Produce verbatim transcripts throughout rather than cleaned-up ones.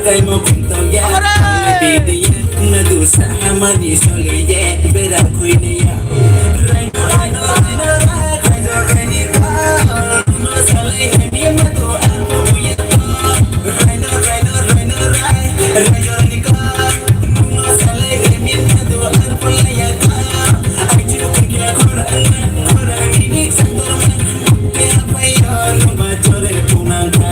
Kaimo khum tongya, bidi ya, na dusa hamani soliye, bera khuiniya. Raino, raino, raino, rai, raino, raini kha, no salai, hemi ma do, ang ko buya to. Raino, raino, raino, rai, raino, raini kha, no salai, hemi ma do, ang ko laya kha. Ai chiru kira khor, ang khor, ang ini sang dor ma, te apai yo, no ma chore punang kha.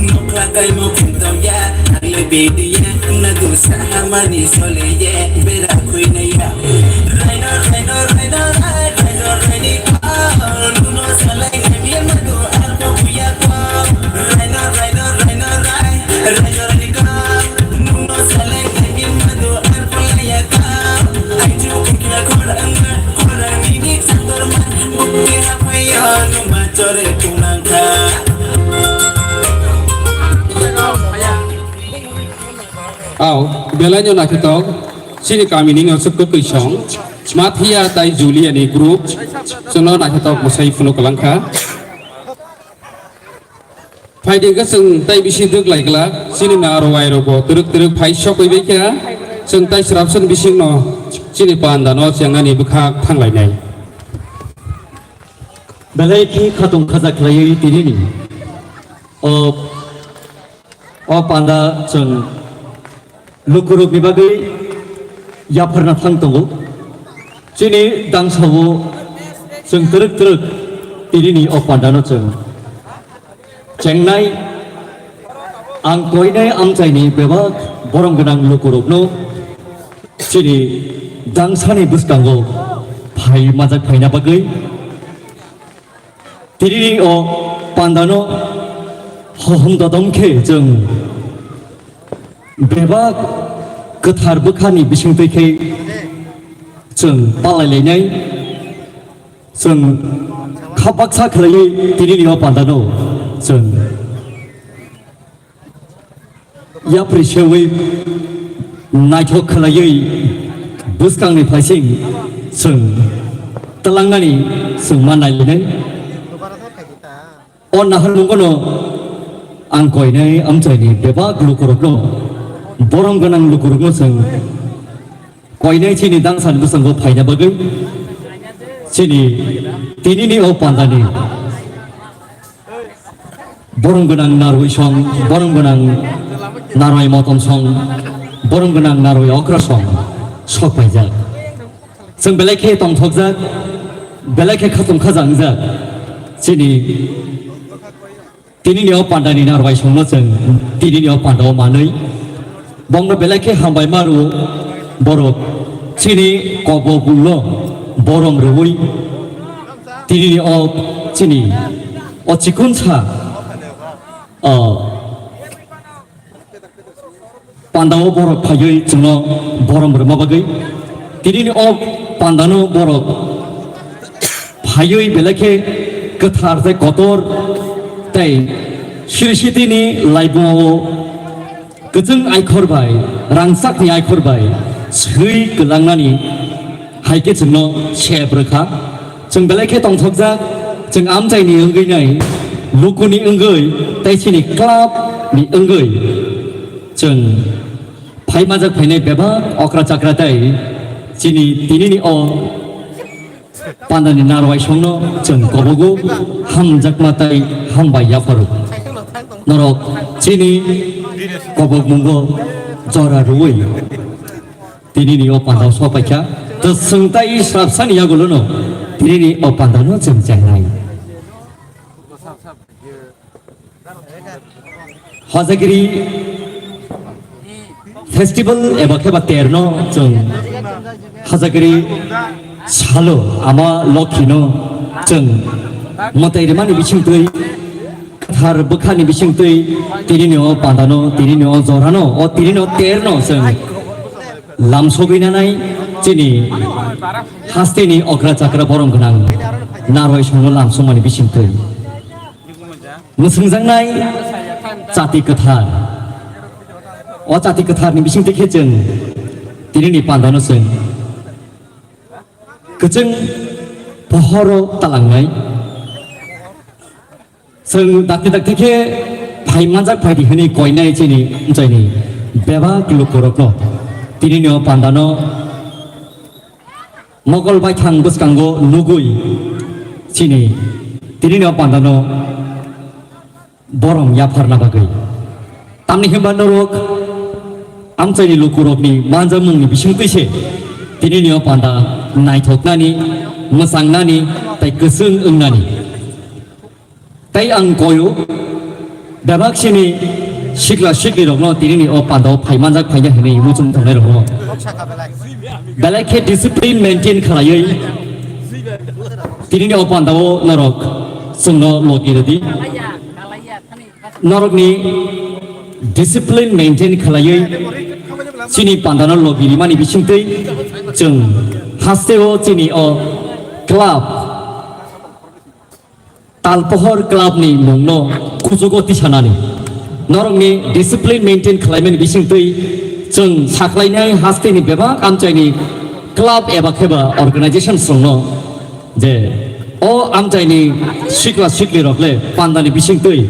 Nokla kaimo khum tongya, ang le bidi ya, na dusa hamani soliye, bera khuiniya. Raino, raino, raino, rai, raino, raini kha, no salai, hemi ma do, ang ko buya to. Raino, raino, raino, rai, raino, raini kha, no salai, hemi ma do, ang ko laya kha. Ai chiru kira khor, ang khor, ang ini sang dor ma, te apai yo, no ma chore punang kha. Aw, belai no naithothok, chini kami ni no swk kwtwi song, Mathiya tai Julia ni group, chwngno naithothok mwsai phunuk kwlang kha. Phaidi hwnkhe chwng tai bisi dwk lai glak, chini narwai rokbo twrwk twrwk phai sokwi bai kha, chwng tai srapsani bisingno chini panda no chengnani bwkhak thang lainai. Belai khe khatung khaja khlaiwi tinini o, o panda chwng lukurokni bagwi yapharna thang tongo. Chini dangsao chwng twrwk twrwk tinini o pandano chwng chengnai, ang koinai amchaini bebak borom gwnang lukurokno chini dangsani bwskango phai majak phaina bagwi. Tinini o pandano hohom dodom khe chwng bebak kwthar bwkhani bisingtwi khe chwng palai lainai, chwng kha baksa khlaiwi tinini o pandano chwng yapri sewi naithok khlaiwi bwskangni phaising chwng twlangnani chwng ma nailainai. O naharmungono ang koinai amchaini bebak lukurokno, borom gwnang lukurokno chwng koinai chini dangsani bwskango phaina bagwi chini tinini o pandani borom gwnang narwi song, borom gwnang narwi motom song, borom gwnang narwi okra song sok paijak. Chwng belai khe tongthokjak, belai khe khatung khaja wngjak. Chini tinini o pandani narwi songno chwng tinini o pandao manwi bongno belai khe hambai ma rwo borok chini kobo bulno borom rwui tinini o chini o chikonsa o Pandao borok phaiwi chwngno borom rwma bagwi, tinini o pandano borok phaiwi belai khe kwthar tei kotor tei siri sitini laibumao kwchwng aikhor bai, rangchakni aikhor bai swi kwlangnani hai khe chwngno sep rwkha. Chwng belai khe tongthokjak, chwng amchaini wngwi nai, lukuni wngwi tei chini club ni wngwi chwng phai majak phainai bebak okra chakra tei chini tinini o pandani narwai songno chwng kobogo hamjakma tei hambai yapharo. Norok chini kobokmungo jora rwui tinini o pandao sopaikha. Twswng tei srapsani yagulono tinini o pandano chwng chengnai. Hojagiri festival eba khe ba terno chwng Hojagiri salo ama Lokhino chwng mwtai rwmani bisingtwi, kwthar bwkhani bisingtwi tinini o pandano, tinini o jorano, o tinini o terno chwng lamsogwi nanai chini hasteni okra chakra borom gwnang narwai songno lamsokmani bisingtwi. Mwswngjaknai chati kwthar. O chati kwtharni bisingtwi khe chwng tinini pandano chwng kwchwng pohoro talangnai. Chwng dakti dakti khe phai manjak phaidi hwnwi koinai chini amchaini bebak lukurokno. Tinini o pandano Mogol baithang bwskango nugwi chini tinini o pandano borom yapharna bagwi. Tamni hwnba norok amchaini lukurokni manjakmungni bisingtwi se tinini o panda naithoknani, mwchangnani tei kwchwng wngnani. Tei ang koyo, bebak sini sikla sikli rokno tinini o pandao phai manjak phaina hwnwi muchung tongnai rokno belai khe discipline maintain khlaiwi tinini o pandao norok chwngno logi rwdi. Norokni discipline maintain khlaiwi chini pandano logi rimani bisingtwi chwng hasteo chini o club Talpohor club ni mungno kuchugo tisanani. Norokni discipline maintain khlaimani bisingtwi chwng sakhlainai hasteni bebak amchaini club eba kheba organizations rokno je o amchaini sikla sikli rokle pandani bisingtwi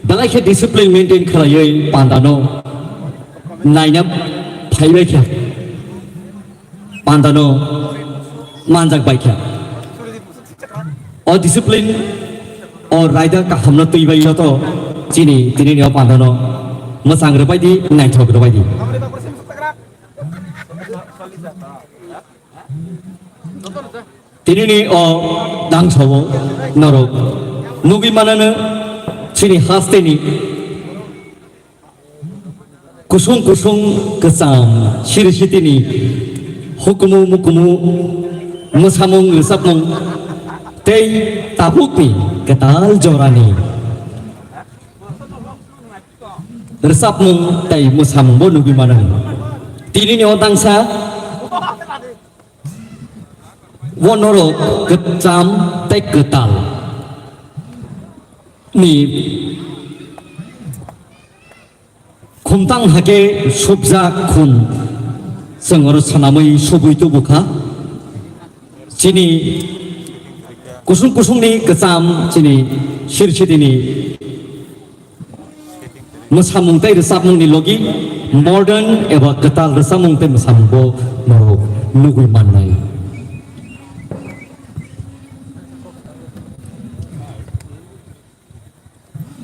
belai khe discipline maintain khlaiwi pandano naina phaibai kha, pandano manjak bai kha. O discipline, o raida kahamno twi bai joto chini, tinini o pandano mwchang rwbai di, naithok rwbai di. Tinini o dangsao norok nugwi manano chini hasteni kusung kusung kwcham siri sitini hukumu mukumu, mwsamung rwchapmung tei tabukni kwtal jorani rwchapmung tei mwsamungbo nugwi mano. Tinini o dangsa o norok kwcham tei kwtal ni khumtang hake subjak khum chwng oro swnamwi subwi tubukha. Chini kusung kusungni kwcham chini siri sitini mwsamung tei rwchapmungni logi modern eba kwtal rwchapmung tei mwsamungbo norok nugwi mannai.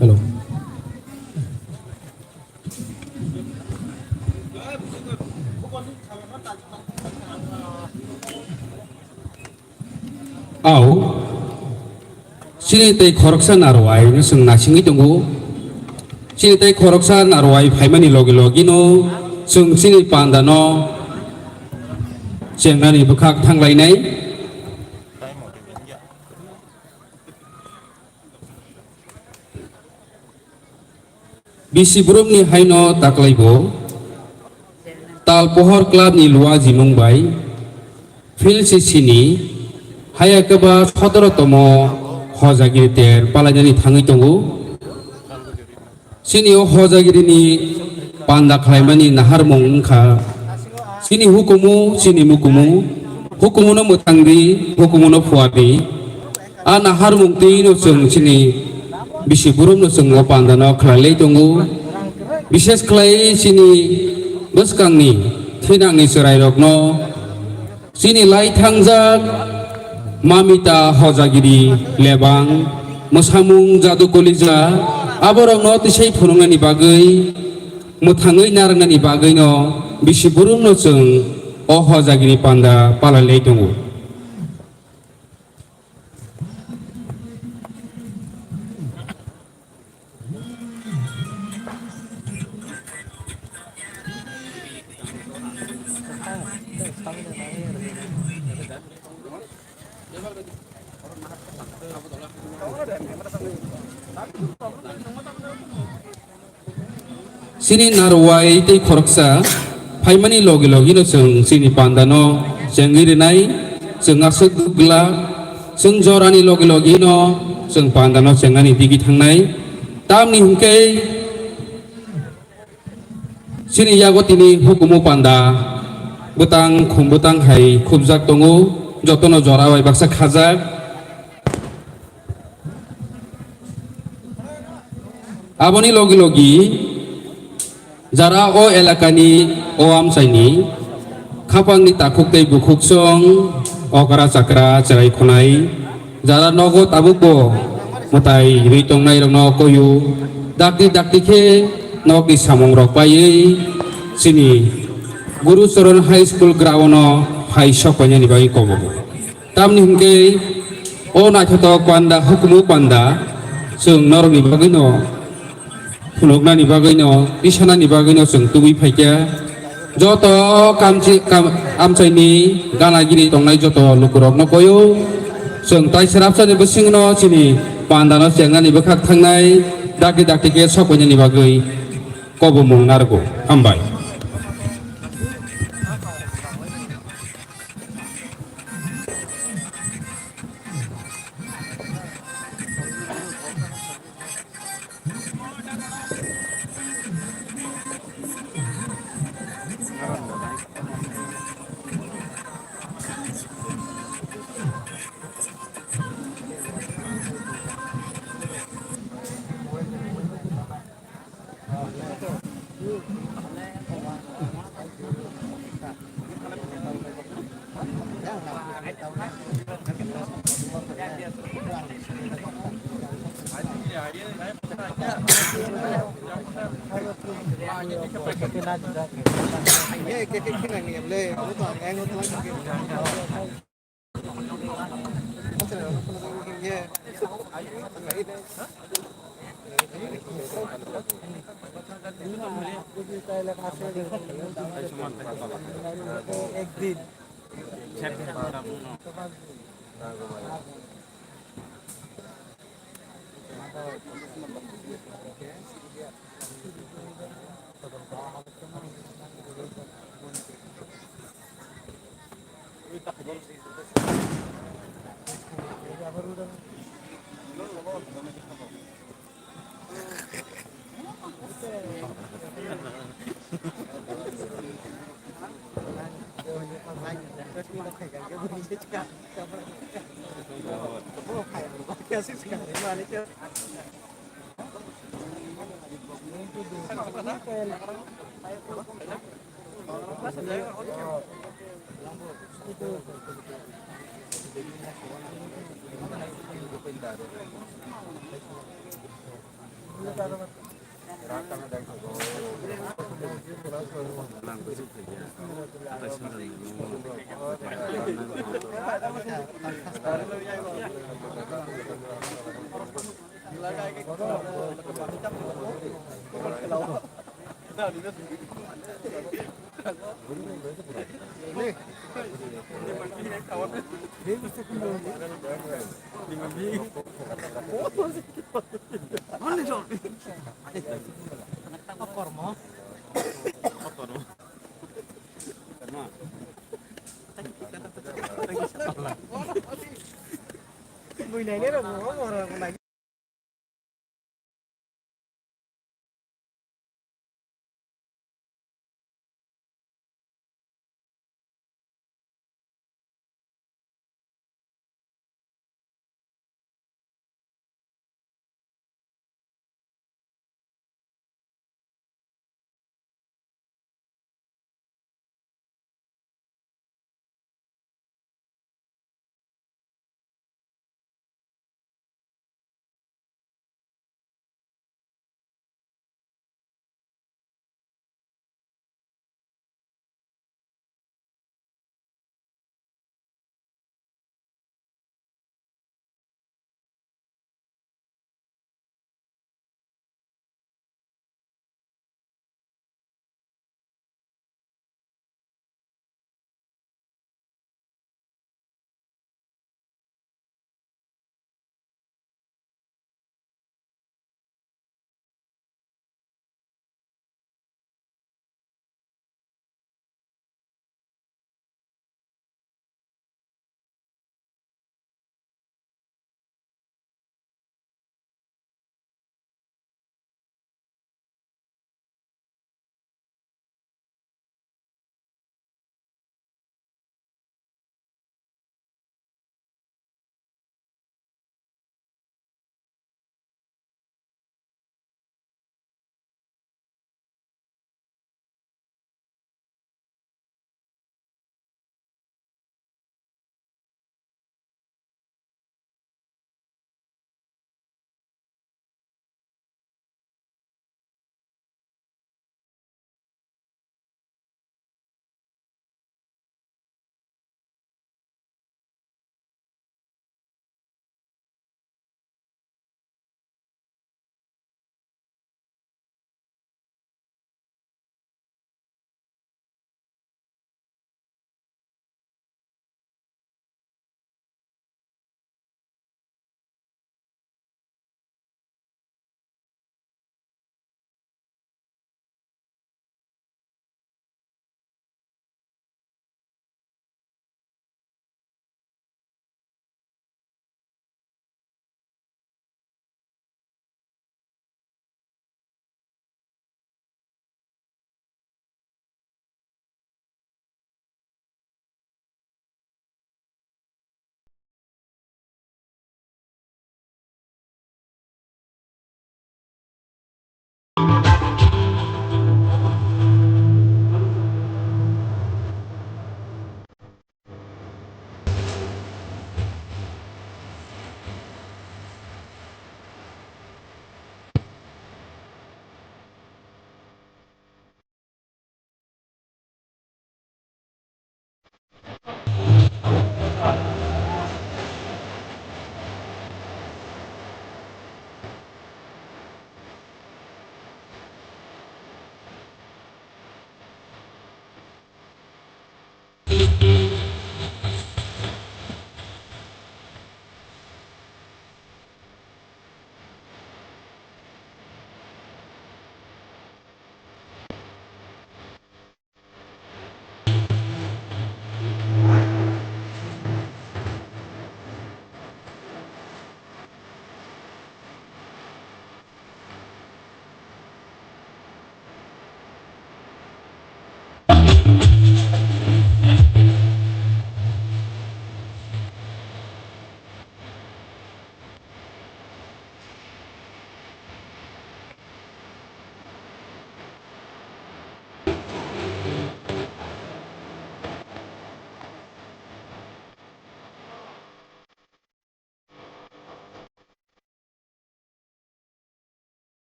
Hello. Au, chini tei khoroksa narwai no chwng naisingwi tongo. Chini tei khoroksa narwai phaimani logi logi no chwng chini panda no chengnani bwkhak thanglainai. Bisi borokni haino taklaibo Tal Pohor Club ni luwa jimung bai Phil C C ni haya khe ba sotoro tomo hojagiri ter palainani thangwi tongo. Chini o hojagiri ni panda khlaimani naharmung wngkha chini hukumu, chini mukumu, hukumu no mwthang di, hukumu no phuar di. A naharmung twi no chwng chini bisi burumno chwng o pandano khlailai tongo. Bishes khlai chini bwskangni thinangni chwrairokno chini lai thangjak Mamita Hojagiri lebang mwsamung jadu kolija aborokno tisai phunuknani bagwi mwthangwi narwknani bagwino bisi burumno chwng o Hojagiri panda palailai tongo. Chini narwai tei khoroksa phaimani logi logi no chwng chini panda no chengwi rinai, chwng aswk dugla, chwng jorani logi logi no chwng panda no chengnani digi thangnai. Tamni hwnkhe chini yago tini hukumu panda bwtang khum bwtang hai khubjak tongo, jotono jora bai baksa khajak. Aboni logi logi jara o elakani o amchaini khapangni takhuk tei bukhuksong okra chakra chwrai khwnai jara nogo tabukbo mwtai rwi tongnairokno koiyo dakti dakti khe nokni samungrok paiwi chini Guru Charan High School ground-o phai sok painani bagwi kobogo. Tamni hwnkhe o naithotok panda, hukumu panda, chwng norokni bagwino, phunuknani bagwino, tisanani bagwino chwng tubui phaikha. Joto kamchi-, kam-, amchaini gana gini tongnai joto lukurokno koyo. Chwng taisra bwsani bwswngno chini pandano chengnani bwkhak thangnai, dakti dakti khe sok painani bagwi kobomung narwgo. Hambai. একদিন।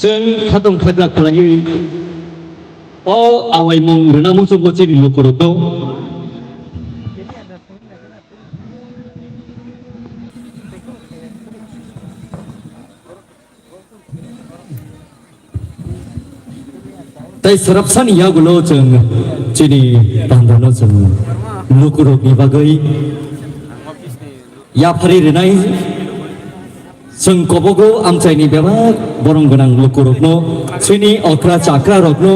Chwng khatong khajak khlaiwi o awaimung rwna muchungo chini lukurokno. Tei swrapsani yagulo chwng chini pandano chwng lukurokni bagwi yaphari rwnai. Chwng kobogo amchaini bebak borom gwnang lukurokno, chini okra chakrarokno,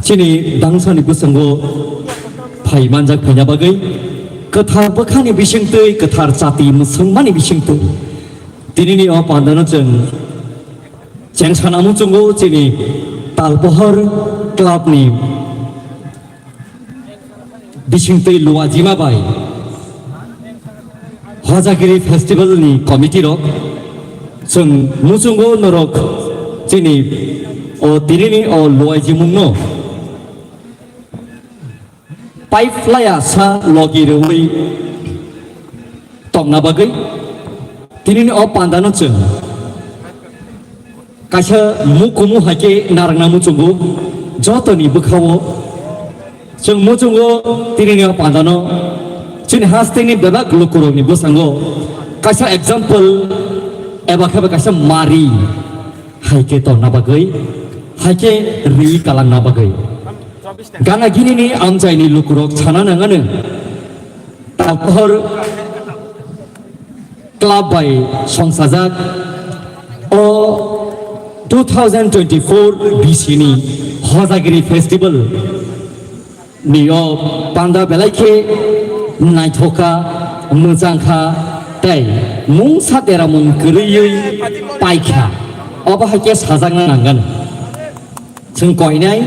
chini dangsani bwskango phai manjak phaina bagwi, kwthar bwkhani bisingtwi, kwthar chati mwswngmani bisingtwi, tinini o pandano chwng chengsa namu chungo chini Talpohor clubni bisingtwi luajima bai Hojagiri Festival ni committee rok chwng muchungo norok chini o tinini o luaijimungno pipe laya sa logi rwui tongna bagwi tinini o pandano chwng kaisa mukumu hai khe narwkna muchungo jotoni bwkhao chwng muchungo tinini o pandano chini hasteni bebak lukurokni bwskango kaisa example eba khe ba kaisa mari hai khe tongna bagwi, hai khe ri kalangna bagwi. Gana ginini amchaini lukurok sana nangano. Talpohor club bai songsajak o two thousand twenty-four B C ni Hojagiri Festival ni o panda belai khe naithok kha, mwchang kha tei mungsa deramung kwrwiwi paikha. Obo hai khe sajakna nangano. Chwng koinai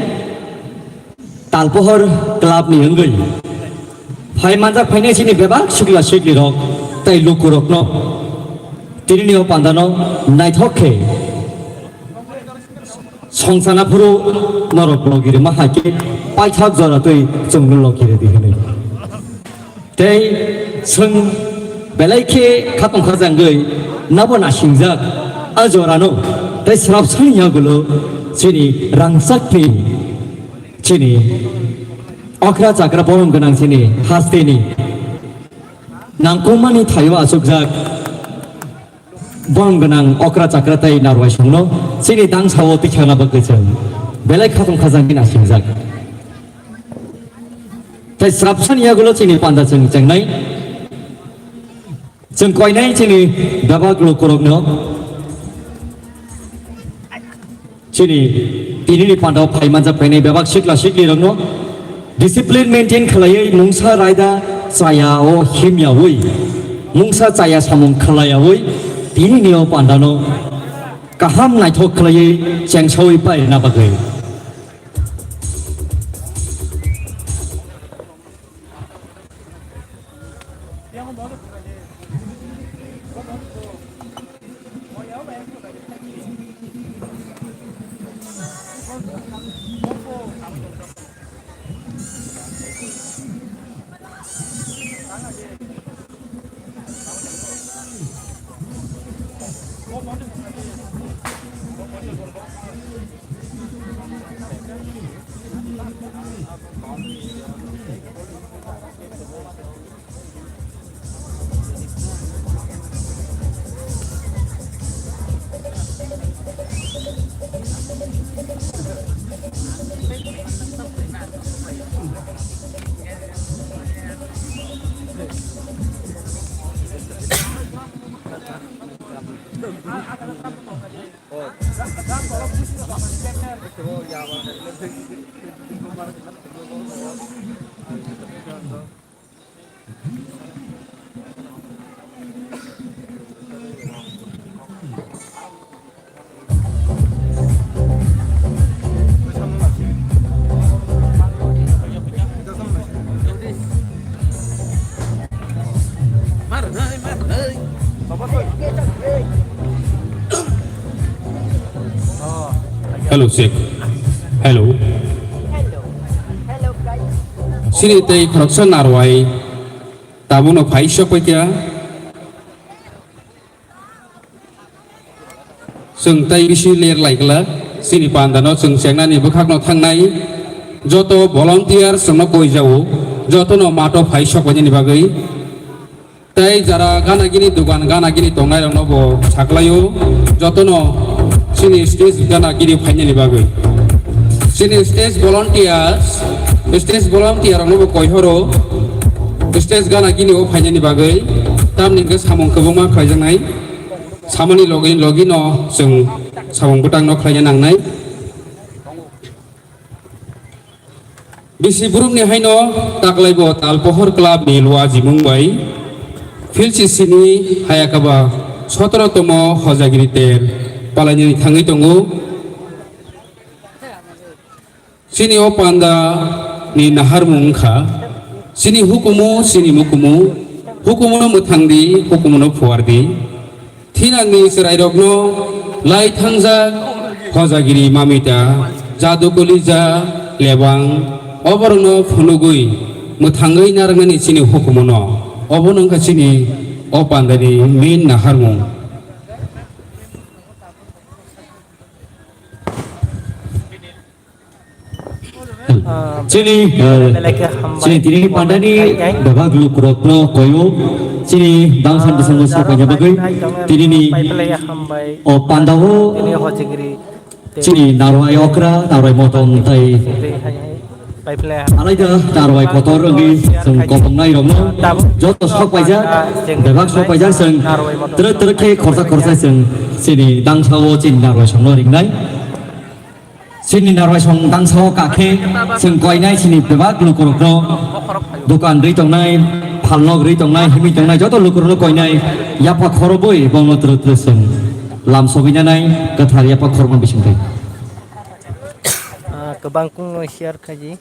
Talpohor club ni wngwi phai manjak phainai chini bebak sikla sikli rok tei lukurokno tinini o pandano naithok khe songsana phuru norok logi rwma hai khe paithak jora twi chwngno logi rwdi hwnwi. Tei chwng belai khe khatong khajangwi nabo nasingjak a jorano tei swrapsani yagulo chini rangchakni chini okra chakra borom gwnang chini hasteni nangkukmani thaio achukjak borom gwnang okra chakra tei narwai songno chini dangsao tikhana bagwi chwng belai khatong khajangwi nasingjak. Tei swrapsani yagulo chini panda chwng chengnai. Chwng koinai chini bebak lukurokno, chini tinini pandao phai manjak phainai bebak sikla siklirokno discipline maintain khlaiwi mungsa raida chaya o himyawi, mungsa chaya samung khlaiyawi tinini o pandano kaham naithok khlaiwi chengsawi paina bagwi. Hello, check. Hello. Hello. Hello, guys. Sini tei khoroksa narwai. Tabukno phai sok paikha. Chwng tai bisi ler lai glak, chini panda no chwng chengnani bwkhak no thangnai. Joto volunteers rok no koi jao, joto no mato phai sok painani bagwi. Tai jara gana gini dugan gana gini tongnai rok no bo saklaio, joto no chini stage gana gini phainani bagwi. Chini stage volunteers, stage volunteer rok no bo koi horo, stage gana gini o phainani bagwi, tamni hwnkhe samung kwbangma khlaijaknai. Samani logi logi no chwng samung bwtang no khlaina nangnai. Bisi borokni haino taklaibo Talpohor Club ni luajimung bai Philsi sini hayakaba sotoro tomo hojagiri ter palainani thangwi tongo. Chini o panda ni naharmung wngkha, chini hukumu, chini mukumu, hukumuno mwthang di, hukumuno phuar di. Thinangni chwrairokno lai thangjak, hojagiri mamita, jadu kolija, lebang, oborokno phunugwi mwthangwi narwknani chini hukumuno. Obono wngkha chini o pandani main naharmung. Ah, chini, eh, belai khe hambai. Chini tini pandani bebak lukurokno koyo. Chini dangsan bwskango sopaina bagwi. Tinini o pandao chini narwai okra, narwai motom tai alaida narwai kotor wngwi chwng kotongnai rokno joto sok paijak, bebak sok paijak chwng twrwk twrwk khe khorsa khorsa chwng chini dangsao chini narwai songno ringnai. Chini narwai song dangsao kakhe chwng koinai chini bebak lukurokno, dokan rwi tongnai, phalnok rwi tongnai, himwi tongnai joto lukurokno koinai yapha khorobwi bongno twrwk twrwk chwng lam sogwi nanai kwthar yapha khorokma bisingtwi. Ah, kwbang kungno share khaidi.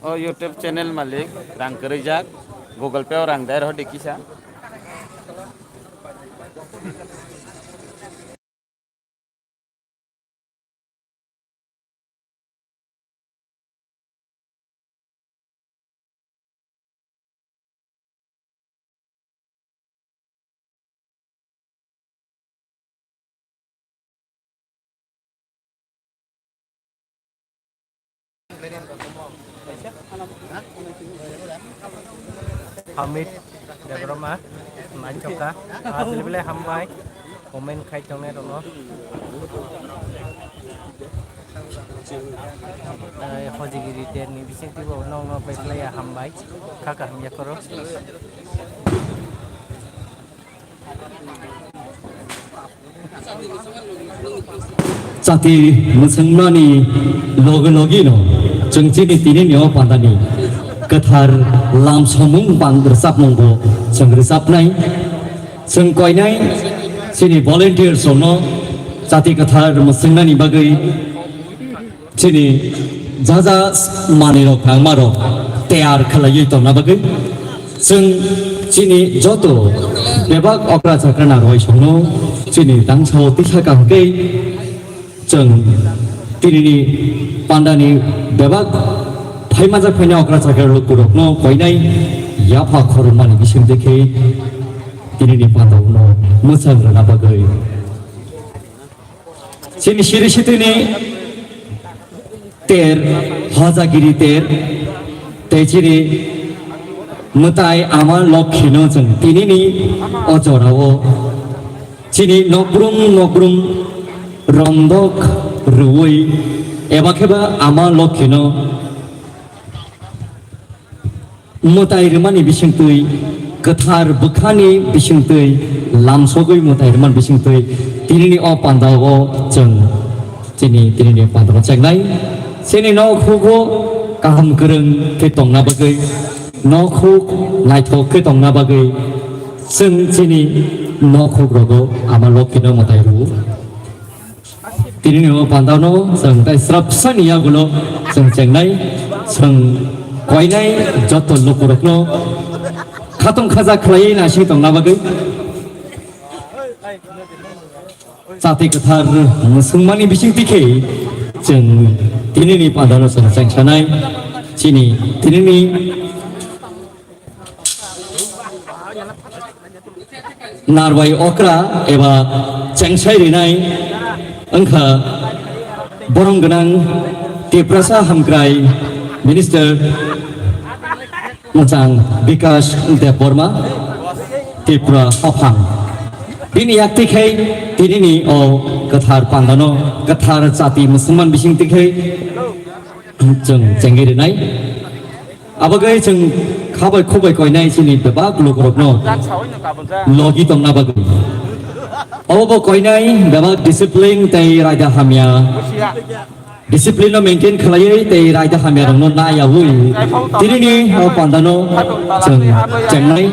O YouTube channel malik, rang kwrwijak, Google Pay o rang der hodi kisa. Amit Debbarma, naithoka, ah, belai belai hambai, comment khai tongnai rokno. Eh, hojigiri terni bisingtwi bo nokno bai khlaiya hambai, kha kaham yakhoro. Chati mwchwngmani loge loge no chwng chini tini ni o pandani kwthar lam samung ban rwchapmung bo chwng rwchapnai. Chwng koinai chini volunteers rokno chati kwthar mwchwngnani bagwi chini ja ja manwi rok phangma rok tayar khlaiwi tongna bagwi chwng chini joto bebak okra chakra narwai songno chini dangsao tisa kaham khe chwng tinini pandani bebak phaimajak phaina okra chakra lukurokno koinai yapha khorokmani bisingtwi khe tinini pandao no mwchang rwna bagwi. Chini siri sitini ter, hojagiri ter, tei chini mwtai ama Lokhino chwng tinini o jorao chini nokbrum nokbrum romdok rwui eba kheba ama Lokhino mwtai rwmani bisingtwi, kwthar bwkhani bisingtwi, lamsogwi mwtai rwmani bisingtwi, tinini o pandao chwng chini tinini pandao chengnai. Chini nokhuk kaham kwrwng khe tongna bagwi, nokhuk naithok khe tongna bagwi, chwng chini nokhuk rogo ama Lokhino mwtai rwo. Tinini o pandao no chwng tai srapsani yagulo chwng chengnai, chwng koinai joto lukurokno khatong khaja khlaiwi naising tongna bagwi. Chati kwthar mwswngmani bisingtwi khe Chwng tinini pandano chwng chengsanai, chini tinini narwai okra eba chengsai rinai wngkha borom gwnang Tiprasa Hamkrai Minister Mwchang Bikash Debbarma, Tripura Haphang. Bini yakti khai tinini o kwthar pandano, kwthar jati Musulman bising tikhai chwng chengwi rinai. Abagwi chwng khabai khubai koinai chini bebak lukurokno logi tongna bagwi. Obo koinai bebak discipline tei raida hamya. Discipline no maintain khlaiwi tei raida hamya rokno naiyawi tinini o pandano chwng chengnai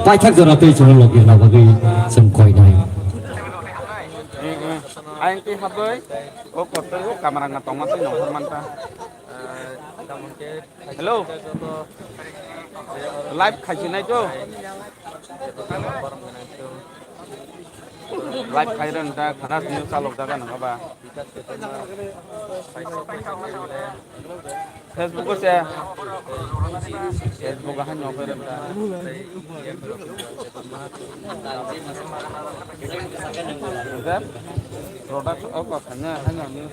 paithak jora tei chwng logi na bagwi chwng koinai. Ayang tei haboi o kotor o kamarang na tongma tei nongkhor manta. Hello. Live khaisi nai to. Live khai ren ta khana sini chalok jaga nang ba. Facebook o se. Facebook o han nyok ren ta. Product o ko khanya han nyok ni.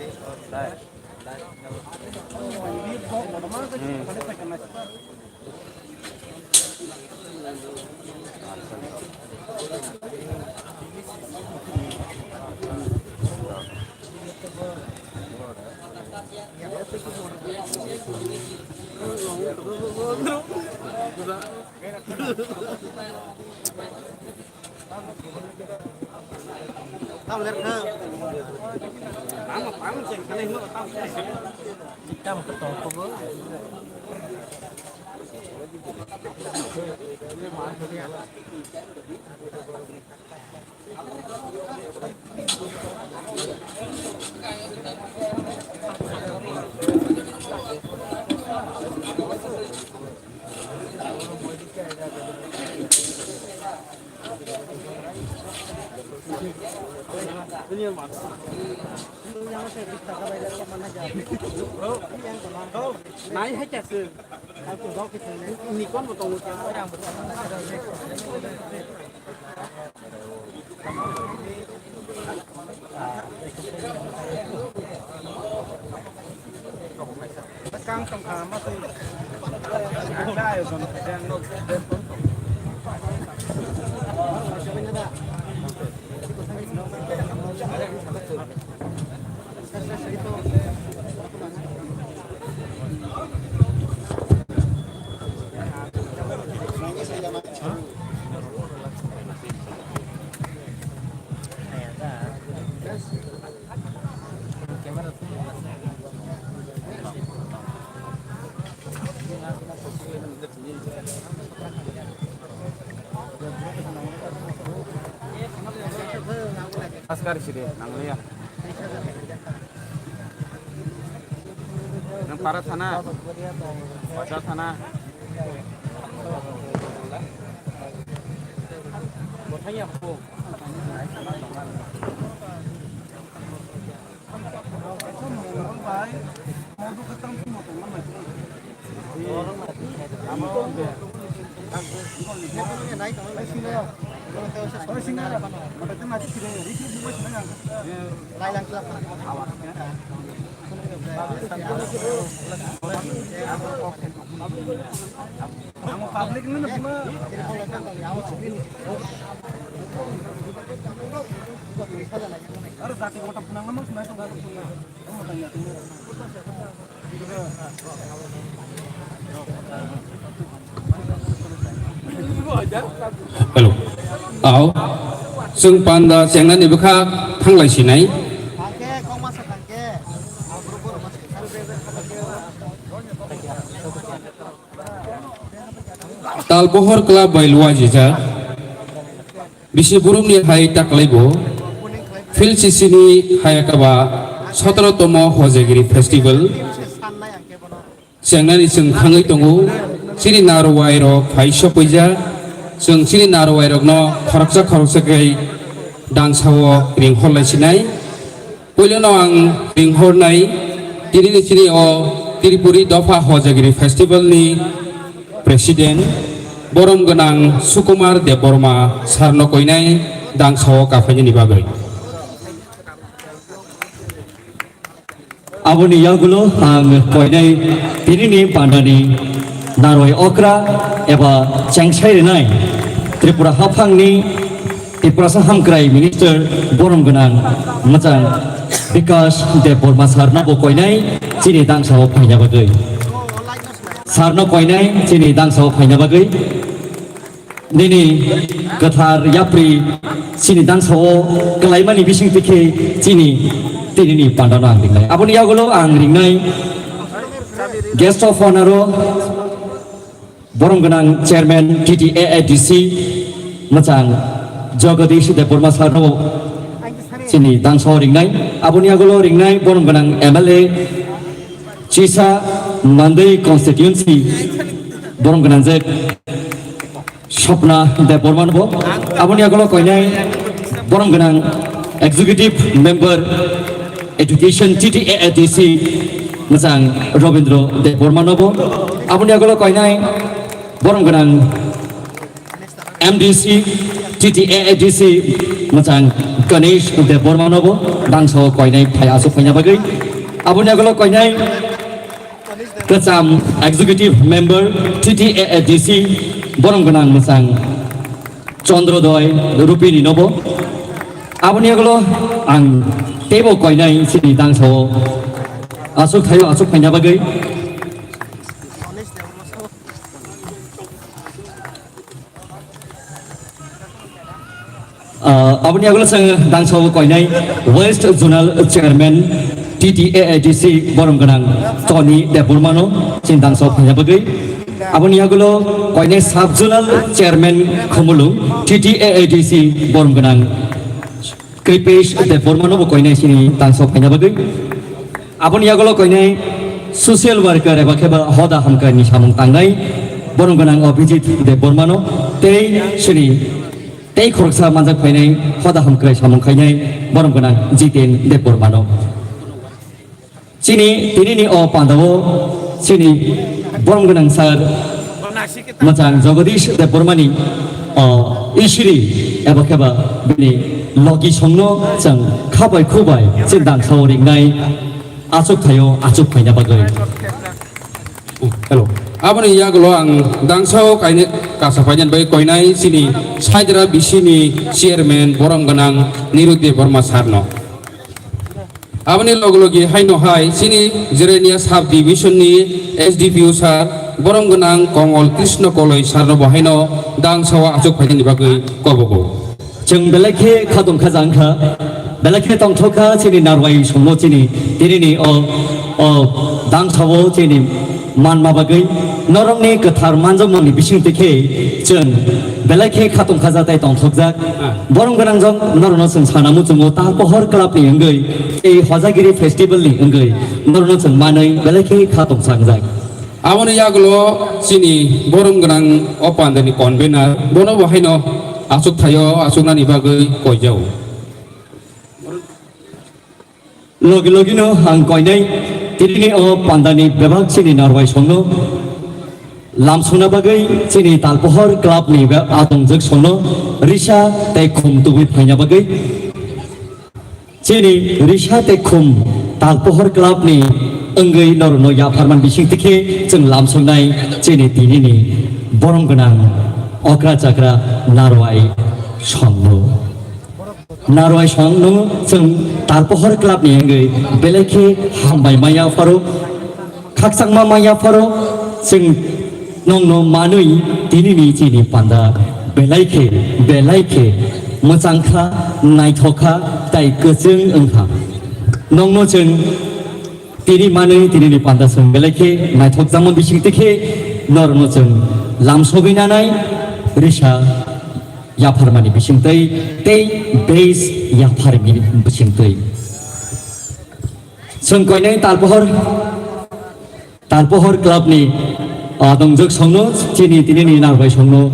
Nai hai chasing. Nikon bo tongo. Askar side nanglia. Nang para thana, bacha thana. Hello. Au. Chwng panda chengnani bwkha thanglai sinai. Talbohor Club bai luajijak. Bisi borokni hai taklaibo Phil sisini hai kaba sotoro tomo Hojagiri Festival chengnani chwng thangwi tongo. Chini narwai rok phai sopwijak, chwng chini narwai rokno khoroksa khoroksa khe dangsao ring horlai sinai. Puilono ang ringhornai tinini chini o Tripuri Dopha Hojagiri Festival ni President borom gwnang Sukumar Debbarma sir no koinai dangsa o kaphainani bagwi. Aboni yagulo ang koinai tinini pandani narwai okra eba chengsai rinai Tripura haphangni Tiprasa Hamkrai Minister borom gwnang mwchang Bikash Debbarma sir no bo koinai chini dangsa o phaina bagwi. Sir no koinai chini dangsa o phaina bagwi. Nini kwthar yapri chini dangsa o kwlaimani bising tikhe chini tinini pandano ang ringnai. Aboni yagulo ang ringnai guest of honor o borom gwnang chairman T T A A D C mwchang Jagadish Debbarma sir no chini dangsa o ringnai. Aboni yagulo ringnai borom gwnang M L A Chisa Mandai constituency borom gwnang je Swapna Debbarma no bo. Aboni yagulo koinai borom gwnang executive member education T T A A D C mwchang Robindra Debbarma no bo. Aboni yagulo koinai borom gwnang M D C T T A A D C mwchang Ganesh Debbarma no bo dangsa o koinai phai aswk phaina bagwi. Aboni yagulo koinai Kwcham Executive Member T T A A D C borom gwnang mwchang Chandrodoi Rupini nobo. Aboni yagulo ang teibo koinai chini dangsa o aswk thaio aswk phaina bagwi. Ah, aboni yagulo chwng dangsa o koinai West Zonal Chairman T T A A D C borom gwnang Tony Debbarma no chini dangsa o phaina bagwi. Aboni yagulo koinai Sub Zonal Chairman Khumulwng T T A A D C borom gwnang Kripesh Debbarma no bo koinai chini dangsa o phaina bagwi. Aboni yagulo koinai social worker eba khe ba hoda hamkrai ni samung tangnai borom gwnang Abhijit Debbarma no tei chini tei khoroksa manjak phainai hoda hamkrai samung khainai borom gwnang Jiten Debbarma no. Chini tinini o pandao chini borom gwnang sir mwchang Jagadish Debbarma ni o isiri eba khe ba bini logi songno chwng khabai khubai chini dangsa o ringnai aswk thaio aswk phaina bagwi. Hello. Aboni yagulo ang dangsa o kainai kasa phainani bagwi koinai chini Saidra B C ni chairman borom gwnang Niru Debbarma sir no. Aboni logi logi haino hai chini Jirania Sub Division ni S D P O sir borom gwnang Kongol Krishna Koloi sir no bo haino dangsa o aswk phainani bagwi kobogo. Chwng belai khe kha tong kha jang kha, belai khe tongthok kha chini narwai songno chini tinini o, o dangsa o chini manma bagwi norokni kwthar manjakmani bisingtwi khe chwng belai khe khatungkha jak tei tongthokjak. Borom gwnang jok norokno chwng sana muchungo ta pohor club ni wngwi tei Hojagiri festival ni wngwi norokno chwng manwi belai khe khatungsangjak. Aboni yagulo chini borom gwnang o pandani convener bono bo haino aswk thaio aswknani bagwi koijao. Logi logino ang koinai tinini o pandani bebak chini narwai songno lamsongna bagwi chini Talpohor club ni be-, atongjak songno risa tei khum tubui phaina bagwi chini risa tei khum Talpohor club ni wngwi norokno yapharman bising tikhe chwng lamsongnai chini tinini borom gwnang okra chakra narwai songno. Narwai song no chwng Talpohor club ni wngwi belai khe hambai maya pharo, khakchangma maya pharo, chwng nongno manwi tinini chini panda belai khe, belai khe mwchang kha, naithok kha, tai kwchwng wng kha. Nongno chwng tini manwi tinini panda chwng belai khe naithok jangma bising tikhe norokno chwng lamsogwi nanai risa yapharmani bisingtwi tei base yapharmani bisingtwi. Chwng koinai Talpohor, Talpohor club ni, ah, dongjak songno chini tinini narwai songno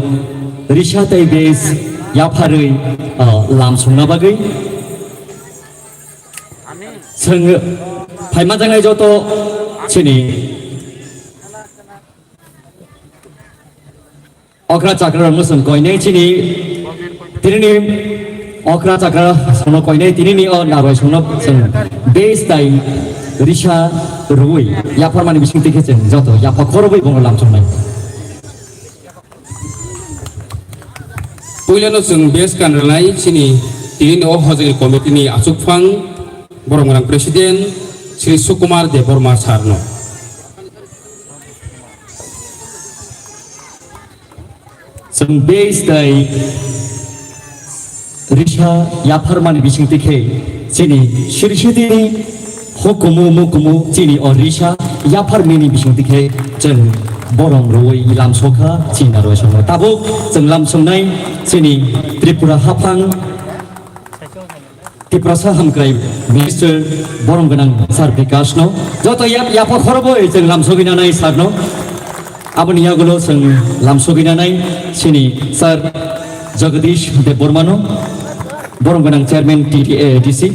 risa tei base yapharwi, ah, lamsongna bagwi. Chwng phaima jangnai joto chini okra chakra rokno chwng koinai chini tinini okra chakra songno koinai tinini o narwai songno chwng base tai risa rwi yapharmani bising tikhe chwng joto yapha khorobwi bono lamsoknai. Puilano chwng base kanrwnai chini tinini o hojagiri committee ni achukphang borom gwnang president Shri Sukumar Debbarma sir no. Chwng base tai risa yapharmani bising tikhe chini sirisitini hukumu mukumu chini o risa yapharmini bising tikhe chwng borom rwi lamsokha chini narwai songno. Tabuk chwng lamsoknai chini Tripura haphang Tiprasa Hamkrai Minister borom gwnang Sir Bikash no joto yap yapha khoroboi chwng lamsogwi nanai sir no. Aboni yagulo chwng lamsogwi nanai chini Sir Jagadish Debbarma no borom gwnang Chairman T T A A D C.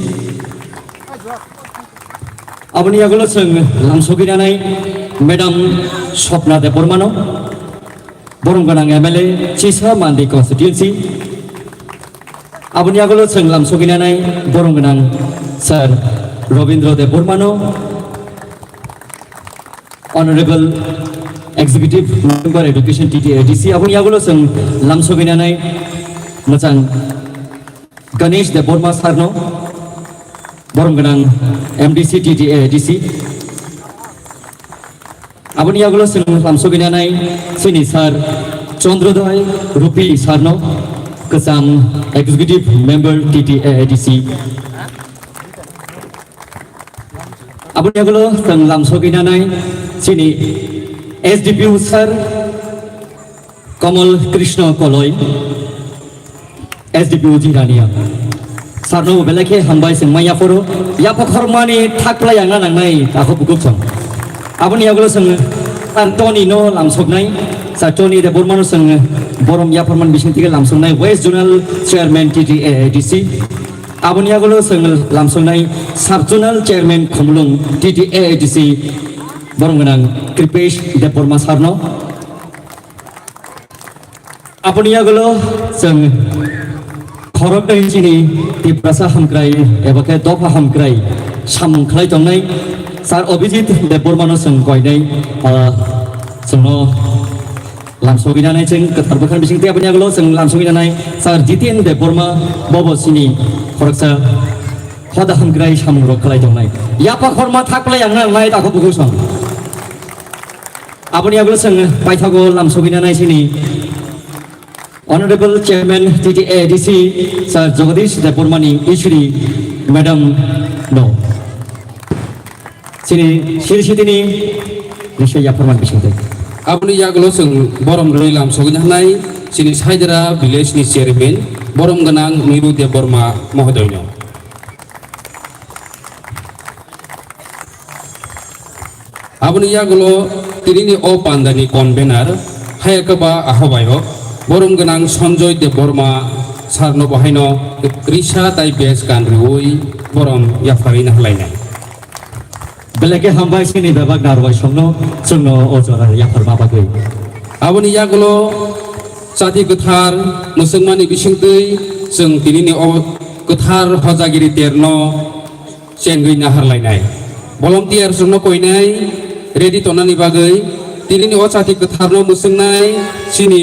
Aboni yagulo chwng lamsogwi nanai Madam Swapna Debbarma no. Borom gwnang M L A Chisa Mandi constituency. Aboni yagulo chwng lamsogwi nanai borom gwnang Sir Robindra Debbarma no, Honorable Executive Member Education T T A D C. Aboni yagulo chwng lamsogwi nanai mwchang Ganesh Debbarma sir no, borom gwnang M D C T T A D C. Aboni yagulo chwng lamsogwi nanai chini sir Chandrodaya Rupi sir no, kwcham Executive Member T T A A D C. Aboni yagulo chwng lamsogwi nanai chini S D P O sir Kamal Krishna Koloi, S D P O Jirania. Sarno belai khe hambai chwng maya phoro. Yapha khormani thak plai ang na nangnai, ako bukuk chwng. Aboni yagulo chwng Antoni no lamsoknai. Sa Tony Debbarma no chwng borom yapharman bising tige lamsoknai West Zonal Chairman T T A A D C. Aboni yagulo chwng lamsoknai Sub Zonal Chairman Khumulwng T T A A D C. Borom gwnang Kripesh Debbarma sarno. Aboni yagulo chwng khoroknwi chini Tiprasa hamkrai eba khe dopha hamkrai samung khlai tongnai Sir Abhijit Debbarma no chwng koinai, ah, chwngno lamsogwi nanai chwng kwthar bwkhani bising tei aboni yagulo chwng lamsogwi nanai Sir Jiten Debbarma bobo chini khoroksa hoda hamkrai samung rok khlai tongnai. Yapha khorma thak plai ang nangnai takho bukhuk song. Aboni yagulo chwng paithago lamsogwi nanai chini Honorable Chairman T T A D C Sir Jagadish Debbarmani Ishri Madam no. Chini siri sitini risa yapharman bisingtwi. Aboni yagulo chwng borom rwi lamsogwi nanai chini Saidara village ni chairman borom gwnang Niru Debbarma mohodoino. Aboni yagulo tinini o pandani convener, hayakaba ahobayok, borom gwnang Sanjoy Debbarma sarno bohaino risa tai bej kan rwui borom yapharwi nahlainai. Belai khe hambai chini bebak narwai songno chwngno o jora yapharma bagwi. Aboni yagulo chati kwthar mwswkmani bisingtwi chwng tinini o kwthar hojagiri terno chengwi naharlainai. Volunteer chwngno koinai ready tongnani bagwi tinini o chati kwtharno mwswngnai chini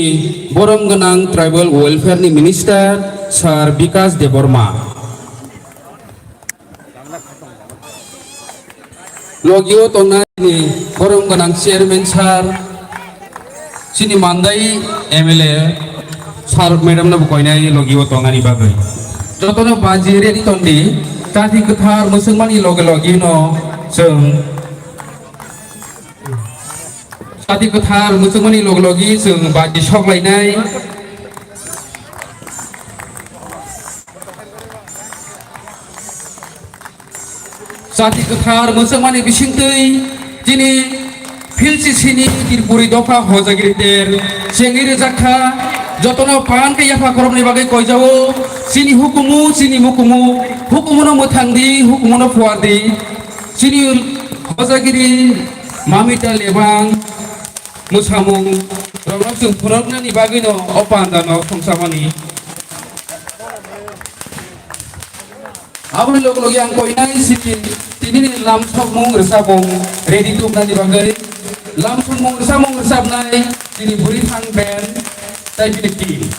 borom gwnang tribal welfare ni minister Sir Bikash Debbarma. Logio tongnai ni borom gwnang chairman sir, chini mandai M L A sir madam no bo koinai logio tongnani bagwi. Jotono baji ready tondi, chati kwthar mwswkmani loge loge no chwng, chati kwthar mwswkmani loge loge chwng baji soklainai. Chati kwthar mwswkmani bisingtwi chini philsi sini Tripuri dopha hojagiri ter chengwi rijak kha. Jotono pan khe yapha khoroknwi bagwi koijao. Chini hukumu, chini mukumu, hukumuno mwthangdi, hukumuno phuardi. Chini hojagiri mamita lebang mwsamung rokno chwng phunuknani bagwino o pandano songchamani. Aboni loge loge ang koinai sini tinini lamsokmung rwchapmung ready tubnani bagwi lamsokmung rwchapmung rwchapnai chini bwrwi thang band tei bini team.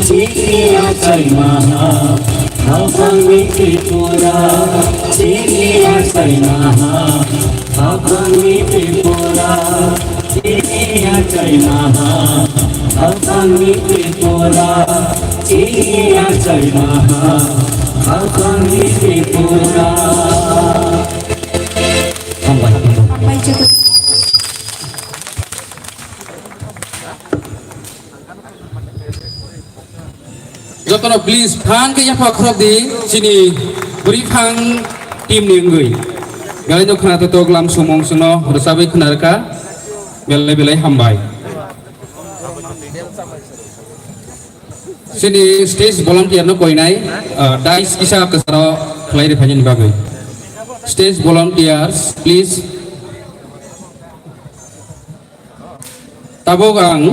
Chini achai maha, khapangni Tripura. Chini achai maha, khapangni Tripura. Chini achai maha, khapangni Tripura. Chini achai maha, khapangni Tripura. Hambai. Hambai, joto. Jotono please phang khe yapha khorok di chini bwrwi phang team ni wngwi. Belai no khna totok lam sumung sungno rwchabwi khna rwkha. Belai belai hambai. Chini stage volunteer no koinai, ah, dais kisa kwcharo khlai rwphaini bagwi. Stage volunteers, please. Tabuk ang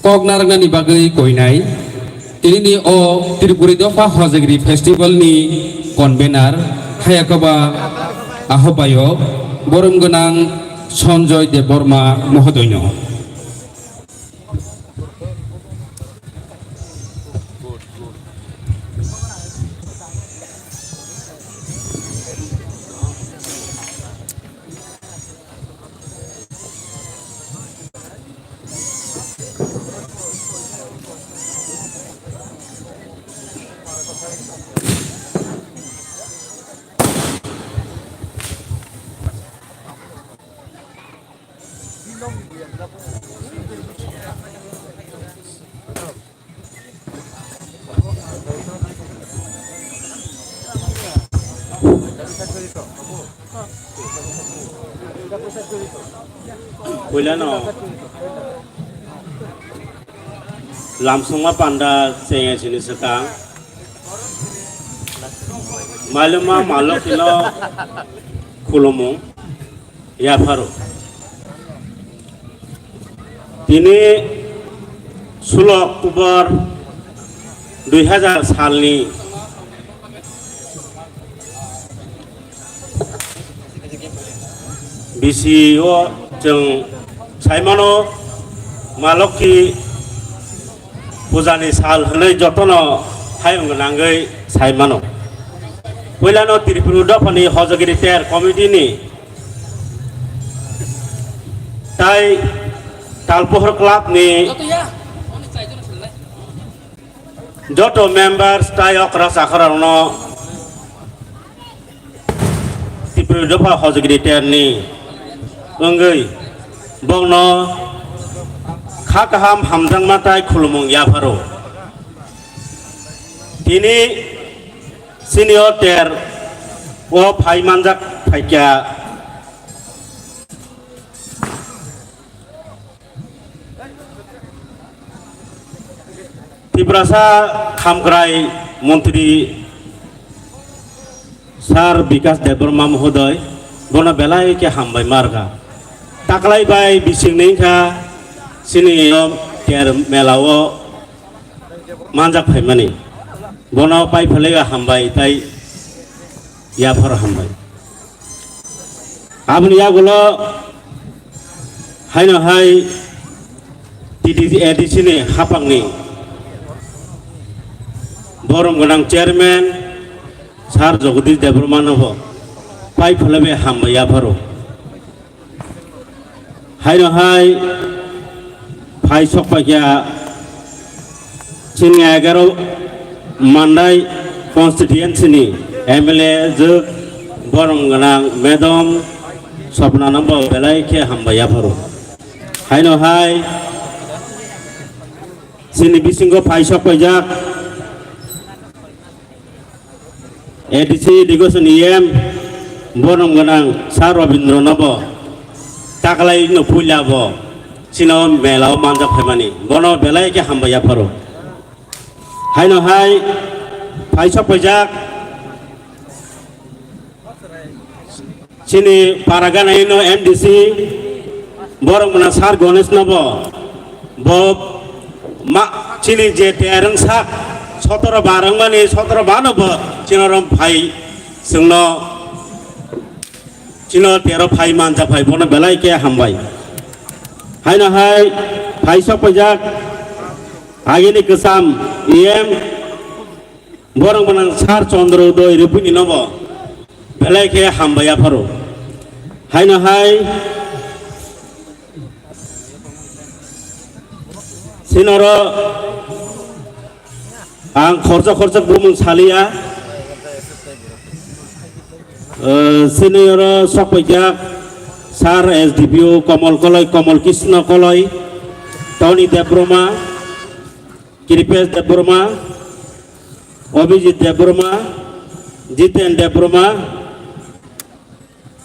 kok narwknani bagwi koinai. Tinini o Tripuri Dopha Hojagiri Festival ni convener Hayakoba Ahobayok, borom gwnang Sanjoy Debbarma mohodoino. Puilano lamsongma panda chengya sini swkang mailoma malokino khulumung. Yapharo. Tini sulo October dui hazar salni bisi o chwng saimano ma Lokhi pujani sal hwnwi jotono hayung nangwi saimano. Puilano Tripura dophani Hojagiri Ter Committee ni tai Talpohor Club ni joto members tai okra chakra rokno Tripura dopha Hojagiri Ter ni wngwi bokno kha kaham hamjakma tai khulumung yapharo. Tini senior ter o phai manjak phaikha. Tiprasa Khamkrai Montri Sir Bikas Debbarma Mohodoy, bono belai khe hambai marga. Taklai bai bising ni wngkha sini ter mela o manjak phaimani. Bono pai phalaiga hambai tai yaphar hambai. Aboni yagulo haino hai T D C, A D C ni hapangni borom gwnang chairman Sir Jagadish Debbarma no bo pai phalabe hambai yapharo. Haino hai phai sokpaikha chini egaro Mandai constituency ni M L A jwk borom gwnang Madam Swapna no bo belai khe hambai yapharo. Haino hai chini bisingo phai sokpaijak A D C Education E M borom gwnang Sir Robindra no bo taklai no puila bo chino mela o manjak phaimani, bono belai khe hambai yapharo. Haino hai phai sokpaijak chini para gana ino M D C borom gwnang Sir Ganesh no bo, bo ma chini je tereng sak sotoro bar wngmani, sotoro bar no bo chino rom phai chwngno chino tero phai manjak phai, bono belai khe hambai. Haino hai phai sokpaijak agini kwcham E M borom gwnang Sir Chandra Uday Rupini no bo belai khe hambai yapharo. Haino hai sinoro ang khorsa khorsa bumung saliya. Eh, sinoro sokpaijak Sir S D P O Komol Koloi, Komol Krishna Koloi, Tony Debbarma, Kripesh Debbarma, Abhijit Debbarma, Jiten Debbarma,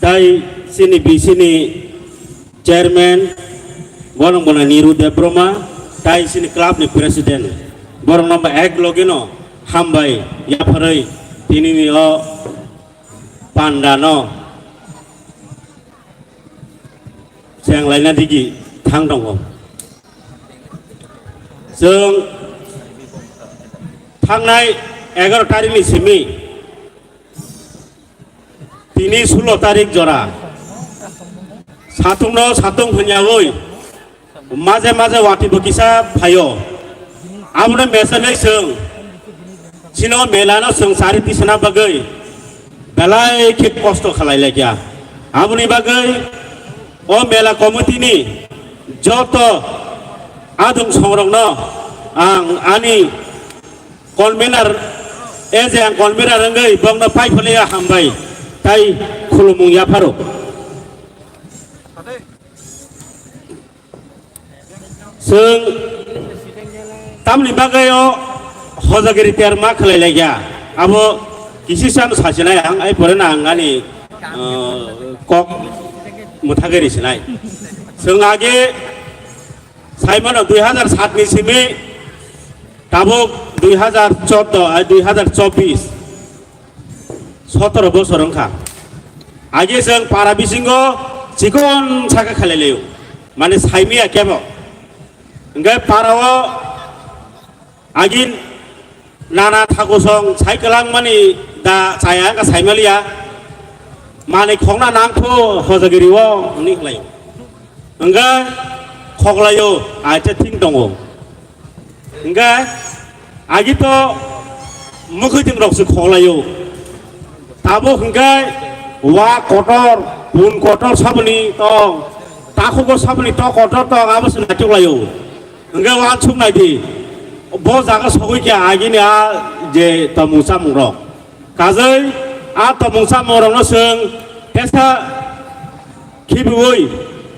tai chini B C ni chairman, bono bono Niru Debbarma, tai chini club ni president, borok no bo ek loge no hambai yapharwi tini ni o panda no chenglaina digi thang tongo. Chwng thangnai egaroh tarikni simi tini sulo tarik jora satungno satung hwnyawi maje maje watwi bo kisa phaio. Abono mechenai chwng chini o mela no chwng chari tisana bagwi belai khe kosto khalai laikya. Aboni bagwi o mela committee ni joto adung songrokno ang ani convener, e je ang convener wngwi bokno pai phaliya hambai tai khulumung yapharo. Chwng tamni bagwi o hojagiri terma khlai laikya, abo kisi sam sachinai ang, ai pore na ang ani, uh, kok mwthagwi risinai. Chwng age saimano dui hazar saat ni simi tabuk dui hazar chordo, ai dui hazar chobbish. Sotoro bosor wngkha. Age chwng para bisingo chikon saka khalai laio. Mane saimiya kebo. Hingke para o agin nana thagosong sai kwlangmani da chaya wngkha saimaliya. Mane khokna nangkho hojagiri o hwnwi khlaio. Hingke khoklaio acha thing tongo. Hingke agi to mwkhwtwng rok se khoklaio. Tabuk hingke wa kotor, pun kotor saboni tong, takhugo saboni to kotor tong, abo se naitok laio. Hingke wa suk nai di, bo jaga sogwi khe agini a je tomung chamung rok. Kajai a tomung chamung rokno chwng tesa khibiwi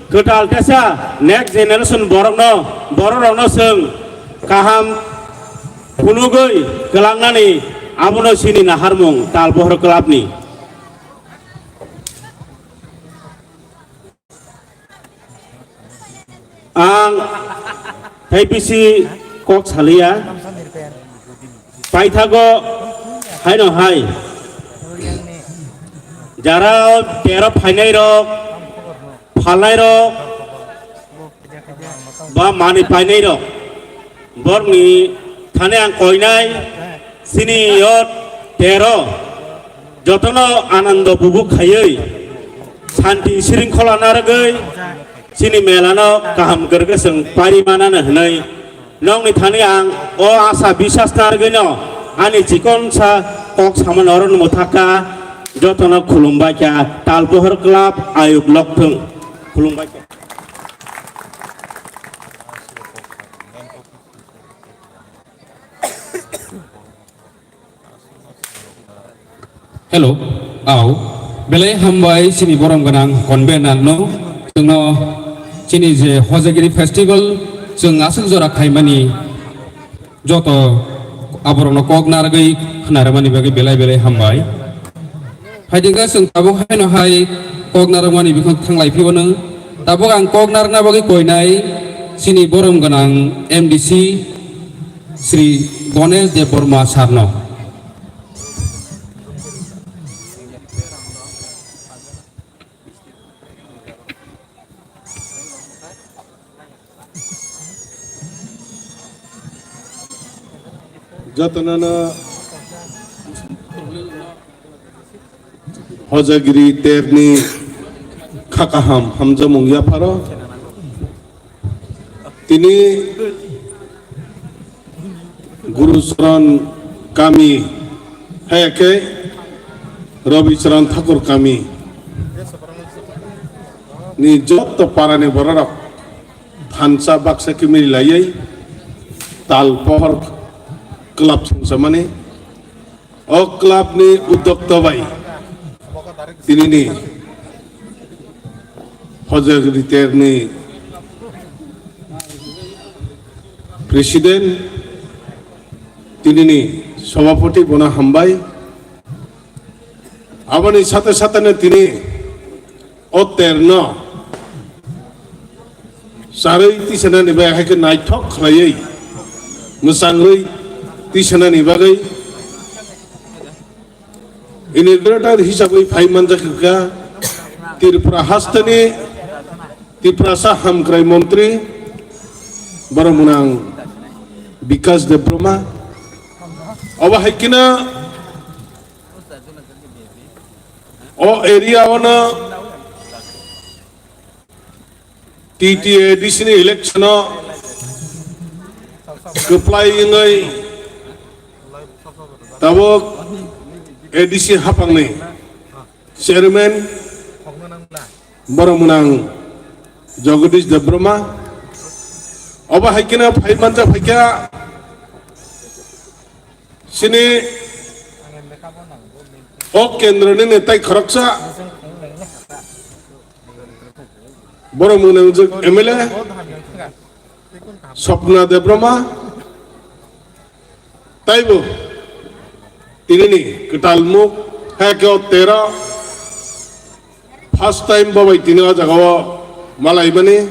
kwtal tesa next generation borokno, borok rokno chwng kaham phunugwi kwlangnani abono chini naharmung Talbohor Club ni. Ang tei bisi kok saliya, paithago haino hai, jara tero phainai rok, phalnai rok, ba mani painai rok, borni thani ang koinai, sini yot tero. Jotono anando bubu khaiwi, santi siringkhola narwgwi, chini melano kaham kwrwkhe chwng pari manana hwnwi, nokni thani ang o asa bisas narwgwino ani chikonsa kok samani oro mwthakha, jotono khulumbaikha, Talbohor Club ayuk lokthwng, khulumbaikha. Hello, au, belai hambai chini borom gwnang convener no, chwngno chini je Hojagiri festival chwng aswk jora khaimani joto aborokno kok narwgwi khna rwmani bagwi belai belai hambai. Phaidi khe chwng tabuk haino hai kok narwkmani bikhwng thanglai phiyano. Tabuk ang kok narwkna bagwi koinai chini borom gwnang M D C Shri Ganesh Debbarma sir no. Jotono no Hojagiri terni kha kaham hamjakmung yapharo. Tini Guru Charan kami, hai khe Rabi Charan Thakur kami ni joto parani bororok thansa baksa kimiri laiwi Talbohor club songsamani. O club ni uddokta bai tinini Hojagiri terni president, tinini sobhapoti bono hambai. Aboni sate sateno tini o terno charwi tisanani bai hai khe naithok khlaiwi, mwchangwi tisanani bagwi inaugurator hisabwi phai manjakha Tripura hasteni Tiprasa Hamkrai Montri, borok mwnang Bikas Debbarma. Obo hai kheno o area o no T T A D C ni election o kwplai wngwi tabuk A D C haphangni chairman borok mwnang Jagadish Debbarma. Obo hai kheno phai manjak phaikha chini o kendroni netai khoroksa borok mwnang M L A Swapna Debbarma. Taibo tinini kwtal muk, hai khe o tero first time bo bai tini o jaga o malaimani,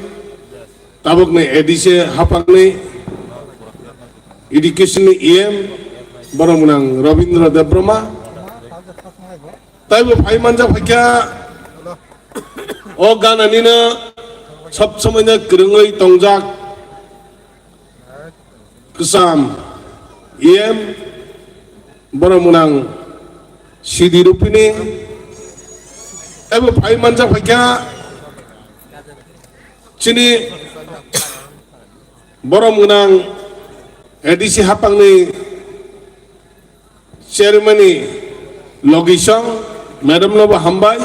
tabukni A D C haphangni education ni E M borok mwnang Rabindra Debbarma. Taibo phai manjak phaikha o gananino sob somoino kwrwngwi tongjak kwcham E M borok mwnang Sidi Rupini. Taibo phai manjak phaikha chini borok mwnang A D C haphangni chairman ni logisong madam no bo hambai.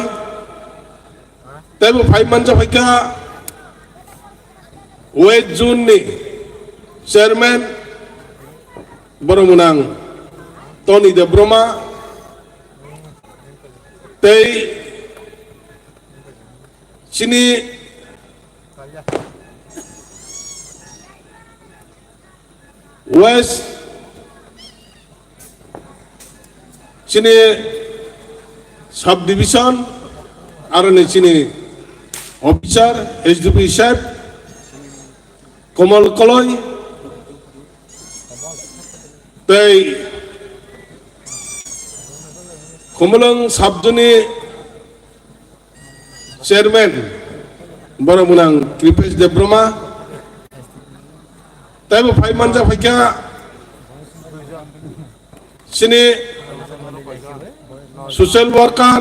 Taibo phai manjak phaikha West Zone ni chairman borok mwnang Tony Debbarma tei chini West chini sub division aroni chini officer S D P saheb Komal Koloi tei Khumulwng sub zone ni chairman borok mwnang Kripesh Debbarma. Taibo phai manjak phaikha chini social worker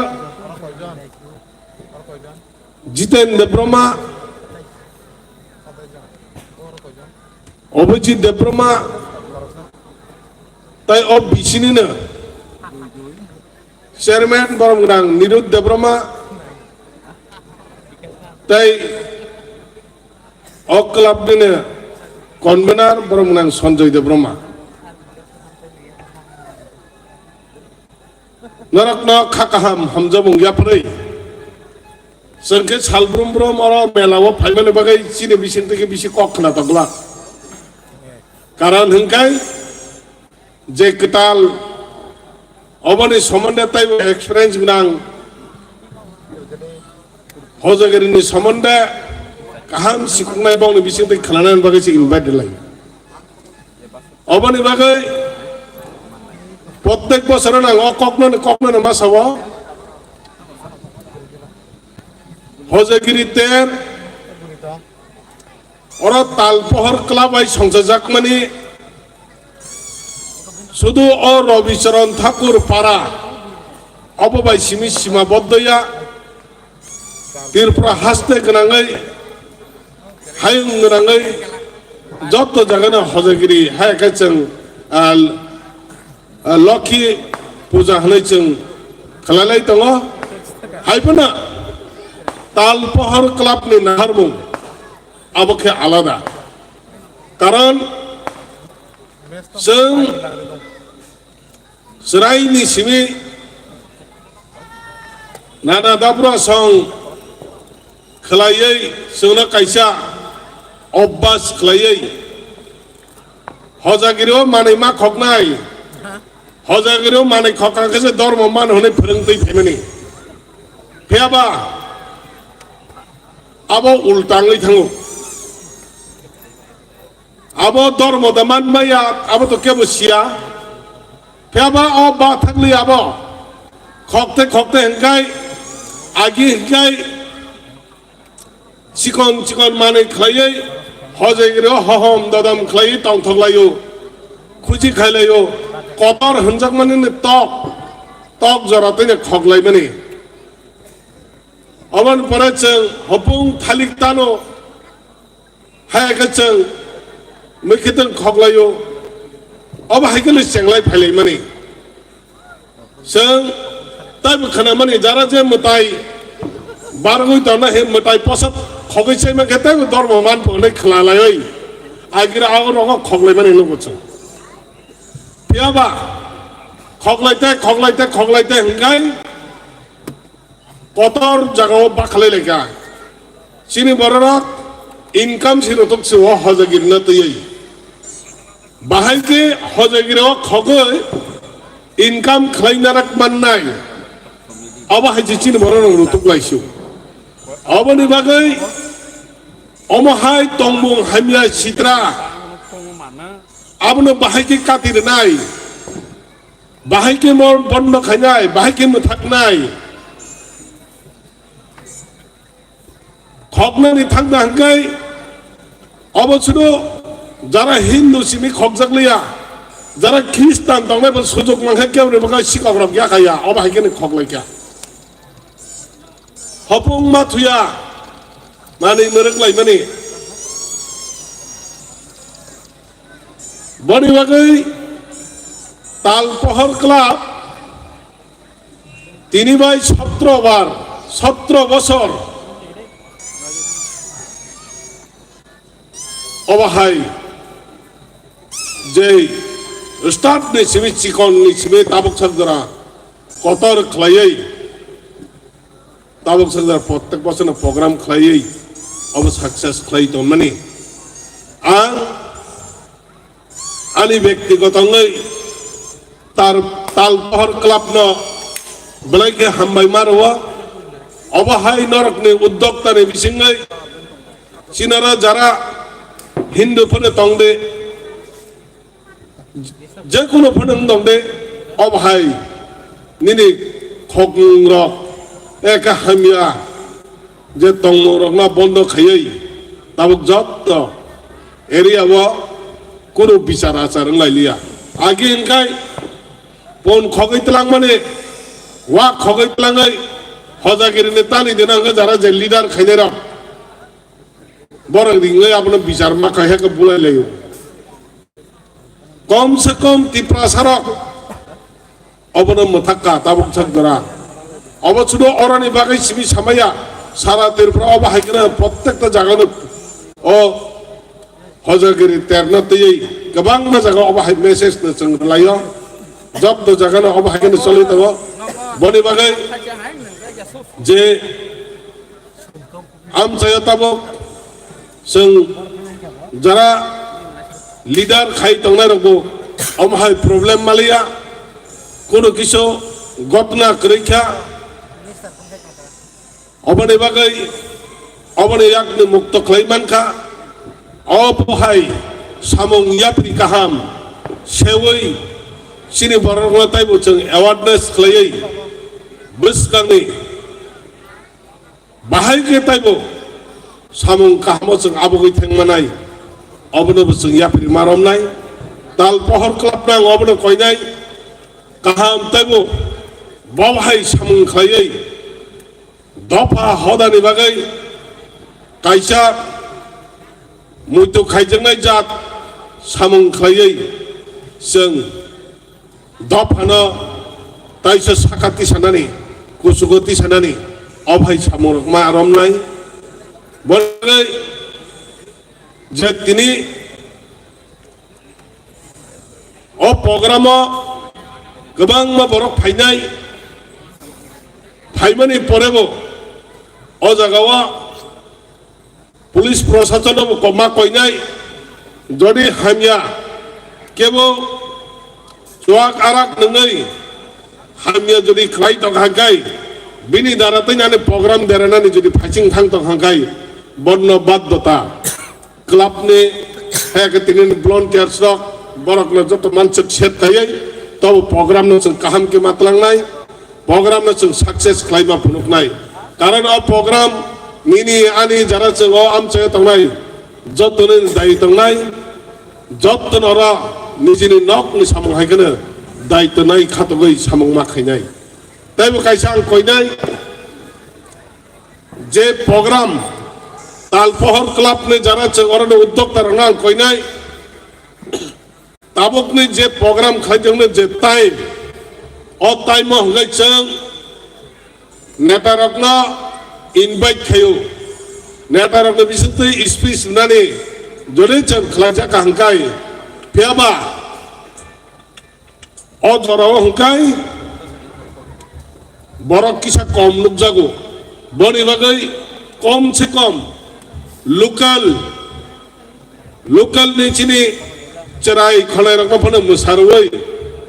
Jiten Debbarma, Abhijit Debbarma, tei o B C ni no chairman borok mwnang Nirud Debbarma tei o club ni no convener borok mwnang Sanjoy Debbarma. Norokno kha kaham hamjabung yapharwi chwng khe sal brum brum oro mela o phaimani bagwi chini bising twi khe bisi kok khna tongla. Karon hwnkhe je kwtal oboni somonde taibo experience gwnang Hojagiri ni somonde kaham sikuknai bongni bising twi khwnanani bagwi se invite rwlai. Oboni bagwi protek bosoro nang o kokno, kokno ma sao. Hojagiri ter oro tal pohor club bai songchajakmani sudu o Rabi Charan Thakur para obo bai simi sima boddoya. Tripura haste gwnangwi, hayung gwnangwi, joto jagano Hojagiri hai khe chwng, ah, ah, Lokhi puja hwnwi chwng khlailai tongo. Hai phano Tal Pohor Club ni naharmung abo khe alada. Karon chwng Chwraini simi nana dabra song khwlaiwi chwngno kaisa obas khwlaiwi Hojagiri o manwi ma khoknai, Hojagiri o manwi khokha khe se dormo man hwnwi phwrwngtwi phaimani. Phiyaba abo ulta wngwi thango. Abo dormo da man maya, abo to kebo siya. Phiyaba o ba thakli abo. Khokte khokte hingkai, agi hingkai, Chikon chikon manwi khlaiwi, hojagiri o hohom dodom khlaiwi tongthok laio, khuji khai laio, kotor hwnjakmani ni tok, tok jora twi khok laimani. Oboni pore chwng hopung thalik tano, hai khe chwng mikhitung khok laio, obo hai khe chenglai phai laimani. Chwng taibo khwnamani jara je mwtai bargwi tongna he mwtai posat khogwi chaima khe taibo dormo manpho hwnwi khwna laiwi agira ago rogo khok laimani nugo chwng. Phiyaba khok lai tei, khok lai tei, khok lai tei hwnkhe kotor jagao bakhalai laikha. Chini bororok income si rotok si o hojagirina twiwi. Bahai khe hojagiri o khogwi income khlai narak mannai. Abo hai se chini bororok rotok laisio. Oboni bagwi omo hai tongmung hamya sitra. Abono bahai khe kati rwnai. Bahai khe mor bondo khainai, bahai khe mwthaknai. Khoknani thangna hwnkhe obo sudo jara Hindu simi khokjak liya, jara Khristan tongnai bo sujuk mankha keboni bwkha sikok rok yakaya, obo hai khe khok laikha. Hopung ma thuya, manwi mwrwk laimani. Boni bagwi Tal Pohor Club tini bai sotro bar, sotro bosor obo hai je start ni simi chikon ni simi tabuk sak jora kotor khlaiwi tabuk sak jora prottek bosor no program khlaiwi obo success khlai tongmani. Ang ani bektigoto wngwi tar, Tal Pohor Club no belai khe hambai ma rwo. Obo hai norokni uddokta ni bisingwi chinaro jara Hindu phano tongde, je kuno phano wng tongde, obo hai nini khokmung rok eka hamya je tongmung rokno bondo khaiwi tabuk jotto area o kunu bichar achar wng lai liya. Agi hwnkhe pon khogwi twlangmani, wak khogwi twlangwi hojagiri ni tani dina hwnkhe jara je leader khainai rok borok ringwi abono bichar ma khai hakhe bulai laio. Kom se kom Tiprasa rok obono mwthakka tabuk sak jora. Obo sudo oroni bagwi simi samaya sara Tripura obo hai kheno protekta jagano o hojagiri terno twiwi kwbangma jaga obo hai message no chwng rwlaio. Jobdo jagano obo hai kheno choli tongo. Boni bagwi je amchaio tabuk chwng jara leader khai tongnai rokbo omo hai problem maliya, kunu kisu gotna kwrwi kha. Oboni bagwi oboni yakni mukto khlai mankha. Obo hai samung yapri kaham sewi chini borokno taibo chwng awareness khlaiwi bwskangni bahai khe taibo samung kahamo chwng abugwi thengmanai, obono bo chwng yapri maromnai. Tal Pohor Club nang obono koinai kaham taibo bo hai samung khlaiwi dopha hodani bagwi kaisa muitu khaijaknai jat samung khlaiwi chwng dophano taisa saka tisanani, kuchugo tisanani, o bhai samung rok ma romnai. Boni je tini o programo kwbangma borok phainai, phaimani porebo o jagao police prosason no bo ma koinai, jodi hamya kebo chuak arak nungwi hamya jodi khlai tong hangkai, bini dara tei nani program deranani jodi phaiching thang tong hangkai, bonno baddota club ni hai khe tini volunteers rok borok no joto mansuk set khaiwi tobo program no chwng kaham khe matlangnai, program no chwng success khlaima phunuknai. Karon o program Nini ani jara chwng o amchai tongnai, joto ni dai tongnai, joto nora nijini nok ni samung hai kheno dai tongnai khatogwi samung ma khainai. Taibo kaisa ang koinai, je program Talpohor Club ni jara chwng oro ni uddokta rok ang koinai. Tabukni je program khlaijak no je time, o time o hwnkhe chwng neta rokno invite khaio. Neta rokno bisingtwi speech rwnani jodi chwng khlaijak ka hwnkhe, phiyaba o jorao hwnkhe borok kisa kom nukjago. Boni bagwi kom se kom local Local ni chini chwrai khwlai rokno phano mwsarwi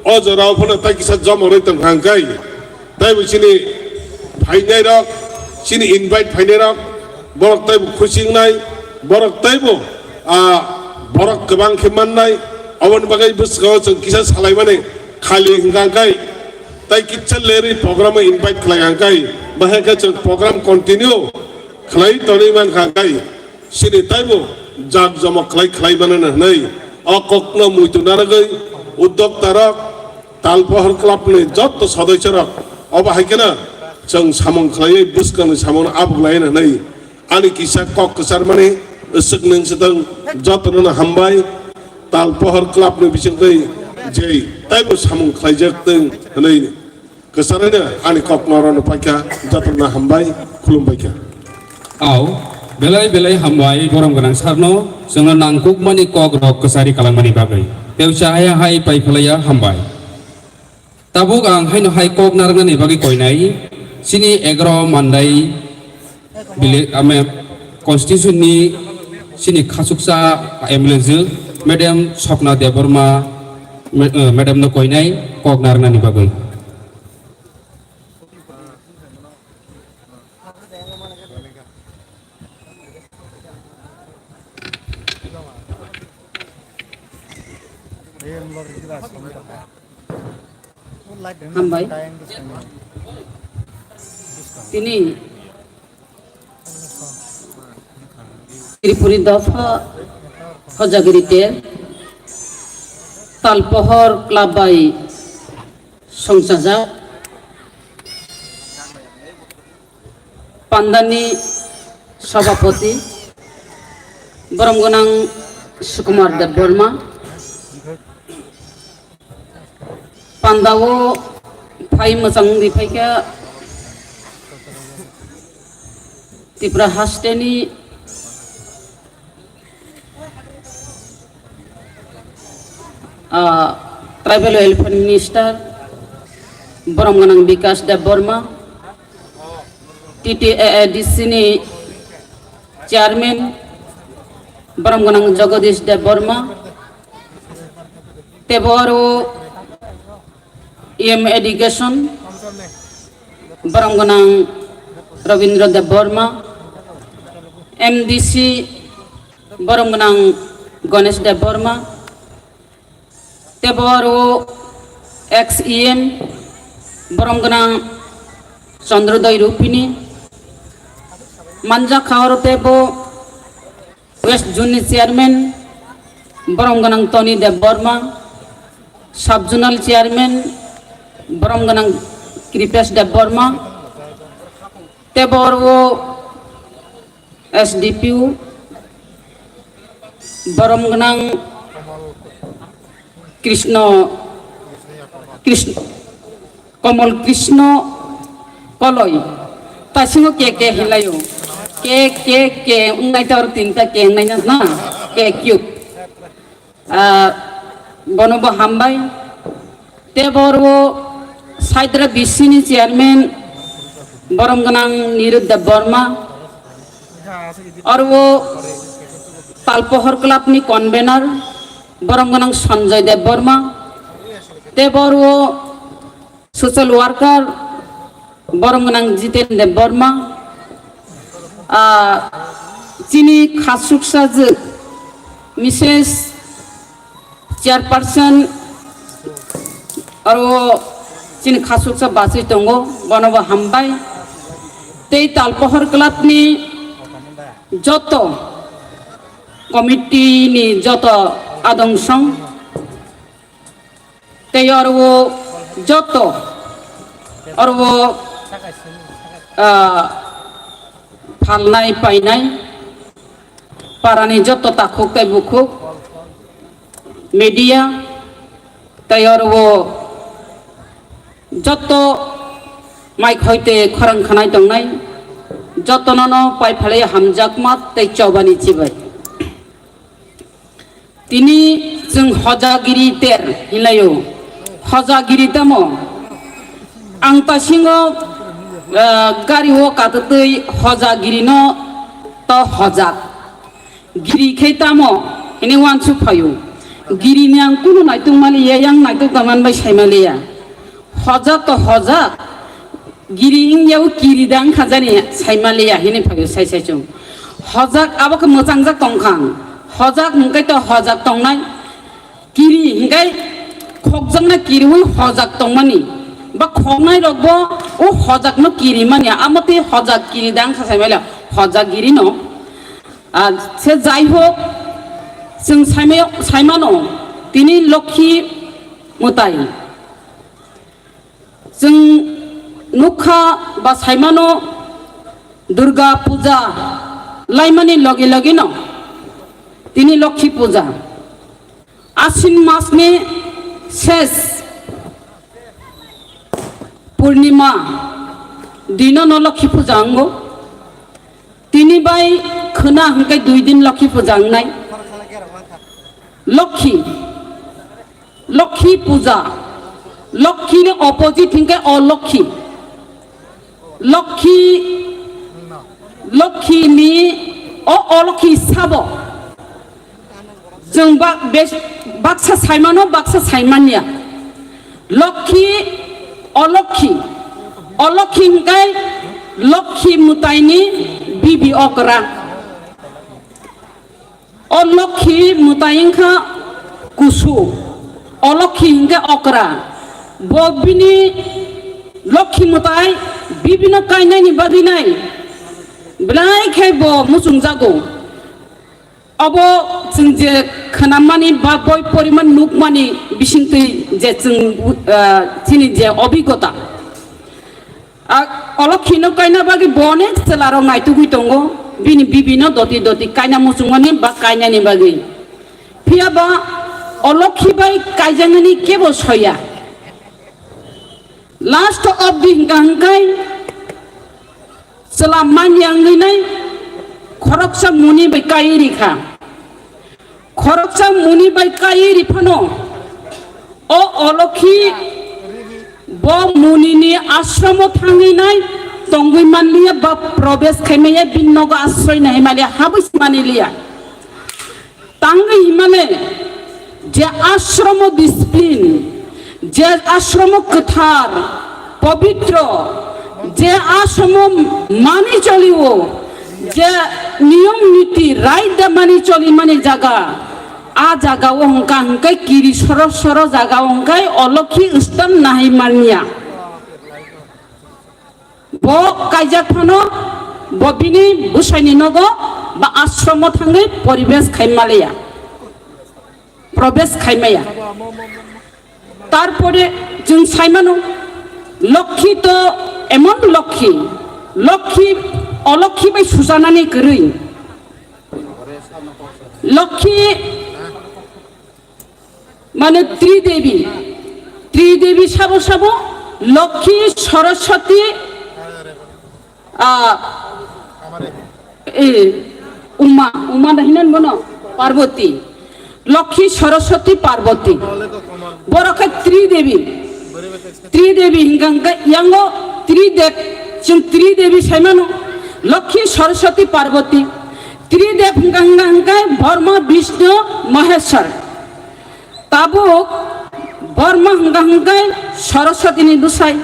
o jorao phano tai kisa joma rwi tong kha hwnkhe, taibo chini phainai rok, chini invite phainai rok, borok taibo khusi wngnai, borok taibo, ah, borok kwbang khe mannai, aboni bagwi bwskango chwng kisa salaimani khali hwnkha hwnkhe, tai kisa lerwi program o invite khlai hwnkhe, bahai khe chwng program continue khlai tonwi mankha hwnkhe. Chini taibo jak jomok khlai khlai mano hwnwi o kokno muitu narwgwi uddokta rok, Talpohor Club ni jotto sodoisyo rok obo hai kheno chwng samung khlaiwi bwskangni samungno abuk lai hwnwi ani kisa kok kwcharmani swk nwng swtwng jotono no hambai Talpohor Club ni bisingtwi je taibo samung khlaijak twng hwnwi. Kwcharino ani kok norokno paikha, jotono hambai, khulumbaikha. Au, belai belai hambai borom gwnang sarno, chwngno nangkukmani kok rok kwchari kalangmani bagwi. Tei ucha haya hai pai phalaiya hambai. Tabuk ang haino hai kok narwknani bagwi koinai, chini egaro mandai bile-, ame, constitution ni chini khasuksa M L A jwk, Madam Swapna Debbarma, ma-, eh, Madam no koinai kok narwknani bagwi. Hambai. Tini Tripuri dopha Hojagiri tel Talpohor club bai songchajak. Pandani sabhapati borom gwnang Sukumar Debbarma. Pandao phai mwchang wngwi phaikha Tripura hasteni, ah, Tribal Welfare Minister borom gwnang Bikash Debbarma, T T A A D C ni Chairman borom gwnang Jagadish Debbarma, tebo aro E M Education borom gwnang Rabindra Debbarma, M D C borom gwnang Ganesh Debbarma, tebo aro ex E M borom gwnang Chandrodoi Rupini, manjakha oro tebo West Zone ni Chairman borom gwnang Tony Debbarma, Sub Zonal Chairman borom gwnang Kripesh Debbarma, tebo oro S D P O borom gwnang Krishna, Krishna, Komol Krishna Koloi. Tasingo K K hinlaio. K, K, K, wngnai ta oro tinta K wngnai na, na? K cube. Ah, bono bo hambai. Tebo oro Saidra B C ni chairman borom gwnang Nirud Debbarma. Oro Talpohor Club ni convener borom gwnang Sanjoy Debbarma. Tebo oro social worker borom gwnang Jiten Debbarma. Ah, chini khasuksa jwk Missus Chairperson aro chini khasuksa bachwi tongo, bono bo hambai. Tei Talpohor Club ni Joto committee ni joto adong song tei oro o joto oro o, ah, phalnai painai parani joto takhuk tei bukhuk, media tei oro o joto mai khoi tei khorang khanai tongnai jotono no pai phalai hamjakma tei chobani chibai. Tini chwng hojagiri ter hinlaio. Hojagiri tamo? Ang tasingo, ah, gari o katwtwi hojagirino to hojak. Giri khe tamo hinwi uansuk phaio. Giri ni ang kunu naituk maliya, yang naituk tongmani bai sai maliya. Hojak to hojak. Giri wngya o kiri da wngkha jani sai maliya hinwi phaio sai sai chwng. Hojak abo khe mwchangjak tongkha. Hojak hwnkhe to hojak tongnai. Kiri hwnkhe khokjakna kiriwi hojak tongmani. Ba khoknai rokbo o hojakno kiri manya. Amo tei hojak kiri da wngkha sai maliya. Hojak girino. Ah, se jai hok, chwng saimai-, saimano, tini Lokhi mwtai. Chwng nukha ba saimano Durga Puja laimani logi logino tini Lokhi Puja. Ashin masni ses purnima dino no Lokhi Puja wngo. Tini bai khwna hwnkhe dui din Lokhi Puja wngnai. Lokhi, Lokhi Puja, Lokhi ni opposite hwnkhe Olokhi. Lokhi, Lokhi ni, o Olokhi sabo. Chwng bak-, bes-, baksa saimano, baksa saimanya. Lokhi, Olokhi, Olokhi hwnkhe Lokhi mwtaini bibi okra. O Lokhi mwtai wngkha kusu, Olokhi hwnkhe okra. Bo bini Lokhi mwtai bibino kainani bagwi nai. Belai khe bo muchungjago. Obo chwng je khwnamani ba boi porimani nukmani bisingtwi je chwng, ah, chini je obigota. Ah, Olokhino kaina bagwi bo onek chwlarok naitugwi tongo, bini bibino doti doti kaina muchungmani ba kainani bagwi. Phiya ba Olokhi bai kaijaknani kebo soya. Last of the hwnkha hwnkhe chwla manya wngwi nai khoroksa muni bai kaiwi rikha. Khoroksa muni bai kaiwi riphano o Olokhi bo munini ashromo thangwi nai tongwi manliya ba probes khaimaya bini nogo asroi nai maliya habwi se maniliya. Tangwi himale je ashromo discipline, je ashromo kwthar, pobitro, je ashromo mani choliwo, je niyom niti raida mani cholimani jaga, a jagao hwnkha hwnkhe kiri soro soro jagao hwnkhe Olokhi stan nahai manya. Bo kaijak phano bo bini bwsaini nogo ba ashromo thangwi poribesh khai maliya, probes khai maya. Tarpore chwng sai mano, Lokhi to emon Lokhi, Lokhi, Olokhi bai sujanani kwrwi. Lokhi mane Tridevi, Tridevi sabo sabo Lokhi, Saraswati, ah, eh, Uma, Uma na hinan bono, Parvati. Lokhi, Saraswati, Parvati. Borok khe Tridevi. Tridevi hingka hingka yango Tridep, chwng Tridevi saimano. Lokhi, Saraswati, Parvati. Tridep hingka hingka hingka Brahma, Vishnu, Maheshwar. Tabuk Brahma hingka hingka Saraswati ni bwsai.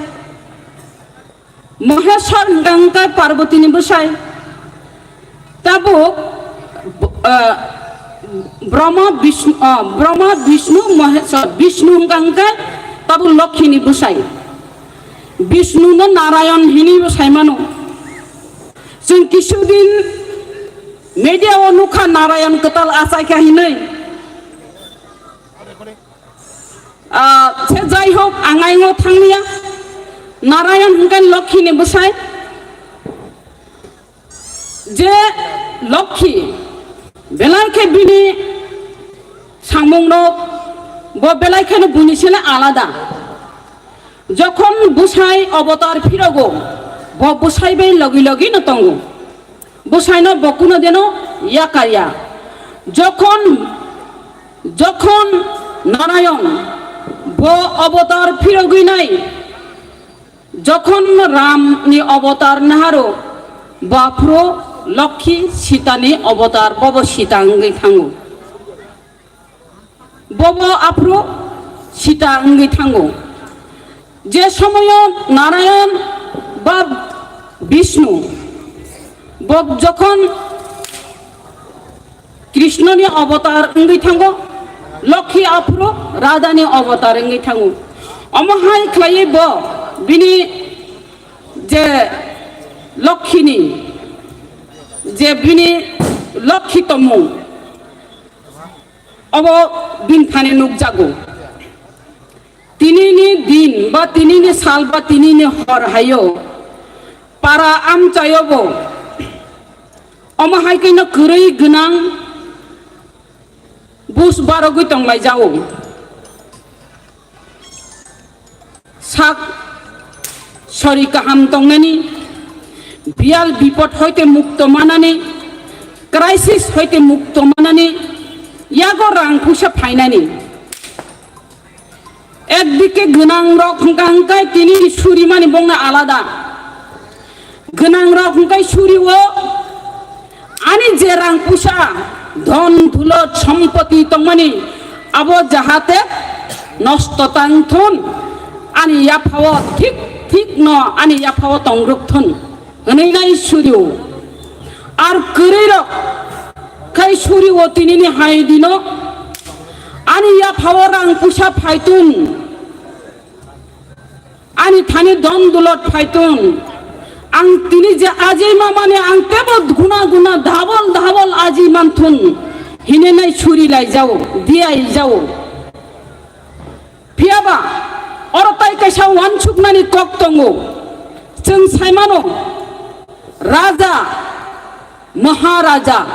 Maheshwar hingka hingka Parvati ni bwsai. Tabuk, ah, Brahma Vishnu, ah, Brahma Vishnu Maheshwar, Vishnu hingka hingka tabuk Lokhi ni bwsai. Vishnu no Narayan hini bo sai mano. Chwng kisu din Media o nukha Narayan kwtal achaikha hinwi. Ah, se jai hok, ang aingo thanglia. Narayan hwnkhe Lokhi ni bwsai. Je Lokhi, belai khe bini samung rok, bo belai kheno buini sele alada. Jokhon bwsai avatar phirogo, bo bwsai bai logi logi no tongo. Bwsai no bo kuno deno yakarya. Jokhon, jokhon Narayan bo avatar phirogwi nai, jokhon Ram ni avatar naharo, bo aphuru Lokhi Sita ni avatar, bobo Sita wngwi thango. Bobo aphuru Sita wngwi thango. Je somoyo Narayan ba Bishnu, bo jokhon Krishna ni avatar wngwi thango, Lokhi aphuru Radha ni avatar wngwi thango. Omo hai khlaiwi bo bini je Lokhi ni, je bini Lokhi tongmung, obo bini thani nukjago. Tinini din ba tinini sal ba tinini hor hayo para amchayobo omo hai khe no kwrwi gwnang bus barogwi tonglaijao. Sak sori kaham tongnani, biyal bipod hoite mukto manani, crisis hoite mukto manani, yago rang puisa phainani. Ekdike gwnang rok hwnkha hwnkhe tini suri mani bongna alada. Gwnang rok hwnkhe suri o ani je rang puisa, dhon dhulot, sompoti tongmani, abo jahate nosto tang thun, ani yaphao thik thik no ani yaphao tong ruk thun hwnwi nai suri o. Ar kwrwi rok khai suri o tinini hai dino ani yaphao rang puisa phaitun. Ani thani dhon dulot phaitun. Ang tini je aji mamani ang tebo guna guna double double aji manthun. Hinenai suri lai jao, diai jao. Phiyaba oro tai kaisa wansuknani kok tongo. Chwng saimano Raja Maharaja,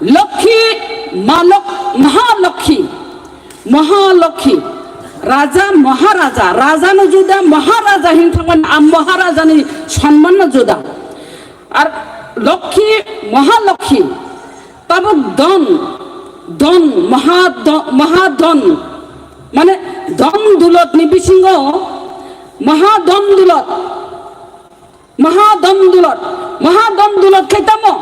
Lokhi, Malok, Mahalokhi, Mahalokhi, Raja, Maharaja, Raja no juda, Maharaja hin thangmani, a Maharaja ni sonman no juda. Ar Lokhi, Mahalokhi, tabuk don, don, Mahadon, Mahadon, mane don dulot ni bisingo, Mahadon dulot, Mahadon dulot, Mahadon dulot khe tamo?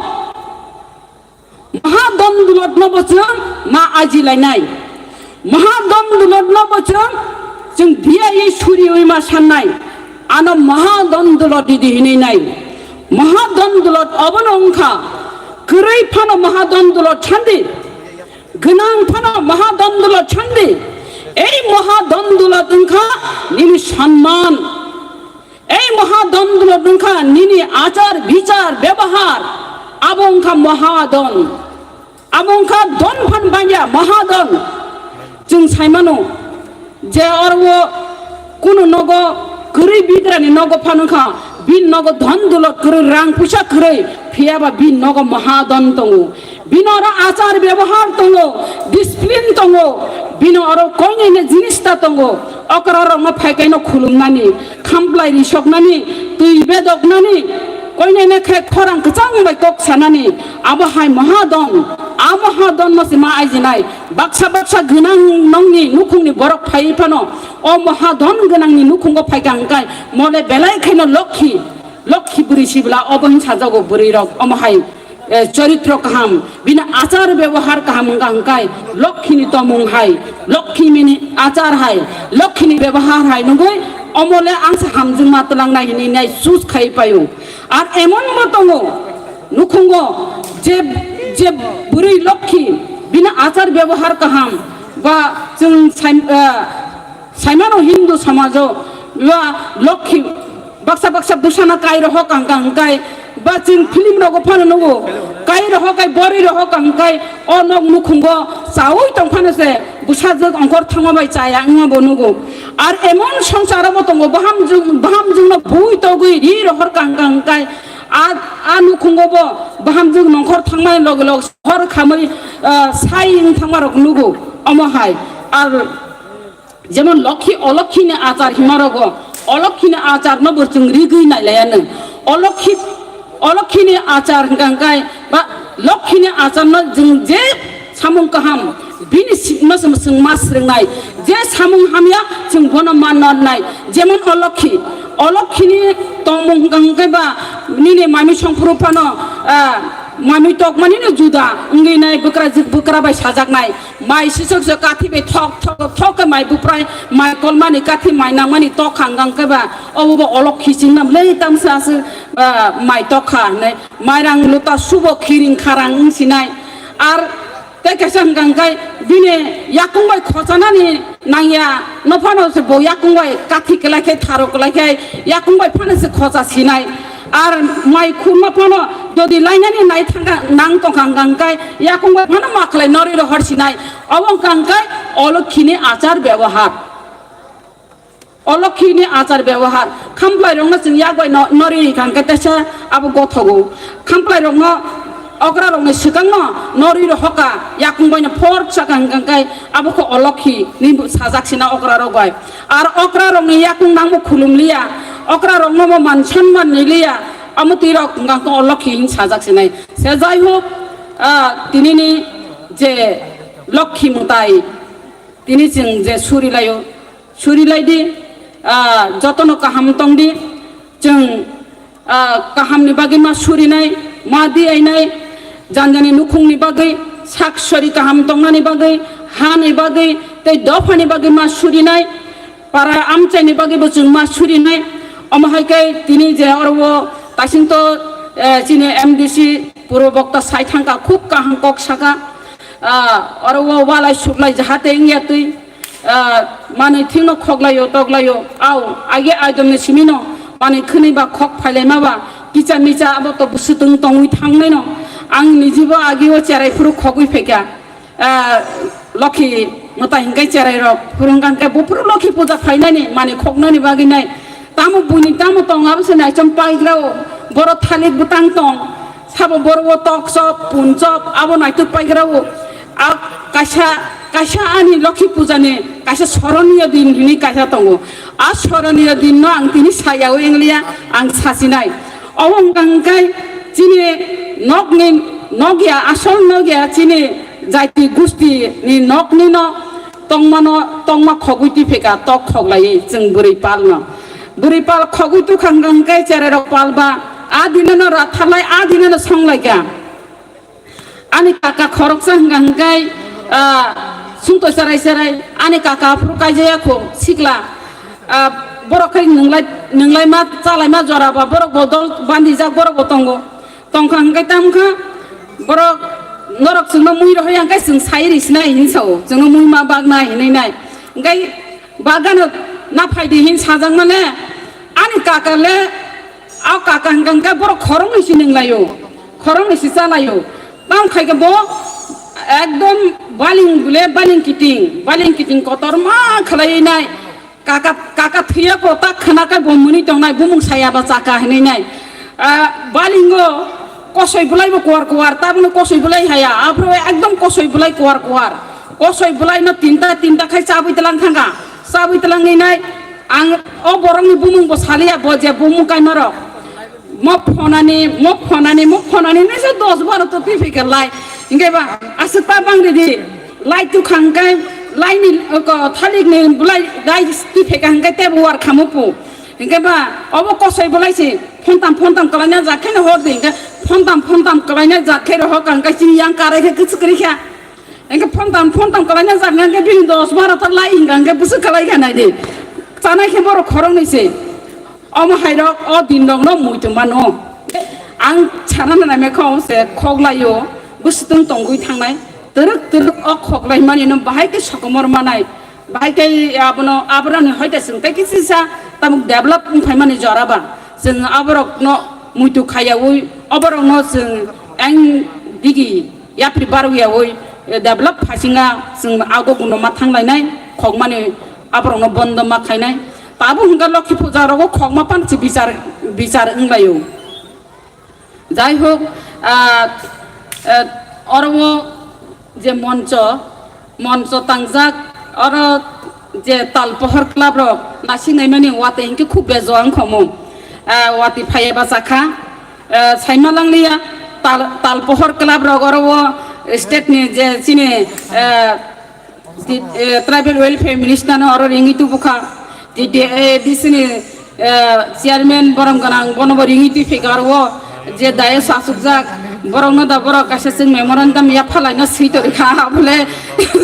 Mahadon dulot no bo chwng ma aji lainai. Mahadon dulot no bo chwng, chwng diya ye suri wi ma sannai. Ano Mahadon dulot didi hinwi nai. Mahadon dulot obono wngkha. Kwrwi phano Mahadon dulot sandi. Gwnang phano Mahadon dulot sandi. Ei Mahadon dulot wngkha nini sanman. Ei Mahadon dulot wngkha nini achar, bichar, bebahar, abo wngkha Mahadon. Abo wngkha don phan banya Mahadon. Chwng saimano je oro kunu nogo kwrwi bidrani nogo phan wngkha, bin nogo dhon dulot kwrwi, rang puisa kwrwi, phiyaba bin nogo Mahadon tongo. Bini oro achar bebohar tongo, discipline tongo, bini oro koinene jinis ta tongo, okra rokno phaikaino khulumnani, khamplai risoknani, twi bedoknani, koinene khe khorang kwchang bai kok sanani, abo hai Mahadon, a Mahadon no se ma aijinai, baksa baksa gwnang nongni nukhungni borok phaiwi phano, o Mahadon gwnangni nukhungo phaikha hwnkhe, mole belai khaino Lokhi, Lokhi bwrwi sibla obo hin sajago bwrwi rok, omo hai. Eh, choritro kaham, bini achar bebohar kaham wngkha hwnkhe, Lokhini tomung hai, Lokhini achar hai, Lokhini bebohar hai nungui omole ang se hamjwkma twlangnai hinwi nai choose khai paio. Ar emon bo tongo, nukhungo je, je bwrwi Lokhi, bini achar bebohar kaham, ba chwng sai, eh, saimano Hindu samajo, ba Lokhi, baksa baksa bwsano kai rohok ang kang kai, Ba chwng film rogo phano nugo, kai rohok kai bori rohok ang kai o nok nukhungo chaui tong phano se bwsajwk ongkhor thangma bai chaya wngma bo nugo. Ar emon songsaro bo tongo, bahamjwng, bahamjwngno bui togwi ri rohor kang kang kai a, a nukhungo bo bahamjwng nongkhor thangmani loge log hor khamwi, ah, sai wng thangma rok nugo omo hai. Ar Jemon lokhi, olokhini achar himarogo, olokhini acharno bo chwng rigwi nailaianw. Olokhi, olokhini achar hwnkha hwnkhe ba lokhini acharno chwng je samung kaham, bini sikno chwng, chwng ma swrwngnai, je samung hamya chwng bono ma nornai. Jemon olokhi, olokhini tongmung hwnkha hwnkhe ba nini mami songphuru phano, ah, mami tokmanino juda wngwi nai, bwkrajwk bwkra bai sajaknai. Mai sisok se kathi bai thok thok thok khe mai buprai, mai kolmani kathi mai nangmani tok kha hwnkha hwnkhe ba obo bo olok khiching nam le tamsa se, ah, mai tok kha hinwi mairang luta subo khiring kharang wng sinai. Ar tei kaisa hwnkha hwnkhe bini yakung bai khochanani nangya, no phano se bo yakung bai kathi kwlai khe tharo kwlai khe yakung bai phano se khocha sinai. Ar mai khurma phano jodi lainani nai thangkha nang tongkha hwnkha hwnkhe yakung bai phano ma khlai norwi rohor sinai. Obo wngkha hwnkhe olokhini achar byabohar. Olokhini achar byabohar. Khamplai rokno chwng yak bai no-, norwi hwnkha hwnkhe teisa abo gothogo. Khamplai rokno okra rokni swkangno norwi rohokha yakung baino phor chakha hwnkha hwnkhe abo khe olokhi ni sajak sina okra rok bai. Ar okra rokni yakung nangbo khulum liya, okra rokno bo man sonman ni liya, amo twi rok hwnkha hwnkhe olokhi hin sajak sinai. Se jai hok, ah, tinini je lokhi mwtai, tini chwng je suri laio, suri lai di, ah, jotono kaham tong di, chwng, ah, kaham ni bagwi ma suri nai, ma di ai nai, janjani nukhung ni bagwi, sak sori kaham tong nani bagwi, ha ni bagwi, tei dopha ni bagwi ma suri nai, para amchai ni bagwi bo chwng ma suri nai. Omo hai khe tini je oro o taising to, eh, chini M D C puro bokta sai thang kha, khub kaham kok saka. Ah, oro o walai suklai jahate wngya twi, ah, manwi thwino khoklaio toklaio. Au, age aidom ni simi no manwi khwnwi ba khok phailaima ba kicha micha abo to bwswtwng tongwi thangnai no. Ang nijibo age o cherai phuru khogwi phaikha. Ah, lokhi mwtai hwnkhe cherai rok phuru hwnkha hwnkhe buphuru lokhi puja phainani manwi khoknani bagwi nai. Tamo buini tamo tong abo se naichom paigra o, boro thalik bwtang tong. Sabo boro o tok chop, pun chop, abo naituk paigra o. A kaisa, kaisa ani Lokhi Puja ni kaisa soroniyo din hini kaisa tongo. A soroniyo din no ang tini saya o engliya, ang sasinai. Obo wngkha hwnkhe chini nokni, nokya, asol nokya chini jaiti gusti ni nokni no tongmano, tongma khogwi twi pheka tok khoklaiwi chwng bwrwi pal no. Bwrwi pal khogwi twkha hwnkha hwnkhe cherai rok pal ba a dino no ratharlai, a dino no songlaikha. Ani kaka khoroksa hwnkha hwnkhe, ah, sungto cherai cherai ani kaka aphuru kaijaya kho sikla. Ah, borok khai nwnglai, nwnglai ma, chalai ma jora ba borok bo dol bandijak borok bo tongo. Tongkha hwnkhe tamkha borok norok chwngno mui rohoi hwnkhe chwng sai ri sinai hin sao. Chwngno mui ma bagna hinwi nai. Hwnkhe bagano na phaidi hin sajak mane ani kaka le A kaka hwnkha hwnkhe borok khoroknwi si nwnglaio, khoroknwi si chalaio. Tamo khaikhe bo ekdom baling bole baling kiting, baling kiting kotorma khlaiwi nai. Kaka, kaka thwiya ko ta khna khe bo mwnwi tongnai, bumung saya ba chaka hinwi nai. Ah, balingo kosoi bwlai bo kuar kuar, tabukno kosoi bwlai haya, aphuru ekdom kosoi bwlai kuar kuar. Kosoi bwlai no tinta, tinta khai chabwi tlang thangkha, chabwi tlangwi nai. Ang o borokni bumung bo saliya, bo je bumung kaima rok. Mo phonani, mo phonani, mo phonani nai se dos baro to twi phika lai. Hingke ba, aswk ta bang ridi. Lai tu khang kai, lai ni, ko, thalik ni, lai, lai twi phika hingke te bo war khamu pu. Hingke ba, obo kosoi bo lai si, phontam, phontam kalai na jak khe hor di, hingke phontam, phontam kalai na jak khe ro ho kang kai chini yang karai khe kwchwk kri kha. Hingke phontam, phontam kalai na jak hingke bini dos baro ta lai hingke hingke bwswk kalai kha nai di. Chanai khe borok khorok ni se. Omo hai rok o din rok no muitu mano. Ang sana na nai kho se khok lai o bwswtwng tongwi thangnai. Twrwk twrwk o khok lai mani no bahai khe sokomor manai. Bahai khe abono aboroni hoite chwng tei kisi sa tabuk develop wng phai mani jora ba. Chwng aborok no muitu khaiyaui Oborokno chwng ang digi yapri barwi yawi develop phasinga chwng ago guno ma thanglainai khokmani aborokno bondo ma khainai. Tabuk hwnkha Lokhi puja rogo khokma panchi bichar bichar wnglaio. Jai hok, ah, ah, oro o je moncho, moncho tangjak, oro je tal pohor club rok nasing naimani watwi hinkhe khub bejo wng khomo. Ah, watwi phaiya bachakha, ah, saima langliya tal, tal pohor club rok oro o state ni je chini, ah, Di-, eh, Tribal Welfare Minister no oro ringwi tubukha. T T A D C ni, eh, chairman borom gwnang bono bo ringwi twi phikha oro o je dais achukjak borok no da borok kaisa chwng memorandum yaphalaino swi torikha abole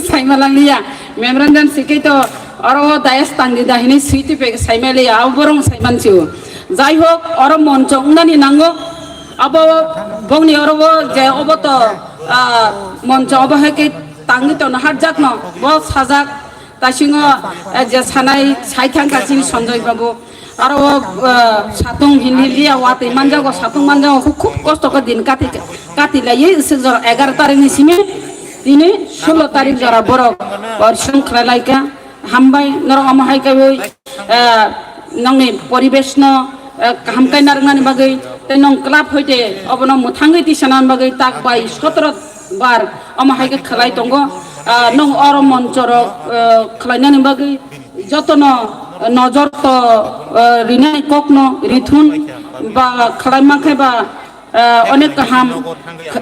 saima langliya memorandum swikhe to oro o dais tangdi da hinwi swi twi phikha saima liya abo borok saiman sio. Jai hok oro moncho wngnani nango abo bongni oro o je obo to, ah, moncho obo hai khe tangwi tongna harjakno bo sajak. Tasingo, eh, je sanai sai thangkha chini Sanjoy babu. Aro o, eh, satung hinliya watwi manjago, satung manjago, khub, khub kosto khe din kati, kati laiwi swk jora egaroh tarikni simi tini sullo tarik jora borok orsong khlai laikha. Hambai norok omo hai kaiwi, eh, nongni poribesh no, eh, kaham khe narwknani bagwi tei nong club hoite obono mwthangwi tisanani bagwi tak bai sotoro bar omo hai khe khlai tongo. Ah, nong oro monchorok, eh, khlainani bagwi jotono nojor to, eh, rinai kokno rithun ba khlai mankhe ba, eh, onek kaham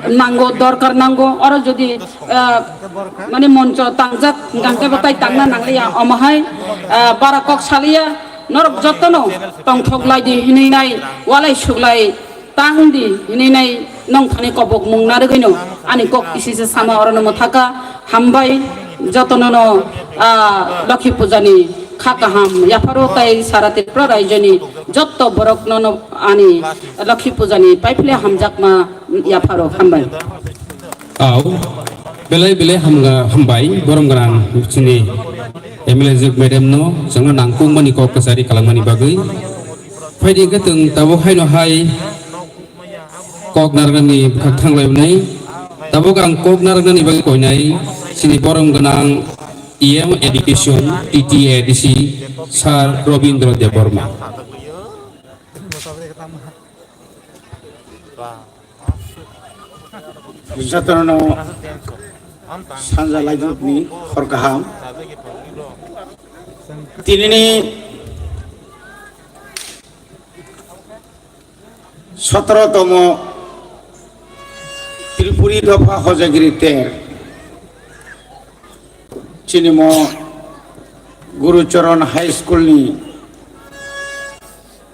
nango, dorkar nango. Oro jodi, eh, mane moncho tangjak hingkhe bo tai tangna nangliya omo hai, eh, bara kok saliya norok jotono tongthok lai di hinwi nai walai suklai tang di hinwi nai nong thani kobok mung narwgwino ani kok kisi se sama orono mwthaka. Hambai jotono no, ah, Lokhi puja ni kha kaham yapharo tai sara Tripura rajyo ni jotto borok no no ani Lokhi puja ni paiphile hamjakma yapharo. Hambai. Au, belai belai hamga hambai borom gwnang chini M L A jwk madam no chwngno nangkukmani kok kwchari kalangmani bagwi. Phaidi hwnkhe chwng tabuk haino hai kok narwknani bwkhak thanglaibwnai. Tabuk ang kok narwknani bagwi koinai chini borom gwnang E M Education T T A D C Sir Robindra Debbarma. Jotono sanja laidukni hor kaham. Tinini sotoro tomo Tripuri dopha Hojagiri ter chini mo Guru Charan High School ni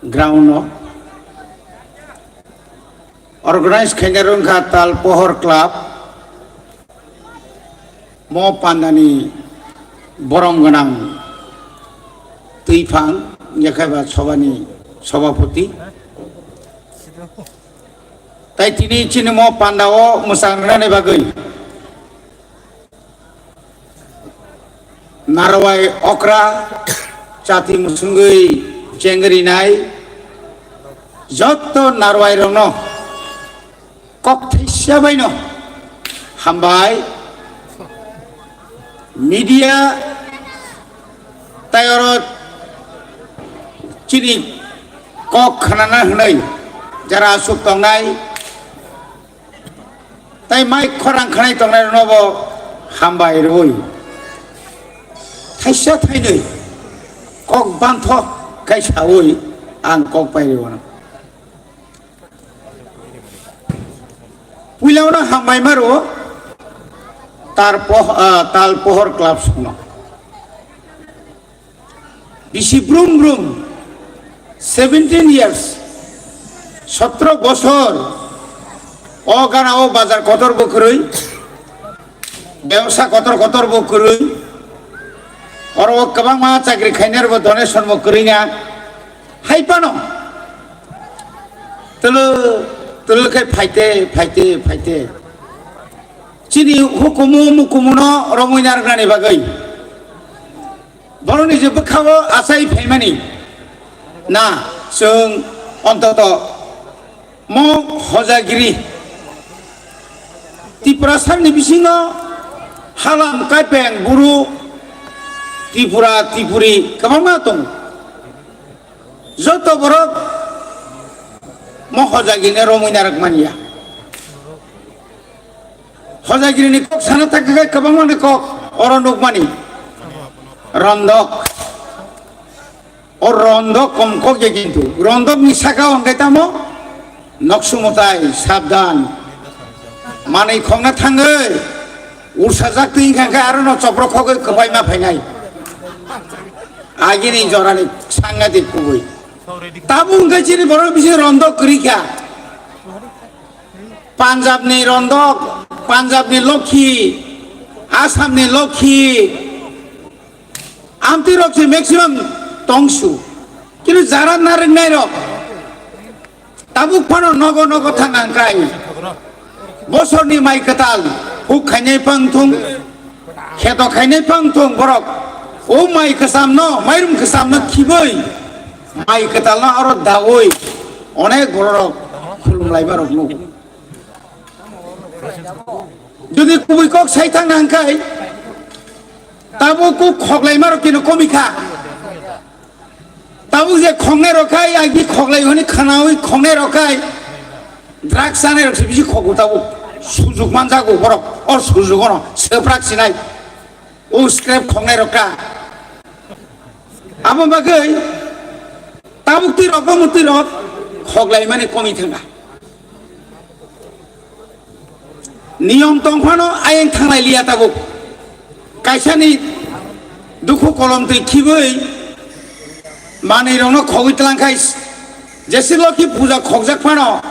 ground no organize khaina rwngkha Tal Pohor Club. Mo pandani borom gwnang twiphang, yakhaiba sobani sobapoti. Tai tini chini mo panda o mwchang rwnani bagwi narwai okra chati mwswngwi chengrinai jotto narwai rokno kok thaisa baino hambai. Media tai oro chini kok khnana hwnwi jara aswk tongnai tai mai khorang khnai tongnai rokno bo hambai rwui thaisa thainwi kok banthok khai saui ang kok pai rwno. Puila uno hambai maro tar poh-, ah, Tal Pohor Club songno. Bisi brum brum, seventeen years, sotro bosor, o gana o bazar kotor bo kwrwi, bebsa kotor kotor bo kwrwi, oro o kwbangma chakri khainai bo donation bo kwrwi na. Hai phano tolo tolo khe phaite, phaite, phaite. Chini hukumu mukumuno romwi narwknani bagwi. Borokni je bwkhao achai phaimani. Na, chwng ontoto Mo hojagiri Tiprasani bisingo halam kaipeng buru Tripura Tripuri kwbangma tongo. Joto borok mo hojagirino romwi narwk manya. Hojagirini kok sana thangkhe kwbangmani kok oro nukmani. Rondok. O rondok kom kok ya kintu. Rondokni saka o hwnkhe tamo? Noksu mwtai, sabdan. Manwi khokna thangwi ursajak twi wngkha khe aro no chopro khogwi kwbai ma phainai. Agini jorani sangadik kubui. Tabuk hwnkhe chini borok bisi rondok kwrwi kha. Punjabni rondok, Punjabni lokhi, Assamni lokhi, amtwi rok se maximum tongsu. Kini jara narwknai rok tabuk phano nogo nogo thang ang kai. Bosorni mai kwtal huk khainai phang thung, kheto khainai phang thung borok. O mai kwcham no, mairum kwcham no khibui, mai kwtal no aro daui, onek borok khulum lai borok nugo. Jodi kubui kok sai thang nang kai, tabuk kok khoklai maro kino komi kha. Tabuk je khongnai rok khai, agi khoklai honi khanaui khongnai rok khai, drugs chanai rok se bisi khogo tabuk. Sujuk manjago borok, o sujuk ono, seprak sinai. O scrap khongnai rok ka. Abo bagwi tabuk twi rok, omo twi rok, khoklai mani komi thanga. Niyom tong phano ayang thanglai liya tabuk. Kaisani dukhu kolom twi khibui manwi rokno khogwi tlang khai jesi lokhi puja khokjak phano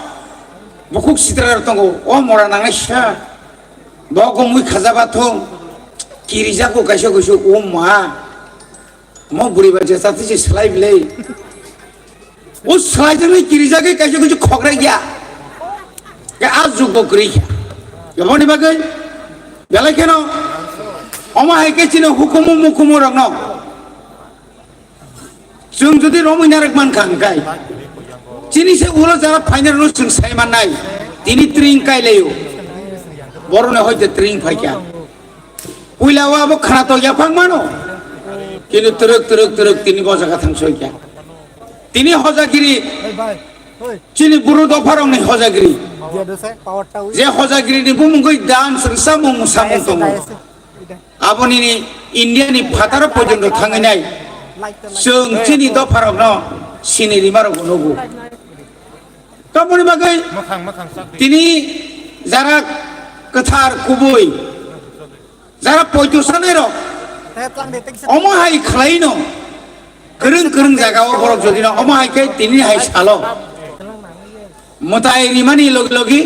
bukhuk sitra rok tongo. O mora nangnai sa bo gomwi khajaba thung kirijago kaisa kuisu o ma. Mo bwrwi bai je chati se slai bilai. O slai jani kiri jage kaisa kuchu khokrai ya. Ya a jug bo kri. Ya boni bagwi. Belai kheno. Omo hai ke chini hukumu mukumu rokno. Chwng jodi romwi narwk man kha hwnkhe. Chini se ulo jara phainai rokno chwng sai mannai. Tini tring kai laio. Boroni hoite tring phaikha. Puila o abo khana to yaphang mano. Kintu twrwk, twrwk, twrwk tini bo jaga thang soi kya. Tini hojagiri, chini buru dopha rokni hojagiri. Je hojagiri ni bumung goi dan sengsa mung samung tongo. Aboni ni India ni phataro pojonto thangwi nai. Chwng chini dopha rokno sini rima rok nugo. Kamoni bagwi tini jara kwthar kubui. Jara poito sanai rok omo hai khlai no kwrwng kwrwng jaga o borok jodi no omo hai khe tini hai salo mwtai rimani logi logi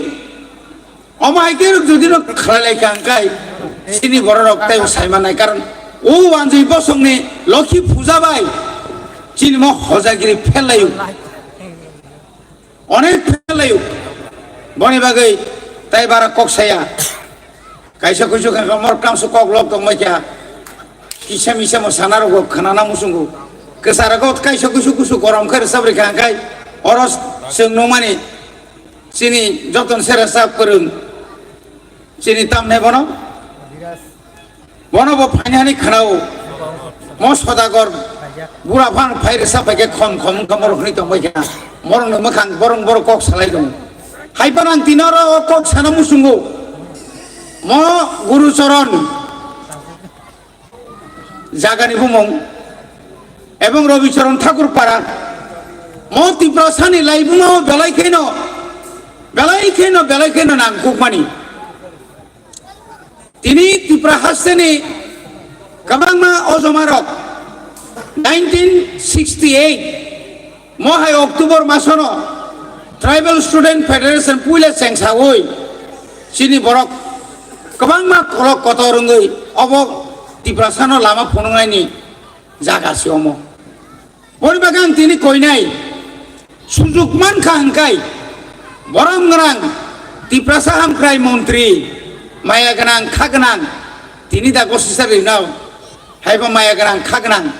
omo hai khe rok jodi no khlai lai kha hwnkhe chini borok rok tei sai manai karon o wanjwi bosongni lokhi puja bai chini mo hojagiri phelaio. Onek phelaio. Boni bagwi tai bara kok saya. Kaisa kuisu kha mor kamsu kok lok tong mai kha. Kisa misa mo sana rok khana na musungo. Kesa rok kaisa kuisu kusu korom khe sabri kha kai. Oros seng nungmani. Chini joton sera sap kwrwng. Chini tamne bono. Bono bo phainani khanao. Mo Sodagor bura phan phai rwsa phai khe khom khom wngkha morok hwnwi tong bai kha. Morokni mwkhang borok borok kok salai tongo. Hai phano ang tini oro o kok sana muchungo. Mo Guru Charan jagani bumung ebong Rabi Charan Thakur para. Mo Tiprasani laibuma o belai kheno, belai kheno, belai kheno nangkukmani. Tini Tripura hasteni kwbangma ojomarok nineteen sixty-eight mohai October masono Tribal Student Federation puila chengsawi chini borok kwbangma kolok kotor wngwi obo Tiprasano lama phunuknaini jaga se omo. Boni bagwi ang tini koinai sujuk mankha hwnkhe borom gwnang Tiprasa hamkrai montri maya gwnang kha gwnang tini da gosi sar rinao haiba maya gwnang kha gwnang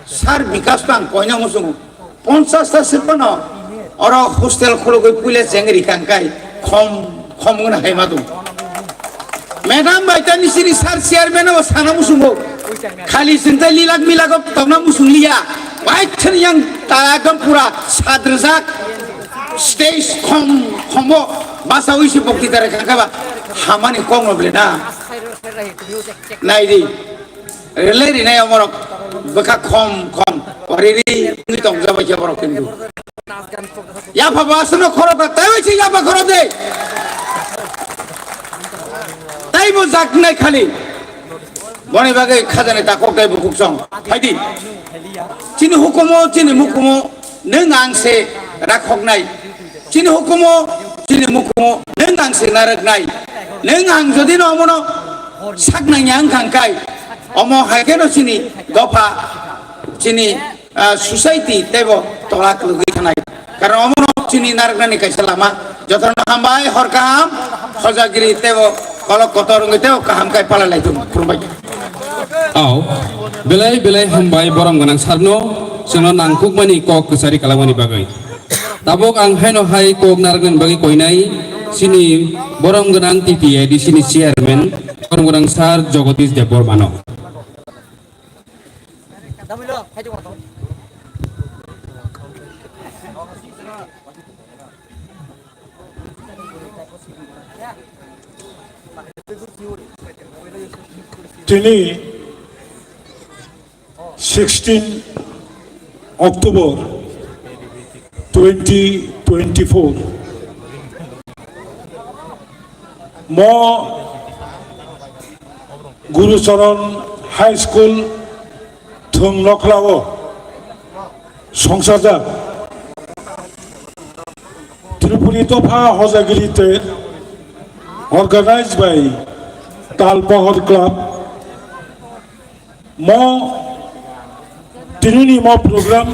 sar Bikas bang koina musungo ponchas ta se phano Oro hostel khulugwi puila chengri kangkai khom khom wngna hai ma tung. Madam bai tani sini sir chairman o sana musungo. Khali sinta lilak milak o tongna musung liya. Bai thani yang ta ekdom pura sadrjak stage khom khomo basa wi si bokti tare kangkai ba hamani kong no ble na. Nai di. Relai rinai omorok bwkha khom khom oriri wngwi tongjabai khe borok hindu. Yapha bo aswkno khorok ta taiwi se yapha khorok de. Taibo jaknai khali. Boni bagwi khajani takhok tei bukhuk song. Phaidi. Chini hukumo, chini mukumo, nwng ang se rakhoknai. Chini hukumo, chini mukumo, nwng ang se narwknai. Nwng ang jodi no omono sak nangya wngkha hwnkhe, omo hai kheno chini dopha, chini, ah, society teibo tola kwlwgwi thanai. Karon omono chini narwknani kaisa lama. Jotono hambai, hor kaham, hojagiri teibo kolok kotor wngwi teibo kaham kai pala lai thung. Khulumbai. Aw, belai belai hambai borom gwnang sarno, chwngno nangkukmani kok kwchari kalangmani bagwi. Tabuk ang haino hai kok narwknani bagwi koinai chini borom gwnang T T A D C ni chairman, borom gwnang sir Jagadish Debbarmano. Tini sixteen October twenty twenty-four. Mo Guru Charan High School thwng nokhlao songchajak Tripuri Dopha Hojagiri te organized by Talpahor Club. Mo tinini mo program,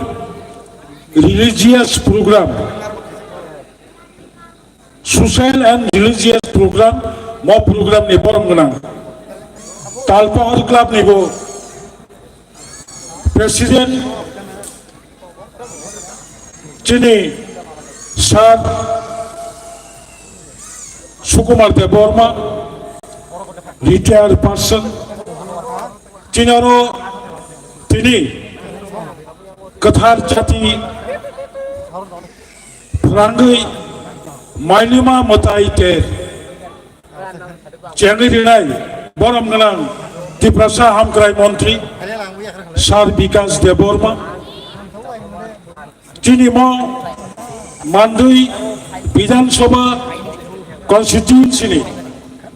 religious program, social and religious program, mo program ni borom gwnang. Talpahor Club ni bo president chini sir Sukumar Debbarma, retired person, chini oro tini kwthar jati phrangwi Mailima Mwtai ter chengwi rinai borom gwnang Tiprasa Hamkrai Montri Sir Bikas Debbarma, chini mo Mandwi Bidhan Sabha constituency ni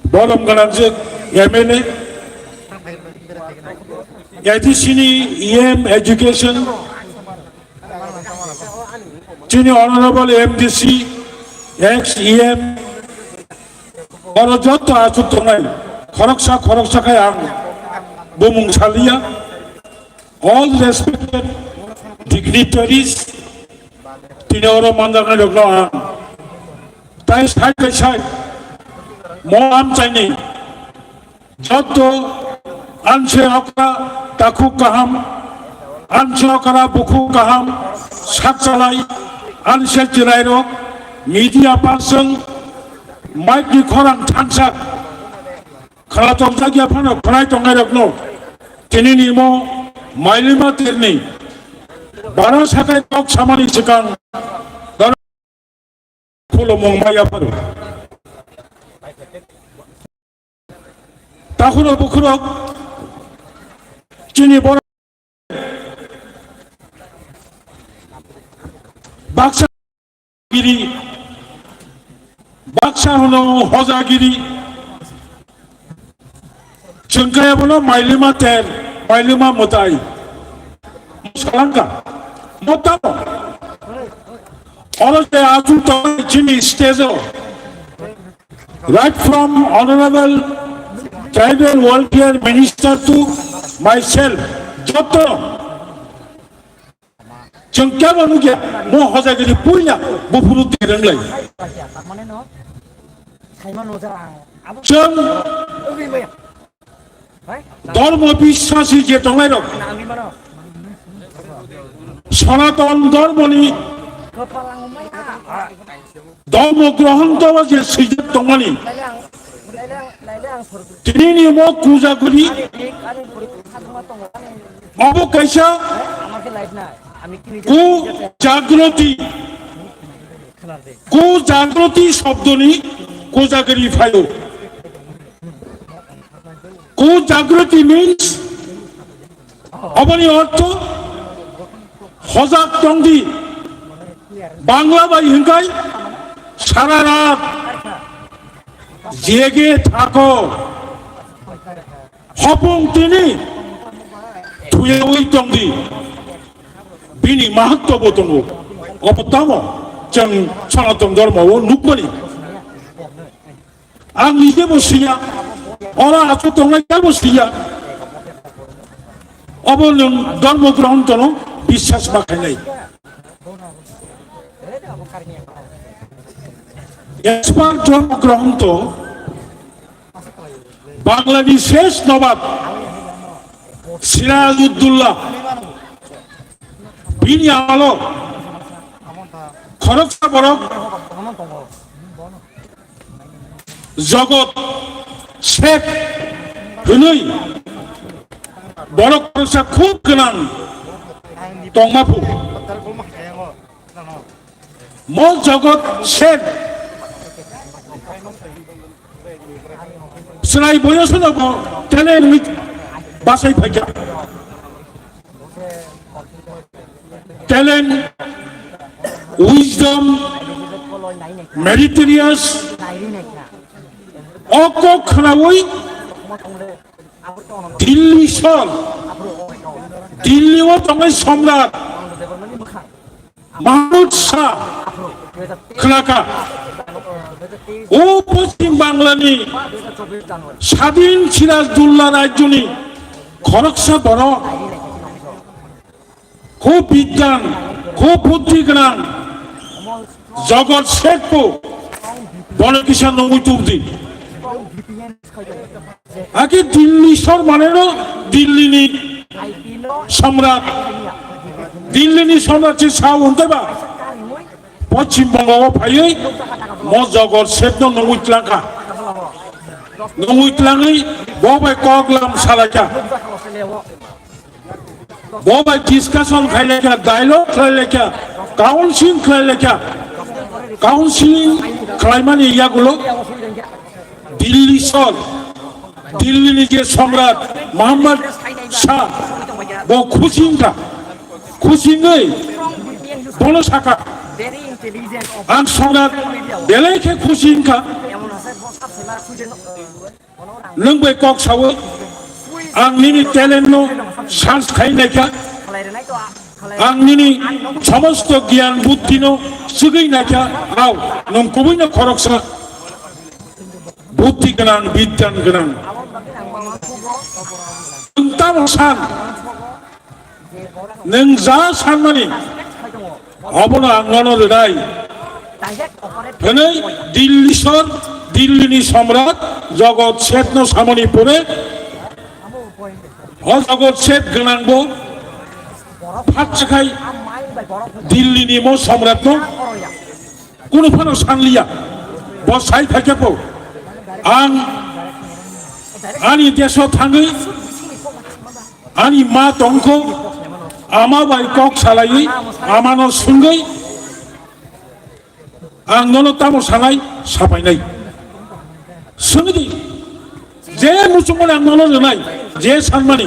borom gwnang je M L A, A D C ni E M Education, chini Honorable M D C, ex E M, oro jotto achuk tongnai, khoroksa khoroksa khai ang bumung saliya. All respected dignitaries, tini oro manjaknai rokno ang tai side by side mo amchaini jotto anse okra takhuk kaham, anse okra bukhuk kaham, sakchalai, anse chwrairok, media person, mic ni khorang thansa khwna tongjakya phano khwnai tongnairokno tinini mo Mailima terni bara sakai kok samani swkang khulumung maya phano. Takhurok bukhurok chini borok baksa giri, baksa hwno hojagiri. Chwng khe abono Mailima ter, Mailima mwtai. Salangka. Motamo. Oro je achu tongnai chini stage o. Right from Honorable Tribal Welfare Minister to myself, jotto. Chwng kebo nukya, mo hojagiri puila buphuru twi rwnglai. Chwng dormo biswasi je tongnairok, Sonaton dormoni Dharma Granthao je swijak tongmani, tini ni mo kujaguri, obo kaisa ku jagroti, ku jagroti shobdoni kujaguri phaio. Ku jagroti means, oboni ortho hojak tongdi. Bangla bai hwnkhai sara rat jege thako, hopung tini thuyawi tongdi. Bini mahatto bo tongo. Obo tamo chwng Sanatan Dharma o nukmani. Ang nijebo siya, oro achu tongnai teibo siya. Obo nwng Dharma Granthano biswas ma khainai. As per Dharma Grantho, Banglani shesh Nawab Sirajuddaulah bini amalo khoroksa borok Jogot Seth hwnwi borok khoroksa khub gwnang tongma phu. Mo Jogot Seth chwrai boyosno bo talent hwnwi bachai phaikha. Talent, wisdom, meritorious, o kok khnaui Dilli sor, Dilli o tongnai Somrat Mahmud Shah khnakha. O Poschim Banglani sadin Sirajuddaulah rajyoni khoroksa borok. Khub bidyan, khub buddhi gwnang, Jogot Seth bo bono kisa nungwi tubdi. Ake Dilli sor maneno Dillini Somrat, Dillini Somrat se sao hwntaiba. Poschim Bongo o phaiwi mo Jogot Sethno nungwi tlangkha. Nungwi tlangwi bo bai kok lam salaikha. Bo bai discussion khlai laikha, dialogue khlai laikha, counseling khlai laikha. Counseling khlaimani yagulo Dilli sor, Dillini je Somrat Muhammad Shah, bo khusi wngkha. Khusi wngwi bono sakha, "Ang Somrat belai khe khusi wngkha." Nwng bai kok sawi, ang nini talent no search khai naikha, ang nini somosto gyan buddhi no swgwi naikha, ao nwng kubui no khoroksa buddhi gwnang, bidyan gwnang. Nwng tamo san, nwng ja sanmani, obono ang nono rwnai. Hwnwi Dilli sor, Dillini Somrat Jogot Sethno samani pore, o Jogot Seth gwnangbo phatsakhai Dillini mo Somratno kunu phano sanliya. Bo sai phaikhe bo ang ani deso thangwi ani ma tongkho, ama bai kok salaiwi amano swngwi ang nono tamo sanai sapainai. Swngdi, je muchungmani ang nono rwnai, je sanmani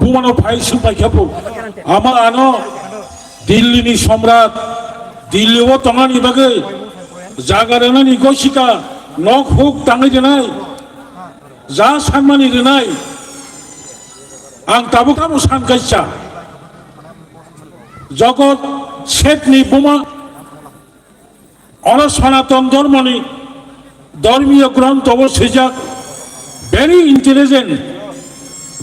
bumano phai swngpaikha bo, ama ano Dillini Somrat, Dilli o tongani bagwi jaga rwnani gosika nok huk tangwi rwnai, ja sanmani rwnai. Ang tabuk tamo san kaisa, Jogot Sethni buma oro Sanatan Dharmani Dharmiyo Grantho bo swijak, very intelligent,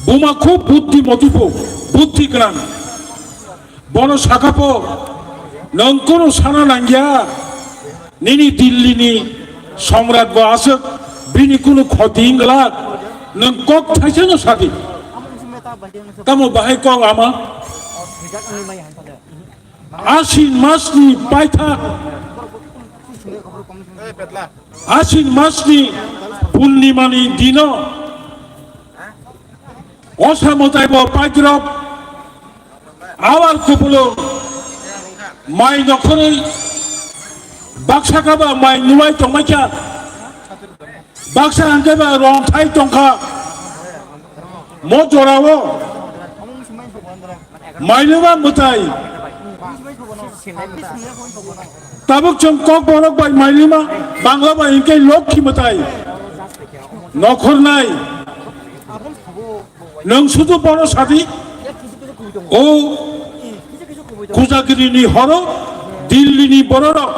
buma khub buddhi motibo, buddhi gwnang. Bono sakha pho, nwng kunu sana nangya, nini Dillini Somrat bo aswk, bini kunu khoti wng glak, nwng kok thaisano sadi. Tamo bahai kok ama? Ashin masni paithak, Ashin masni purnimani dino osa mwtai bo paitrok awar kupulung mai nokhorwi baksa kaba mai nuwai tongmaikha. Baksa hwnkhe ba rongthai tongkha. Mo jorao mailuma mwtai. Tabuk chwng Kokborok bai mailuma, Bangla bai hwnkhe Lokhi mwtai. Nokhornai. Nwng sudu bono sadi. O Kujagiri ni horo, Delhi ni bororok.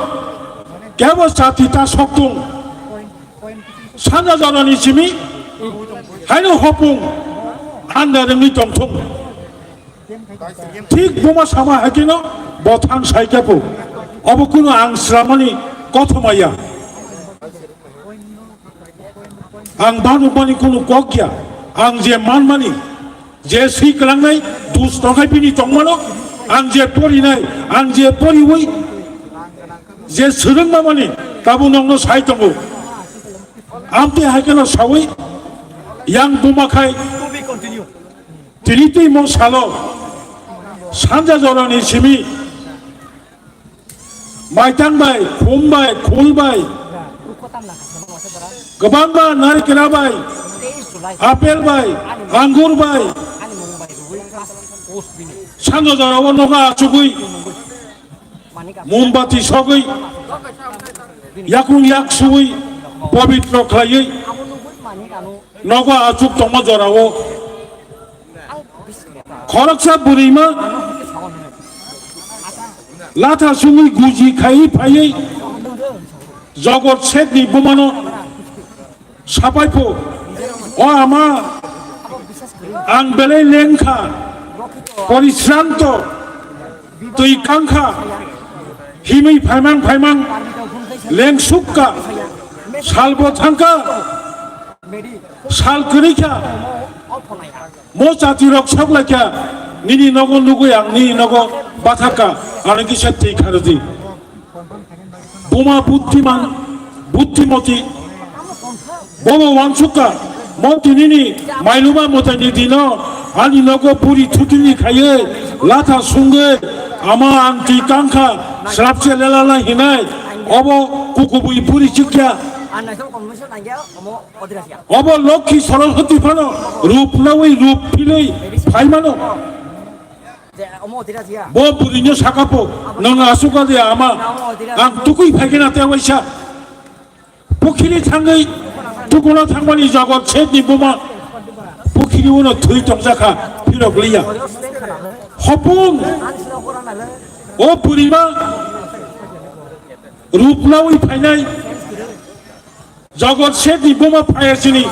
Kebo chati ta soktung. Sanja jorani simi haino hopung anda rwngwi tongthung. Thik buma sama hai kheno bo thang sai khe pho. Obo kuno ang sramani kothoma ya. Ang banukmani kuno kok ya. Ang je manmani, je swi kwlangnai, dus tongkhai bini tongmano, ang je porinai, ang je poriwi, je swrwngma mani, tabuk nokno sai tongo. Amtwi hai kheno sawi, yang buma khai, tini twi mo salo, sanja jorani simi, maitang bai, khum bai, khul bai, kwbangma narikela bai, apel bai, angur bai, sanja jorao nogo achugwi, mombati sogwi, yakrung yak suwi, pobitro khlaiwi, nogo achuk tongma jorao khoroksa bwrwima latha sungwi guji khaiwi phaiwi Jogot Sethni bumano sapai pho, "O ama, ang belai lengkha, porisranto, twi kangkha, himwi phaimang phaimang lengsukka, salbo thangkha, sal kwrwikha, mo chatirok soklaikha, nini nogo nugwi ang nini nogo bathakka, ano kisa twi kharwdi." Buma buddhiman, buddhimoti, bobo wansukha, mo tinini mailuma mwtaini dino ani nogo puri thutini khaiwi latha sungwi ama ang twi kangkha, srapse lelala hinai, obo kukubui puri chikya. Obo Lokhi Saraswati phano rup nawi rup philwi phaimano. Bo bwrwino sakha pho, "Nwng aswk kha de ama, ang tukui phaikhe na tei waisa." Pukhiri thangwi tukuna thangmani Jogot Sethni buma pukhiri uno thwi tongjakha, phirok liya. Hopung, o bwrwima rup nawi phainai. Jogot Sethni buma phaiya sini.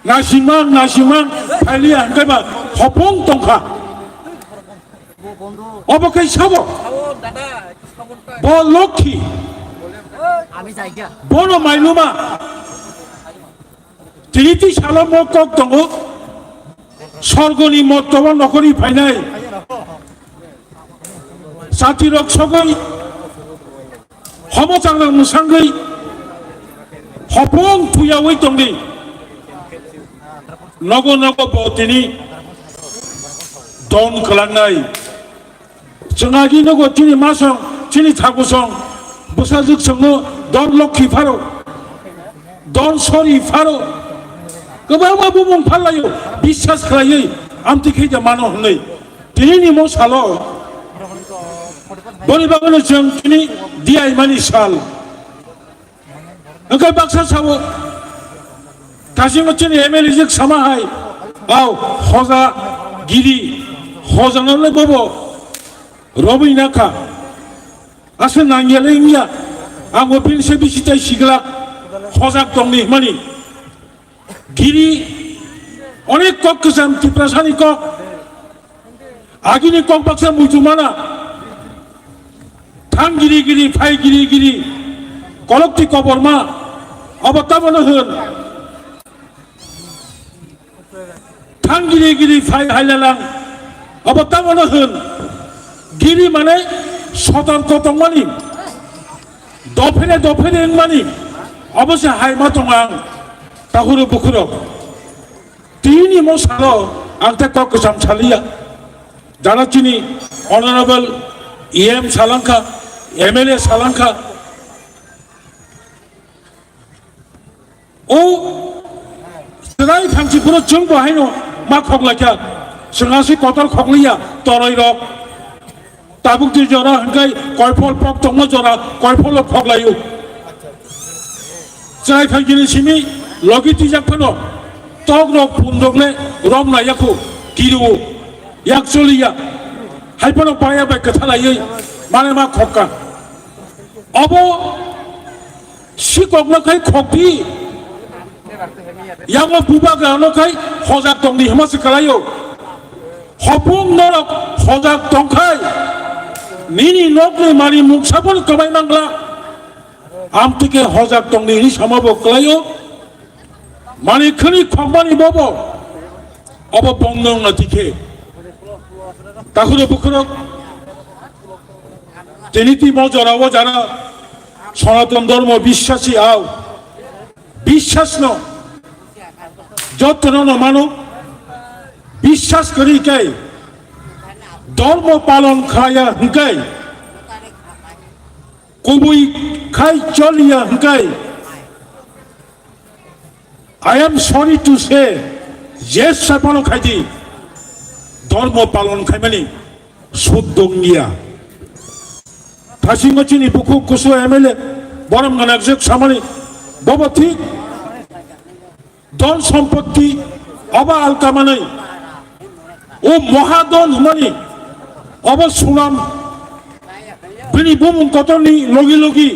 Nasimang, nasimang, phailiya hwnkhe ba hopung tongkha. Obo khe sabo. Bo Lokhi. Bono mailuma. Tini twi salo mo kok tongo. Sorgoni mottobo nokhorwi phainai. Chatirok sogwi, homo changrang mwsangwi, hopung thuyawi tongdi. Nogo nogo bo tini don kwlangnai. Chwng agi nogo chini masong, chini thagosong, bwsajwk songno don Lokhi pharo, don Sori pharo. Kwbangma bumung phallaio, biswas khlaiwi, amtwi khe ja mano hwnwi. Tinini mo salo, boni bagwino chwng chini diaimani sal. Hwnkhe baksa sao, dasingo chini M L A jwk sama hai, "Ao, hoja giri, hoja nole bobo robwi nakha, aswk nangyale wngya, ang bo bini se bisi tai siglak hojak tongni hwnmani." Giri onek kok kwcham Tiprasani kok. Agini kok baksa muitu mana. Thang giri giri, phai giri giri. Kolok twi koborma. Abo tamo no hwn. Thang giri giri, phai hailalang. Abo tamo no hwn. Tini mane sotorko tongmani, dophene dophene wngmani, obo se hai ma tongo ang, takhurok bukhurok. Tini mo salo ang tei kok kwcham saliya. Jara chini honorable E M salangkha, M L A salangkha. O chwrai phangchi phuru chwng bo haino ma khoklaikha. Chwng aswk kotor khokliya toroi rok. Tabuk di jora hwnkhe koiphol pok tongma jora koipholo khoklaio. Chwrai phangchini simi logi twijak phano tok rok phun rok le rom laiya khu kirio yak choliya. Hai phano baya bai kwthalaiwi mane ma khokka. Obo sikokno khai khokdi. Yango bubagrano khai hojak tongdi hwnma se kwlaio. Hopung norok hojak tongkhai nini nokni mani mungsa phano kwbai mangla. Amtike hojak tongdi hwnwi samabo kwlaio. Mani khwni khokmani bobo obo bondong na tikhe. Takhuro bukhurok tini timo jorao jara Sonaton Dhormo biswasi ao biswasno jotono no mano biswas kwrwi kai dhormo palon khlaiya hwnkhe kubui khai choliya hwnkhe I am sorry to say, je sabono khaidi, dhormo palon khaimani sud dongya. Thasingo chini bukhuk kusu M L A, borom ganakjak samani, bobo thik, don sompotti, oba alkamanai, o mohadon hwnmani, obo sunam, bini bumung kotorni logi logi,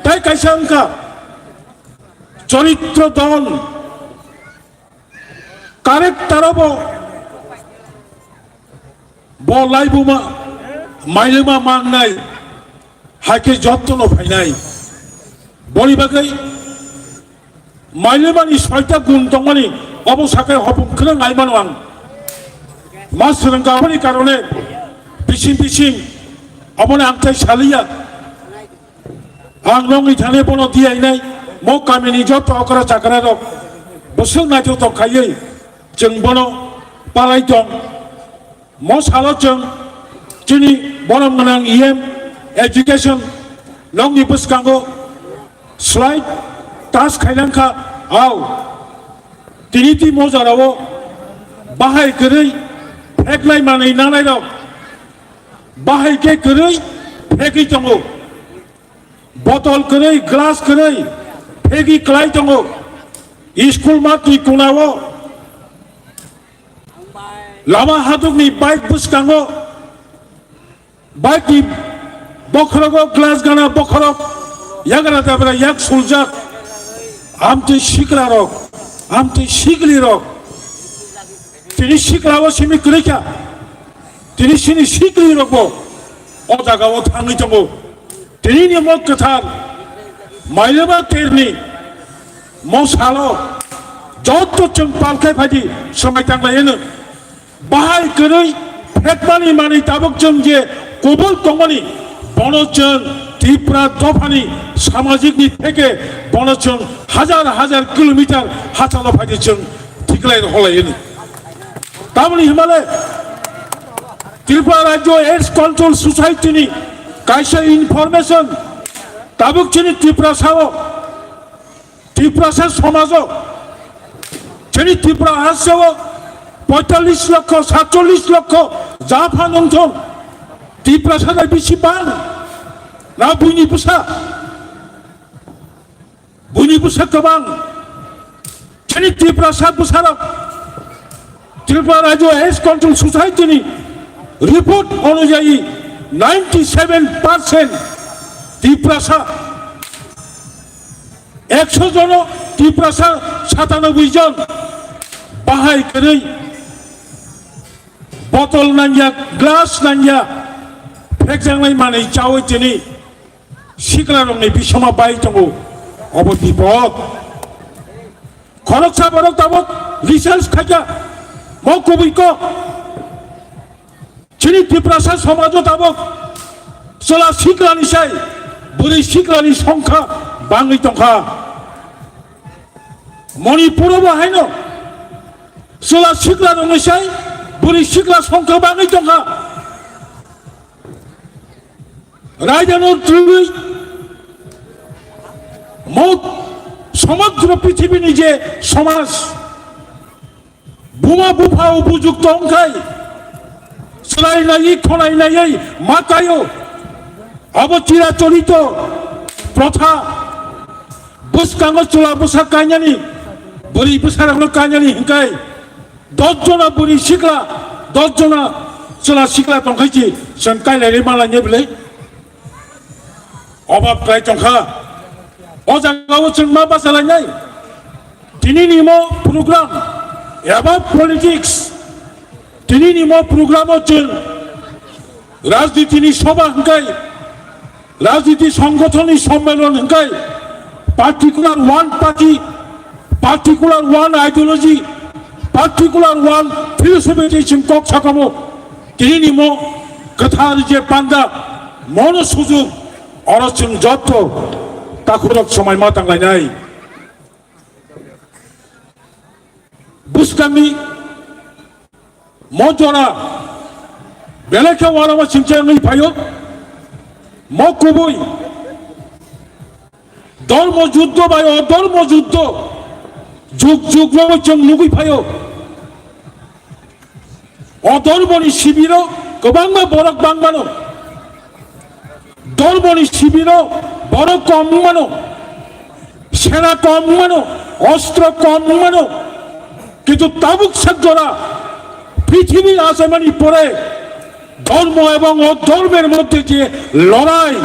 tai kaisa wngkha, Choritro don, character obo bo laibuma, mailuma mangnai, haikhe jottono phainai. Boni bagwi mailumani soita gun tongmani obo sakai hopung khwnang ai mano ang. Ma swrwng kabani karone bising bising oboni ang tai saliya. Ang nongni thani bono diyainai, mo kamini joto okra chakra rok bwswk naithotok khaiwi chwng bono palai tong. Mo salo chwng chini borom gwnang E M education nongni bwskango slide tas khainang kha, ao tini twi mo jorao bahai kwrwi pheknai manwi nangnai rok bahai khe kwrwi phegwi tongo. Botol kwrwi, glass kwrwi, phegi kwlai tongo. School matni kunao, lama hadukni bike bwskango, bike ni bokhorogo glass gana bokhorok, yagra dabra yak suljak. Amtwi sikla rok, amtwi sikli rok. Tini sikla o simi kwrwi kha. Tini sini sikli rok bo o jaga o thangwi tongo. Tini ni mo kwthar mailema terni mo salo joto chwng palkhai phaidi swmai tanglai eno. Bahai kwrwi phekmani manwi tabuk chwng je kubul tongmani bono chwng Tripura dophani samajikni theke bono chwng hajar hajar kilometer hachalo phaidi chwng thiklai holai eno. Tamoni himale Tripura Rajyo AIDS Control Society ni kaisa information tabuk chini Tripura sao, Tripura sa somajo, chini Tripura hasao poitallis lokho, satchollis lokho japha nongthong Tripura sa bisi bang na buini bwsa. Buini bwsa kwbang. Chini Tiprasa bwsarok Tripura Rajyo AIDS Control Society ni report onujayi ninety seven percent Tiprasa, ekso jono Tiprasa satanoboi jon bahai kwrwi botol nangya, glass nangya, phekjaknai manwi chawi tini siklarokni bisoma bai tongo, obo bipod. Khoroksa borok tabuk research khaikha, mo kubui kok. Chini Tiprasa somajo tabok chwla siklani sai bwrwi siklani songkha bangwi tongkha. Manipuro bo haino chwla sikla rokni sai bwrwi sikla songkha bangwi tongkha. Raidano twiwi mo somodro prithibini je somaj, buma bupha o bujukto wngkhai, chwrainaiwi khonainaiwi ma kaio. Abo chiracholito protha, bwskango chwla bwsa kainani, bwrwi bwsarokno kainani hinkhai, dos jona bwrwi sikla, dos jona chwla sikla tongkhai chi, chwng kailaiwi malainai bwlai? Obab khlai tongkha. O jagao chwng ma bachalainai? Tini nimo program, about politics. Tini nimo programo chwng rajnitini soba hinkhai, rajniti songgothonni sommelon hinkhai, particular one party, particular one ideology, particular one philosophy tei chwng kok sakamo. Tini nimo kwthar je panda, mono sujuk, oro chwng jotto takhurok swmai ma tanglainai. Bwskangni mo jora belai khe uanama singcha wngwi phaio. Mo kubui dhormo juddho bai o dhormo juddho jug jug rogwi chwng nugwi phaio. O dhormoni sibiro kwbangma borok bangmano. Dhormoni sibiro borok kom wngmano, sena kom wngmano, ostro kom wngmano. Kintu tabuk sak jora prithibi achaimani pore dhormo ebong o dhormer moddhe je lorai,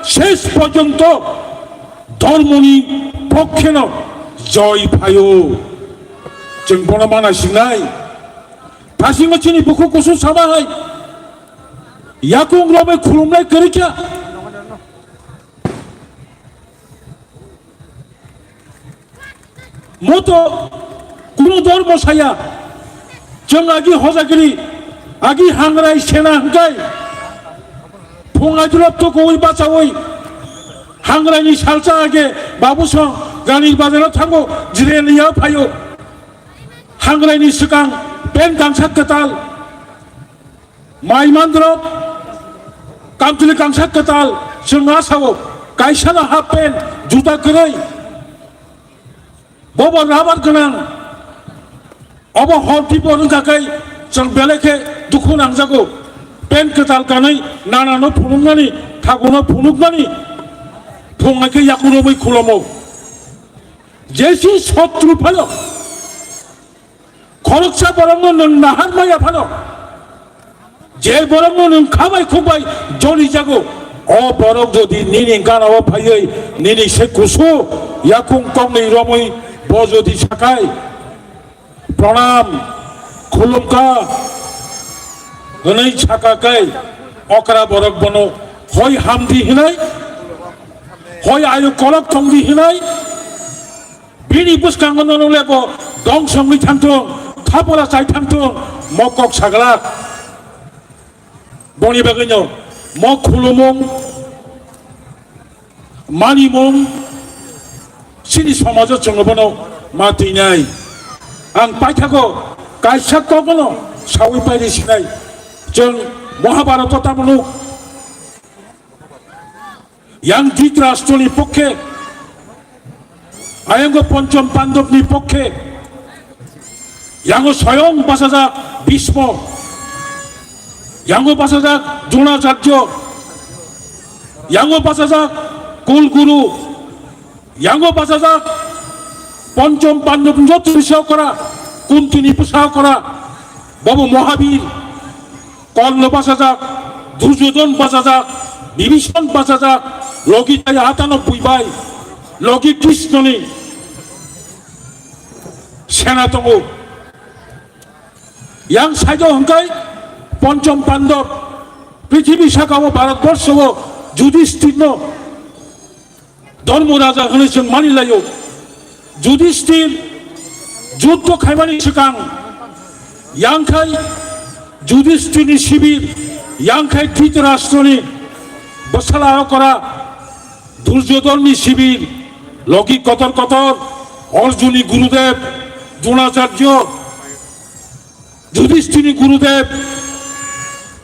shesh porjonto dhormoni pokkhe no joy phaio. Chwng bono mana sinai. Thasingo chini bukhuk kusu sama hai. Yakung romwi khulumnai kwrwi kha. Moto kuno dhormo saya. Chwng agi hojagiri, agi hangrai sena hwnkhe. Phung aidulop to koi bachawi. Hangrai ni salsa age babu song gani bazaro thango jire liya phayo. Hangrai ni swkang pen gangsa kwtal. Mai mandro, kamtwlwi kangsa kwtal, chwng asao, kaisano half pant, juta kwrwi, bobo rubber gwnang, obo hor tipo wngkha khe chwng belai khe dukhu nangjago. Pant kwtal kanwi nanano phunuknani, thakuno phunuknani, phungnai khe yakurogwi khulomo. Jesi sotru phano. Khoroksa borokno nwng nahar maya phano, je borokno nwng khabai khukbai joli jago, o borok jodi nini ganao phaiwi nini se kusu yakung tongni romwi bo jodi sakai, "Pranam, khulumkha," hwnwi saka kai, okra borok bono hoi hamdi hinai, hoi ayu kolok tongdi hinai, Bini bwskango nono lebo dong songwi thangthung, thapora chai thangthung, mo kok saglak. Boni bagwino mo khulumung, manimung, chini somajo chwngno bono ma twinai. Ang paithago kaisa kokno sawi pairi sinai. Chwng Mahabharata tamunu Yang Dhritarashtroni pokkhe, ayango Ponchom Pandobni pokkhe, yango soyong bachajak Bhismo, yango bachajak Dronacharya, yango bachajak Kul Guru, yango bachajak Ponchom Pandobni joto bwsa okra, Kuntini bwsa okra, bobo Mahabir. Korno bachajak, Duryodhon bachajak, Bibhishan bachajak, logi tai atanoboi bai, logi Krishnoni sena tongo. Yang side o hwnkhe Ponchom Pandob, prithibi sakao Bharatborsho o Yudhishthirno Dharma Raja hwnwi chwng mani laio. Yudhishthir juddho khaimani swkang yang khai Judisthirni sibir, yangkhai Dhritarashtroni bwsala okra, Duryodhonni sibir, logi kotor kotor, Arjunni Gurudev, Dronacharya, Judisthirni Gurudev,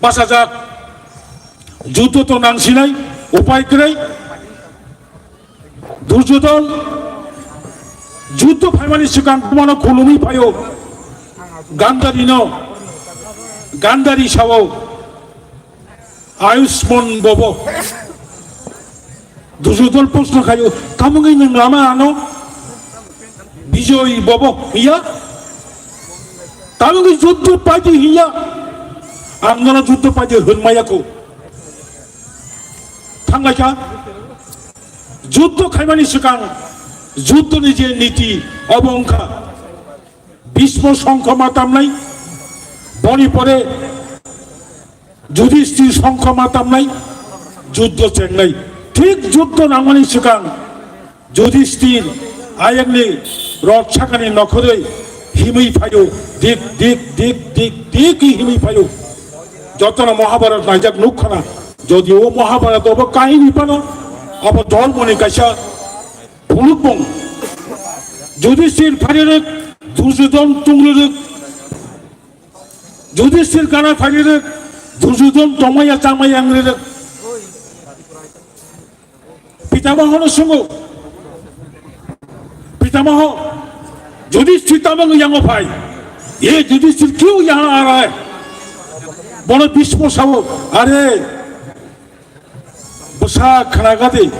bachajak, juddo to nangsinai, upai kwrwi. Duryodhon juddo phaimani swkang bumano khulumwi phaio. Gandharino, Gandhari sao, "Ayushman bhava." Duryodhon proshno khaio, "Tamungwi nwng lama ano bijoy bhava hiya? Tamungwi juddo paidi hiya? Ang nono juddo paidi hwnmaya kho." Thanglaikha. Juddo khaimani swkang juddoni je niti, obo wngkha Bhismo songkho ma tamnai, boni pore Judisthir songkho ma tamnai, juddo chengnai. Thik juddo nangmani swkang Judisthir ayangni rot sakani nokhorwi himwi phaio, dik, dik, dik, dik, dik himwi phaio. Jotono Mahabharat naijak nukkhana, jodi o Mahabharat obo kahini phano, obo dhormoni kaisa phunukmung. Judisthir pharirwk, Duryodhon tungrwrwk, Judisthir gana pharirwk, Duryodhon tongmaya chamaya wngrwrwk. Pitamahono swngo, "Pitamaho, Judisthir tamo wng yango phai?" "E Judisthir, kyu yaha aa raha hai?" Bono Bhismo sao, "Are, bwsa khnaga de,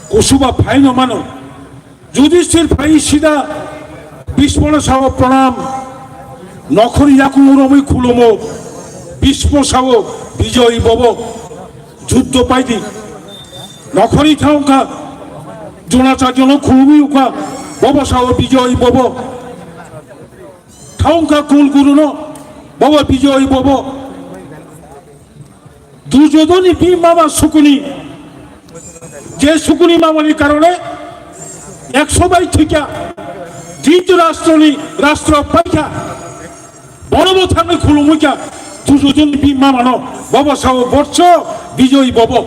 kusuba phaino mano." Judisthir phai sida Bhismono sao, "Pranam." Nokhorwi yakung romwi khulumo. Bhismo sao, "Bijoy bhava, juddo paidi." Nokhorwi thangkha, Dronacharyono khulumwi ukha, bobo sao, "Bijoy bhava." Thangkha Kul Guruno, bobo, "Bijoy bhava." Duryodhonni bi mama Sukuni, je Sukuni mamani karone ekso bai thwikya, Dhritarashtroni rashtra paikha, bonobo thangwi khulumwikya Duryodhonni bi mamano, bobo sao, "Botso, bijoy bhava."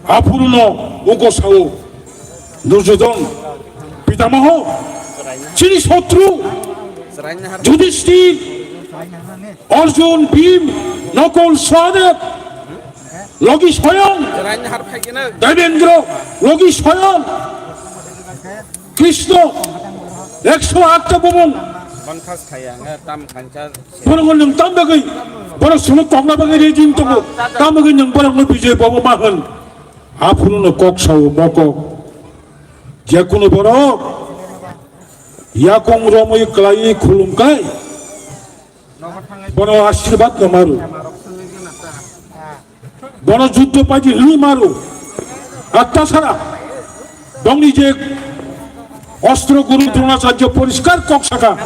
Aphuruno ugo sao, Duryodhon, Pitamaho, chini sotru, Judishthir, Arjun, Bhim, Nakul, Sahadev, logi soyong, Devendra, logi soyong, Krishna, ekso atta bumung. Borok nwng tam bagwi, borok sono kokna bagwi ready wng tongo, tam bagwi nwng borokno Bijoy Bhava ma hwn. Aphuruno kok sao, mokok. Jekunu borok yakung romwi kwlaiwi khulumkai, bono ashirbad no maru, bono juddo paidi hwnwi maru. Ar tasara bongni je ostro guru Dronacharya poriskar kok saka.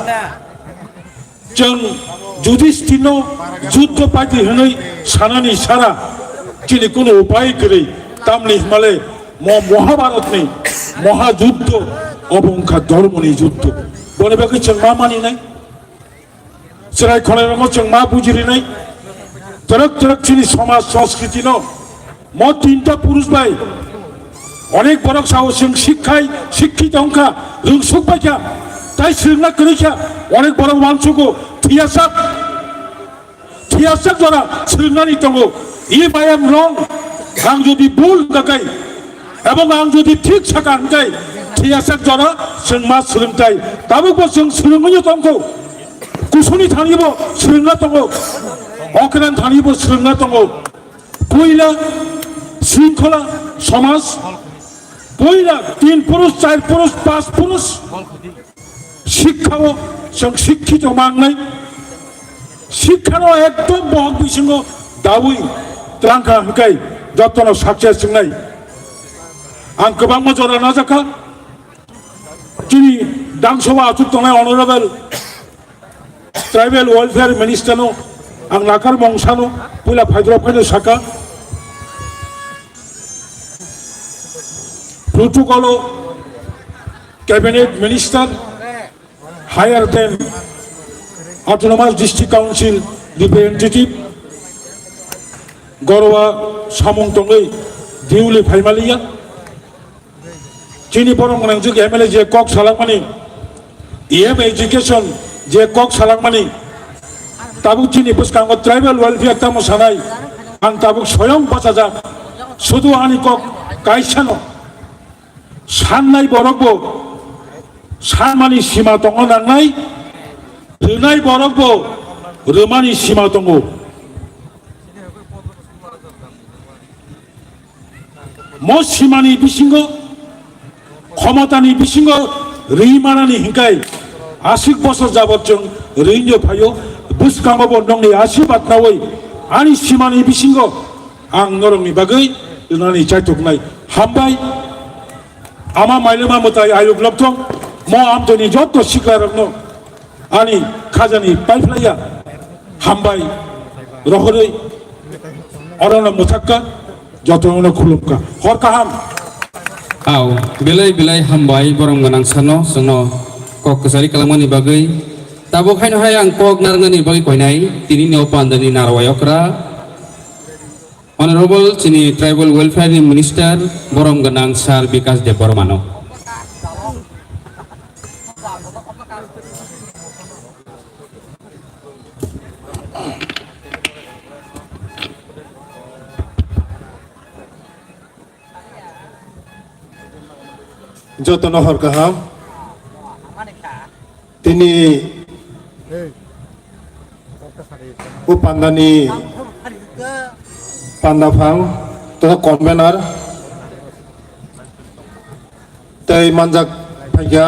Chwng Judishthirno juddo paidi hwnwi sanani sara chini kunu upai kwrwi, tamni hwnmale mo Mahabharatni mohajuddo obo wngkha dhormoni juddo. Boni bagwi chwng ma maninai? Chwrai khwlairokno chwng ma bujirinai? Twrwk twrwk chini somaj sonskriti no mo tinta purush bai onek borok sao chwng sikkhai, sikkhit wngkha, rwngsuk paikha, tai swrwngna kwrwikha, onek borok uansugo, thiyasak, thiyasak jora swrwngnani tongo. If I am wrong, ang jodi bul hwnkha khe, ebong ang jodi thik saka hwnkhe, thiyasak jora chwng ma swrwngtai. Tabukbo chwng swrwngwino tongkho, kusuni thanibo swrwngna tongo, okran thanibo swrwngna tongo. Puila shringkhola somaj, puila tin purush, char purush, panch purush, shikkha o chwng shikkito mangnai, shikkha no ekdom bohok bisingo dawi twlangkha hwnkhe jotono success wngnai. Ang kwbangma jora najakha, chini dangsoba achuk tongnai honorable Tribal Welfare Minister no ang nakar mong sano, puila phaidrop khaino saka, protocol o Cabinet Minister higher than Autonomous District Council representative gorwa samung tongwi diuli phaimaliya. Chini borok gwnangjwk M L A je kok salakmani, E M education je kok salakmani, tabuk chini bwskango tribal welfare tamo sanai, ang tabuk soyong bachajak, sudu ani kok kaisano sannai borokbo sanmani sima tongo nangnai, rwnai borokbo rwmani sima tongo. Mo simani bisingo, khomotani bisingo ri manani hinkai aswk bosor jabot chwng ri wngwi phaio, bwskango bo nokni asirwad nawi ani simani bisingo ang norokni bagwi rwnani chaituknai. Hambai, ama mailema mwtai ayuk lobthong, mo amtoni jotto siklarokno ani khajani paiphlaiya hambai rohorwi orono mwthakka, jotono khulumkha. Hor kaham. Au, belai belai hambai borom gwnang sano, chwngno kok kwchari kwlangmani bagwi. Tabuk haino hai ang kok narwknani bagwi koinai, tinini o pandani narwai okra. Honorable chini Tribal Welfare ni Minister borom gwnang Sir Bikash Debbarma no. Jotono hor kaham. Tini o pandani pandaphang tei convener tei manjak phaikha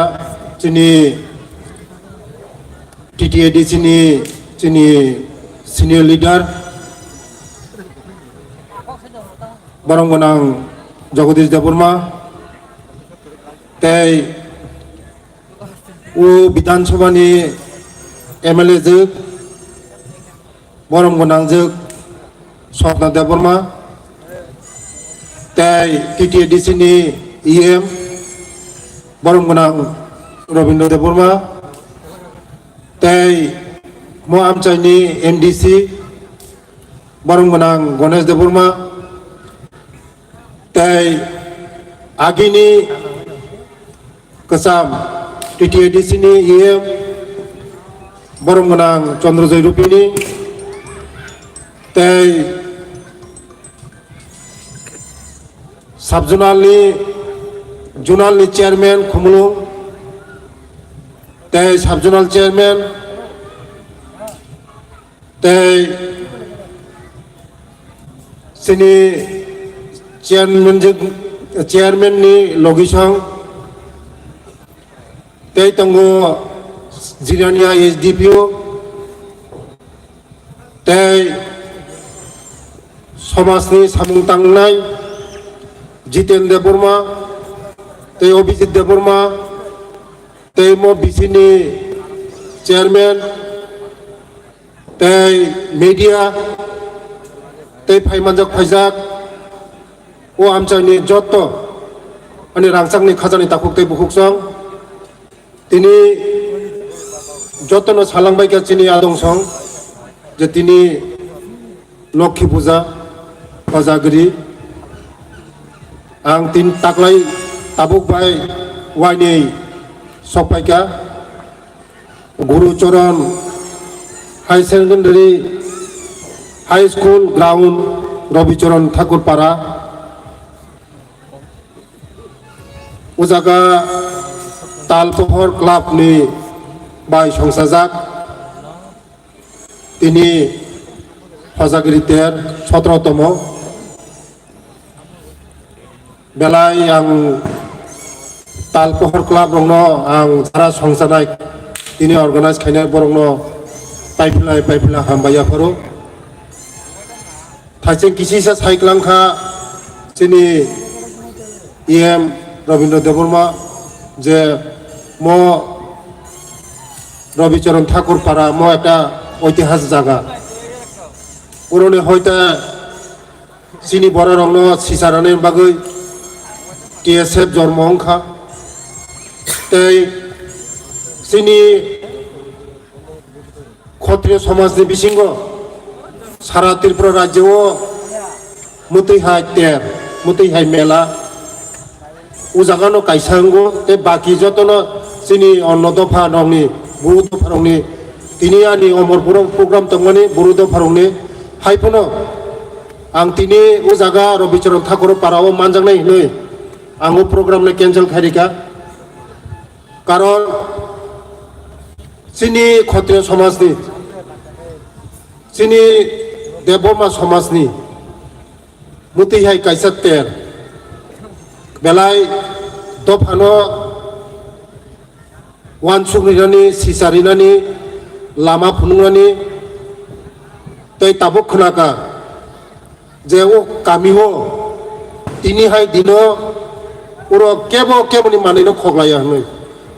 chini T T A D C ni chini senior leader borom gwnang Jagadish Debbarma tei o Bidhan Sabha ni M L A jwk, borom gwnang jwk Swapna Debbarma, tei T T A D C ni E M, borom gwnang Rabindra Debbarma, tei mo amchai ni M D C, borom gwnang Ganesh Debbarma, tei agini kwcham T T A D C ni E M borom gwnang Chandrajoy Rupini tei sub-zonal ni, zonal ni chairman Khumulwng tei sub-zonal chairman tei chini chairman je, chairman ni logisong tei tongo Jirania S D P O tei somajni samung tangnai Jiten Debbarma tei Abhijit Debbarma tei mo B C ni chairman tei media tei phaimanjak phaijak o amchaini jotto ani rangchakni khajani takhuk tei bukhuksong tini jottono salangbaikha chini adong song je tini Lokhi Puja, Kojagiri, ang tin taklai tabuk bai wainwi sokpaikha. Guru Charan High Secondary High School Ground, Rabi Charan Thakur Para. O jaga Talpohor Club ni bai songsajak. Tini Hojagiri ter sotro tomo. Belai ang Talpohor Club rokno ang jara songsanai tini organize khainai borokno paiphlai paiphlai hambai yapharo. Thaising kisisa saiklangkha chini E M Rabindra Debbarma je mo Rabi Charan Thakur Para mo ekta oitihas jaga. Uroni hoite chini bororokno sicharani bagwi T S F jormo wngkha. Tei chini Khotriyo somajni bisingo sara Tripura rajyo o mwtwi hai ter, mwtwi hai mela, o jaga no kaisa wngo, tei baki jotono chini onno dopha rokni, buru dopha rokni, tini ani omor puro program tongmani buru dopha rokni, hai phano ang tini o jaga Rabicharan Thakur para o manjaknai hinwi ang o program no cancel khai rikha. Karon chini Khotriyo somajni, chini Debbarma somajni mwtwi hai kaisa ter belai dophano uansuk rinani, sisa rinani, lama phunuknani tei tabuk khwnakha je o kami o tini hai dino oro kebo keboni manwino khoklaiya hwnwi.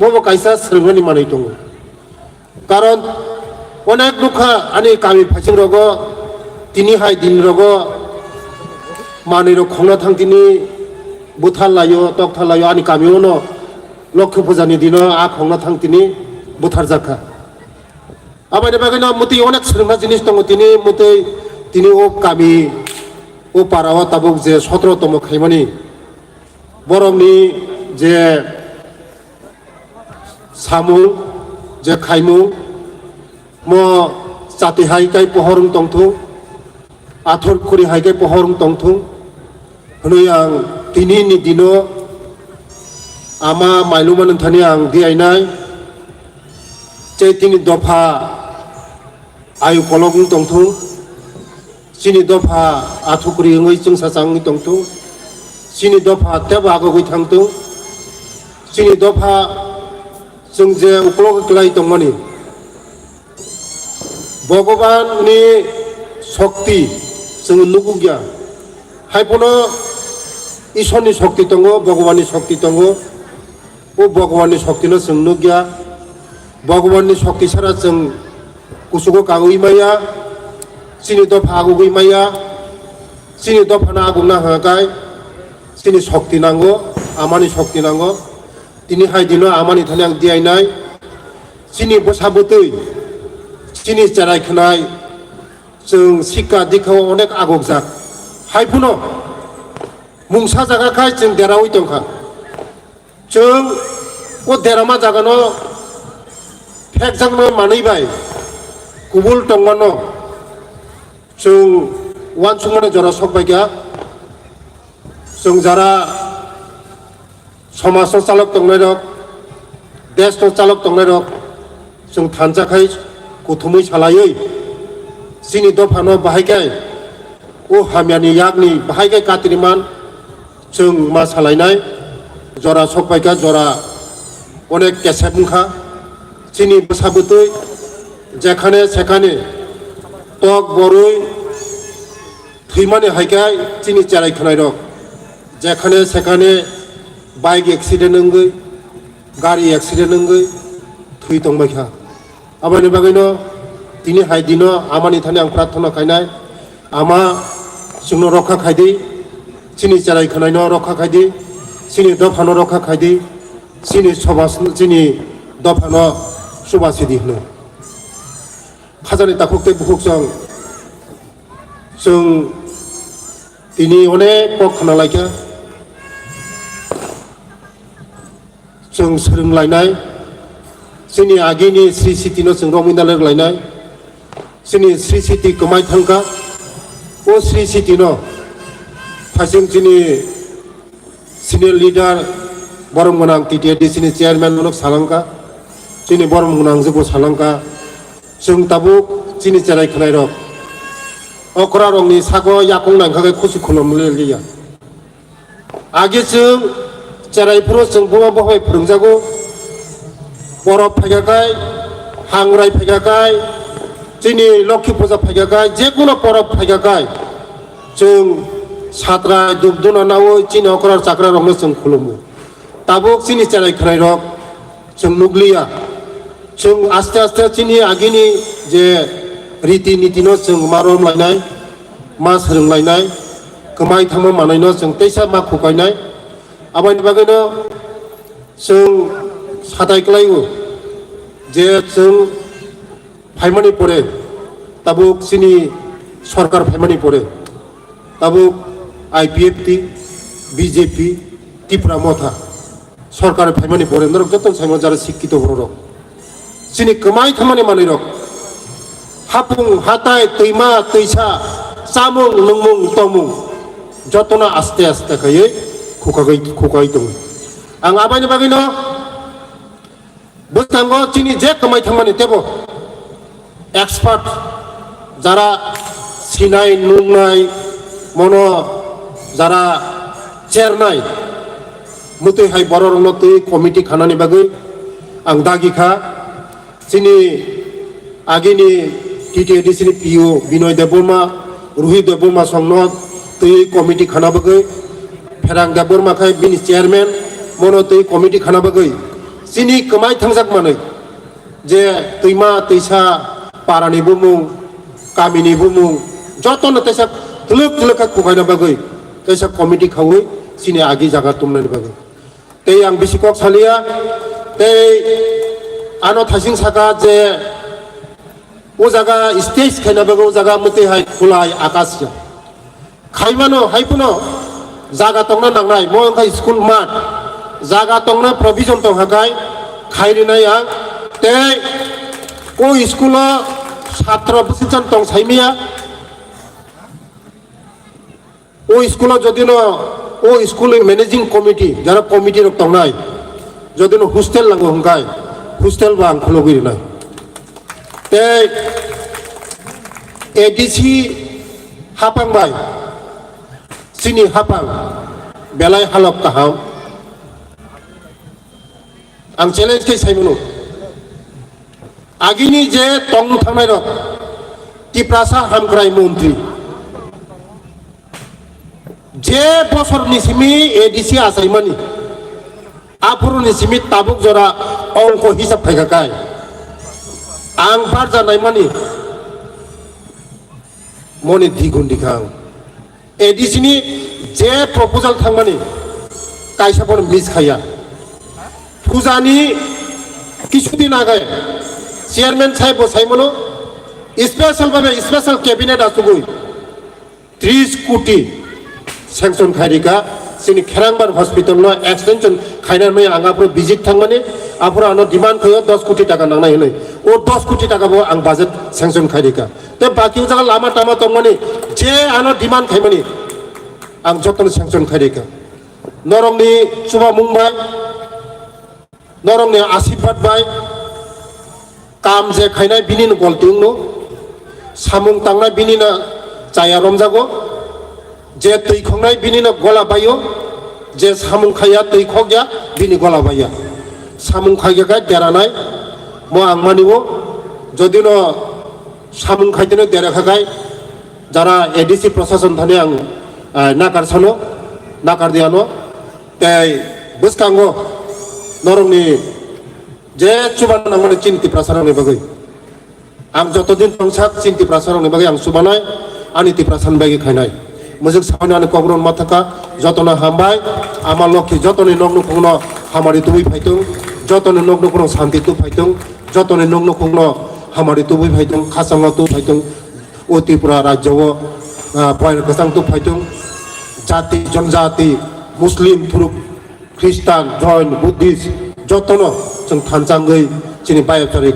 Bobo kaisa swrwngnani manwi tongo. Karon onek nukha ani kami phaising rogo tini hai din rogo manwi rok khongna thang tini buthar laio, tokthar laio ani kami o no Lokhi puja ni dino a khongna thang tini buthar jakha. Aboni bagwi no mwtwi onek swrwngna jinis tongo tini mwtwi tini o kami o para o tabuk je sotro tomo khaimani borokni je samung je khaimung mo chati hai kai pohor wng tongthung, athor khuri hai kai pohor wng tongthung hwnwi ang tini ni dino ama mailuma nungthani ang diyainai. Tei tini dopha ayu kolok wng tongthung. Chini dopha athukri wngwi chwngsacha wngwi tongthung. Chini dopha tebo agogwi thangthung. Chini dopha chwng je ukulok kwlai tongmani, Bhagwanni shokti chwng nukukya. Hai phano Ishwarni shokti tongo, Bhagwanni shokti tongo. O Bhagwanni shoktino chwng nukya. Bhagwanni shokti sara chwng kuchugo kagwi maya, chini dopha agugwi maya, chini dophano agukna hwnka kai chini shokti nango, amani shokti nango. Tini hai dino amani thani ang diyainai. Chini bwsa bwtwi, chini cherai khwnai, chwng sikka dikha o onek agukjak. Hai phano mungsa jaga khai chwng deraui tongkha. Chwng o derama jagano phekjakma manwi bai kubul tongmano chwng uansukmani jora sok baikha. Chwng jara somajno chalok tongnairok, deshno chalok tongnairok, chwng thansa khai kuthumwi salaiwi chini dophano bahai khe o hamyani yakni bahai khe katriman chwng ma salainai. Jora sokpaikha, jora onek kesep wngkha. Chini bwsa bwtwi jekhane sekhane tok borwi thwimani hai khe chini cherai khwnairok jekhane sekhane bike accident wngwi, gari accident wngwi thwi tongbaikha. Aboni bagwino tini hai dino amani thani ang prarthana khainai, Ama, chwngno rokha khaidi, chini cherai khwnaino rokha khaidi, chini dophano rokha khaidi, chini somaj, chini dophano chubasidi hwno. Khajani takhuk tei bukhuk chwng, chwng tini onek kok khna laikha. Chwng swrwng lainai, chini agini Sri Siti no chwng romwi nalwk lainai, chini Sri Siti kwmai thangkha, o Sri Siti no phaising chini senior leader borom gwnang T T A D C ni chairman no salangkha, chini borom gwnang jwkbo salangkha, chwng tabuk chini cherai khwnairok okra rokni sago yakung nangkha khe khusi khulum liya. Age chwng cherai phuru chwng buma bohai phwrwngjago. Borok phaikha khai, hangrai phaikha khai, chini Lokhi puja phaikha khai, je kuno porok phaikha khai, chwng satrai dubduna nawi chini okra chakra rokno chwng khulumu. Tabuk chini cherai khwnairok chwng nukliya. Chwng aste aste chini agini je riti nitino chwng ma romlainai, ma swrwnglainai, kwmai thangma manwino chwng teisa ma khukainai. Aboni bagwino chwng satai kwlaio je chwng phaimani pore, tabuk chini sorkar phaimani pore, tabuk I P F T, B J P, Tipra Motha sorkar phaimani pore norok joto saimano jara sikkito bororok. Chini kwmai thangmani manwirok, hapung, hatai, twima, twisa, chamung, nungmung, tongmung, jotono aste aste khaiwi khukagwi, khukai tongo. Ang abaini bagwino bwskango chini je kwmai thangmani teibo expert, jara sinai nungnai, mono jara chernai, mwtwi hai bororokno twi committee khanani bagwi ang dagi kha. Chini agini T T A D C ni P O Binoy Debbarma, Rohit Debbarma songno twi committee khana bagwi, Pherang Debbarma khai bini chairman, mono twi committee khana bagwi chini kwmai thangjak manwi je twima twisa parani bumung, kamini bumung, jotono teisa twlwk twlwk khe kukaina bagwi teisa committee khawi chini agi jaga tumnani bagwi. Tei ang bisi kok saliya, tei ano thasing saka je o jaga stage khaina bagwi o jaga mwtwi hai khulai akas ya. Khaimano hai phano jaga tongna nangnai, mo wngkha school mat, jaga tongna provision tong hakai khairinai ang. Tei o school o satra bwswkchan tong saimaya. O school o jodi no, o school ni managing committee, jara committee rok tongnai, jodi no hostel nango hwnkhai, hostel bo ang khulugwi rinai. Tei A D C hapang bai, chini hapang belai halok kaham. Ang challenge khe sai mano. Agini je tong thangnai rok, Tiprasa hamkrai montri, je bosor ni simi A D C achaimani, aphuru ni simi tabuk jora ongko hisab phaikha kai. Ang barja naimani moni digun dikhang. A D C ni je proposal thangmani kaisa bono miss khaiya. Pujani kisu din age chairman sahib bo saimano special babe special cabinet asugui tris koti sanction khairika chini Kherangbar hospital no extension khaina maya ang aphuru visit thangmani aphuru ano demand khayo dos koti taka nangnai hinui o dos koti taka bo ang budget sanction khairika. Tei baki o jaga lama tama tongmani je ano demand khaimani ang jotono sanction khairika. Norokni chubamung bai, norokni asirbat bai, kam je khainai bini no golti wngno, samung tangnai bini no chaya romjago, je twi khoknai bini no gola baio, je samung khaiya twi khokya bini gola baiya. Samung khaiya khe deranai, mo ang mani o, jodi no samung khaitene dera khakai jara A D C prosason thani ang, ah, nakar sano, nakar diano, tei bwskango norokni je chuban nangmani chini Tiprasa rokni bagwi ang joto din tongsak chini Tiprasa rokni bagwi ang chubanai ani Tiprasa ni bagwi khainai. Mujung sauni ani kok rok ma thaka jotono hambai ama lokhi jotoni nok nukhungno hamari tubui phaitung jotoni nok nukhungno santi tu phaitung. Jotoni nok nukhungno hamari tubui phaitung, khachangno tu phaitung, o Tripura rajyo o, ah, poila kwchang tu phaitung, jati, jonjati, Muslim, Thuruk, Khristan, Jain, Buddhist, jotono chwng thanchangwi chini bayapcharik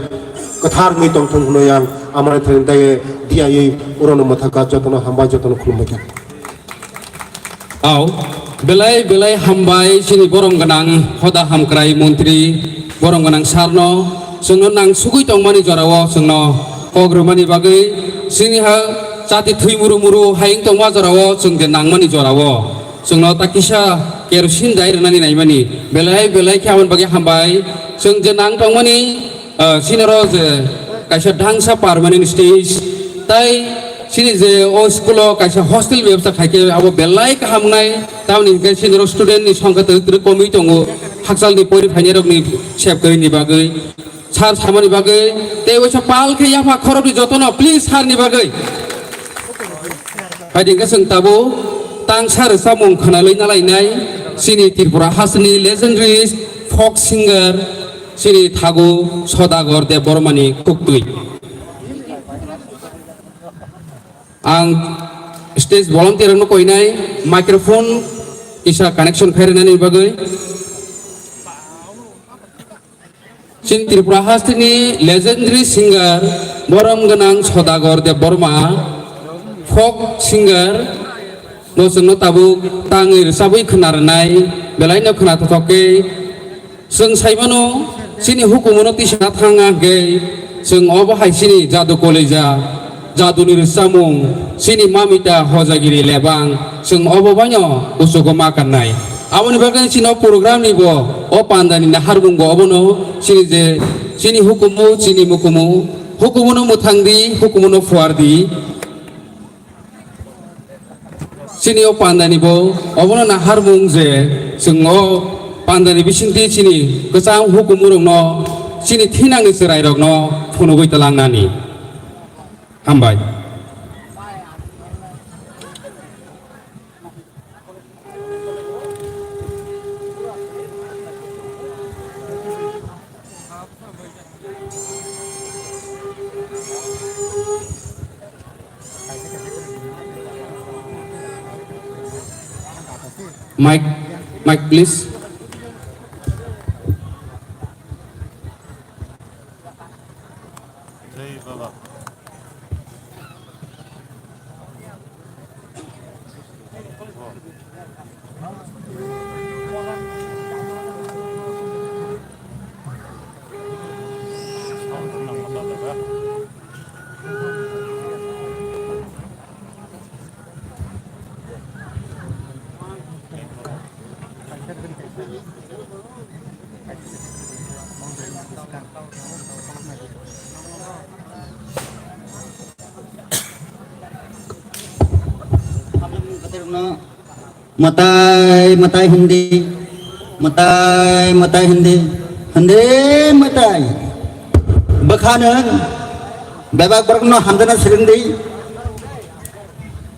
kwthar wngwi tongthung hwnwi ang amari thani daiwi diyawi urono mwthangkha, jotono hambai, jotono khulumbai kha. Au, belai belai hambai chini borom gwnang hoda hamkrai montri borom gwnang sarno chwngno nang sugui tongmani jorao chwngno kok rwmani bagwi chini ha chati thwi muru muru hayung tongma jorao chwng je nangmani jorao chwngno ta kisa kerosene dai rwnani naimani belai belai khe aboni bagwi hambai chwng je nang tongmani Ah, sinoro je kaisa dangsa permanent stage, tai sini je o school o kaisa hostel bebsta khaikhe abo belai kaham nai, tamni hinkhe sinoro student ni songkha twrwk twrwk komwi tongo, hakchal ni pori phainai rok ni sep kwrwi ni bagwi, sir samani bagwi, tei waisa pal khe yapha khorok ni jotono please sir ni bagwi. Phaidi hwnkhe chwng tabo tangsa rwchapmung khwnalwi nalainai chini Tripura hasteni legendary folk singer chini Thagu Sodagar Debbarmani kuktwi. Ang stage volunteer rokno koinai microphone kisa connection khairwnani bagwi. Chini Tripura hasteni legendary singer borom gwnang Sodagar Debbarma, folk singer, bo chwngno tabuk tangwi rwchabwi khwnarwnai, belaino khwnathothok khe. Chwng saimano, chini hukumono tisa thangna hwnkhe, chwng obo hai chini jadu koleja, jaduni rwchapmung, chini mamita hojagiri lebang, chwng obo baino uchugo ma kannai. Aboni bagwi chini o program ni bo, o panda ni naharmung bo obono, chini je, chini hukumu, chini mukumu, hukumu no mwthang di, hukumu no phuar di. Chini o panda ni bo obono naharmung je chwng o panda ni bisingtwi chini kwchang hukumu rokno chini thinangni chwrai rokno phunugwi twlangnani. Hambai. Mic, mic, please. Mwtai mwtai hindi, mwtai mwtai hindi, hindi mwtai. Bwkha nwng bebak borokno hamjakna swrwng di.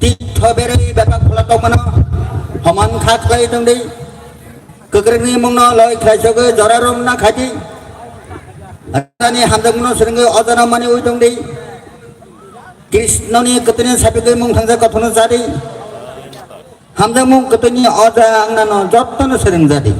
Titho berwi bebak phola tongmano homan kha khlai tong di. Kwkrwngni mungno loi khlai sogwi jora romna khai di. Rajani hamjakmano swrwngwi ojano mani ui tong di. Krishnoni kwtwini sapigwi mung thangjak kothokno cha di. Hamjakmung kwtwini oja angnano jotono swrwng ja di.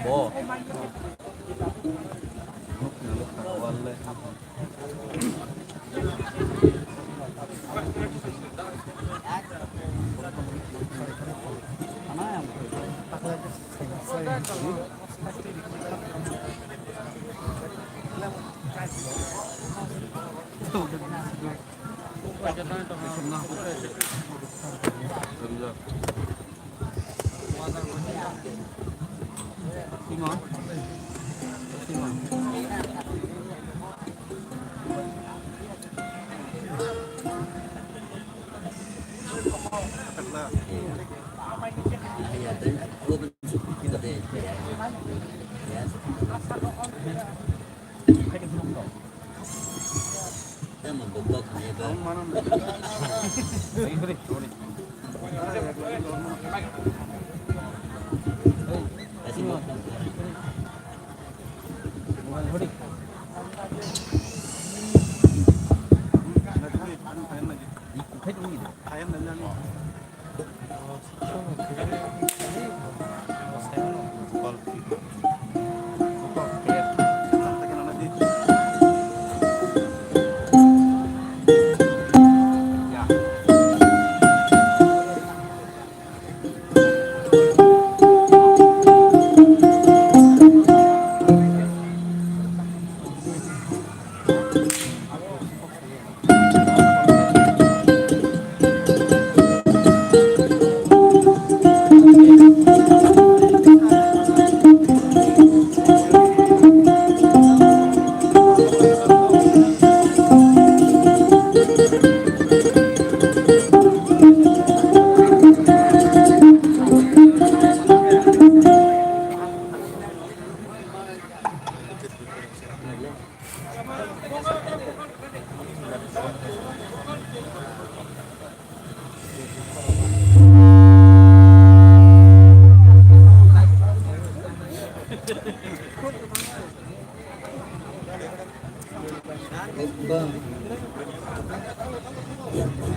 Bo.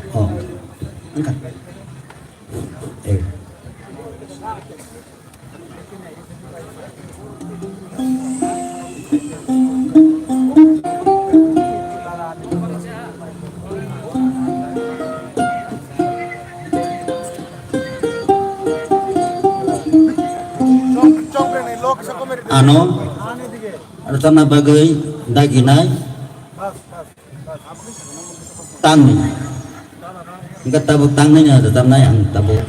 Oh, wngkha. Eh. Ano rwchapna bagwi daginai. Tang. Hingke tabuk tangnai no rwchapnai ang tabuk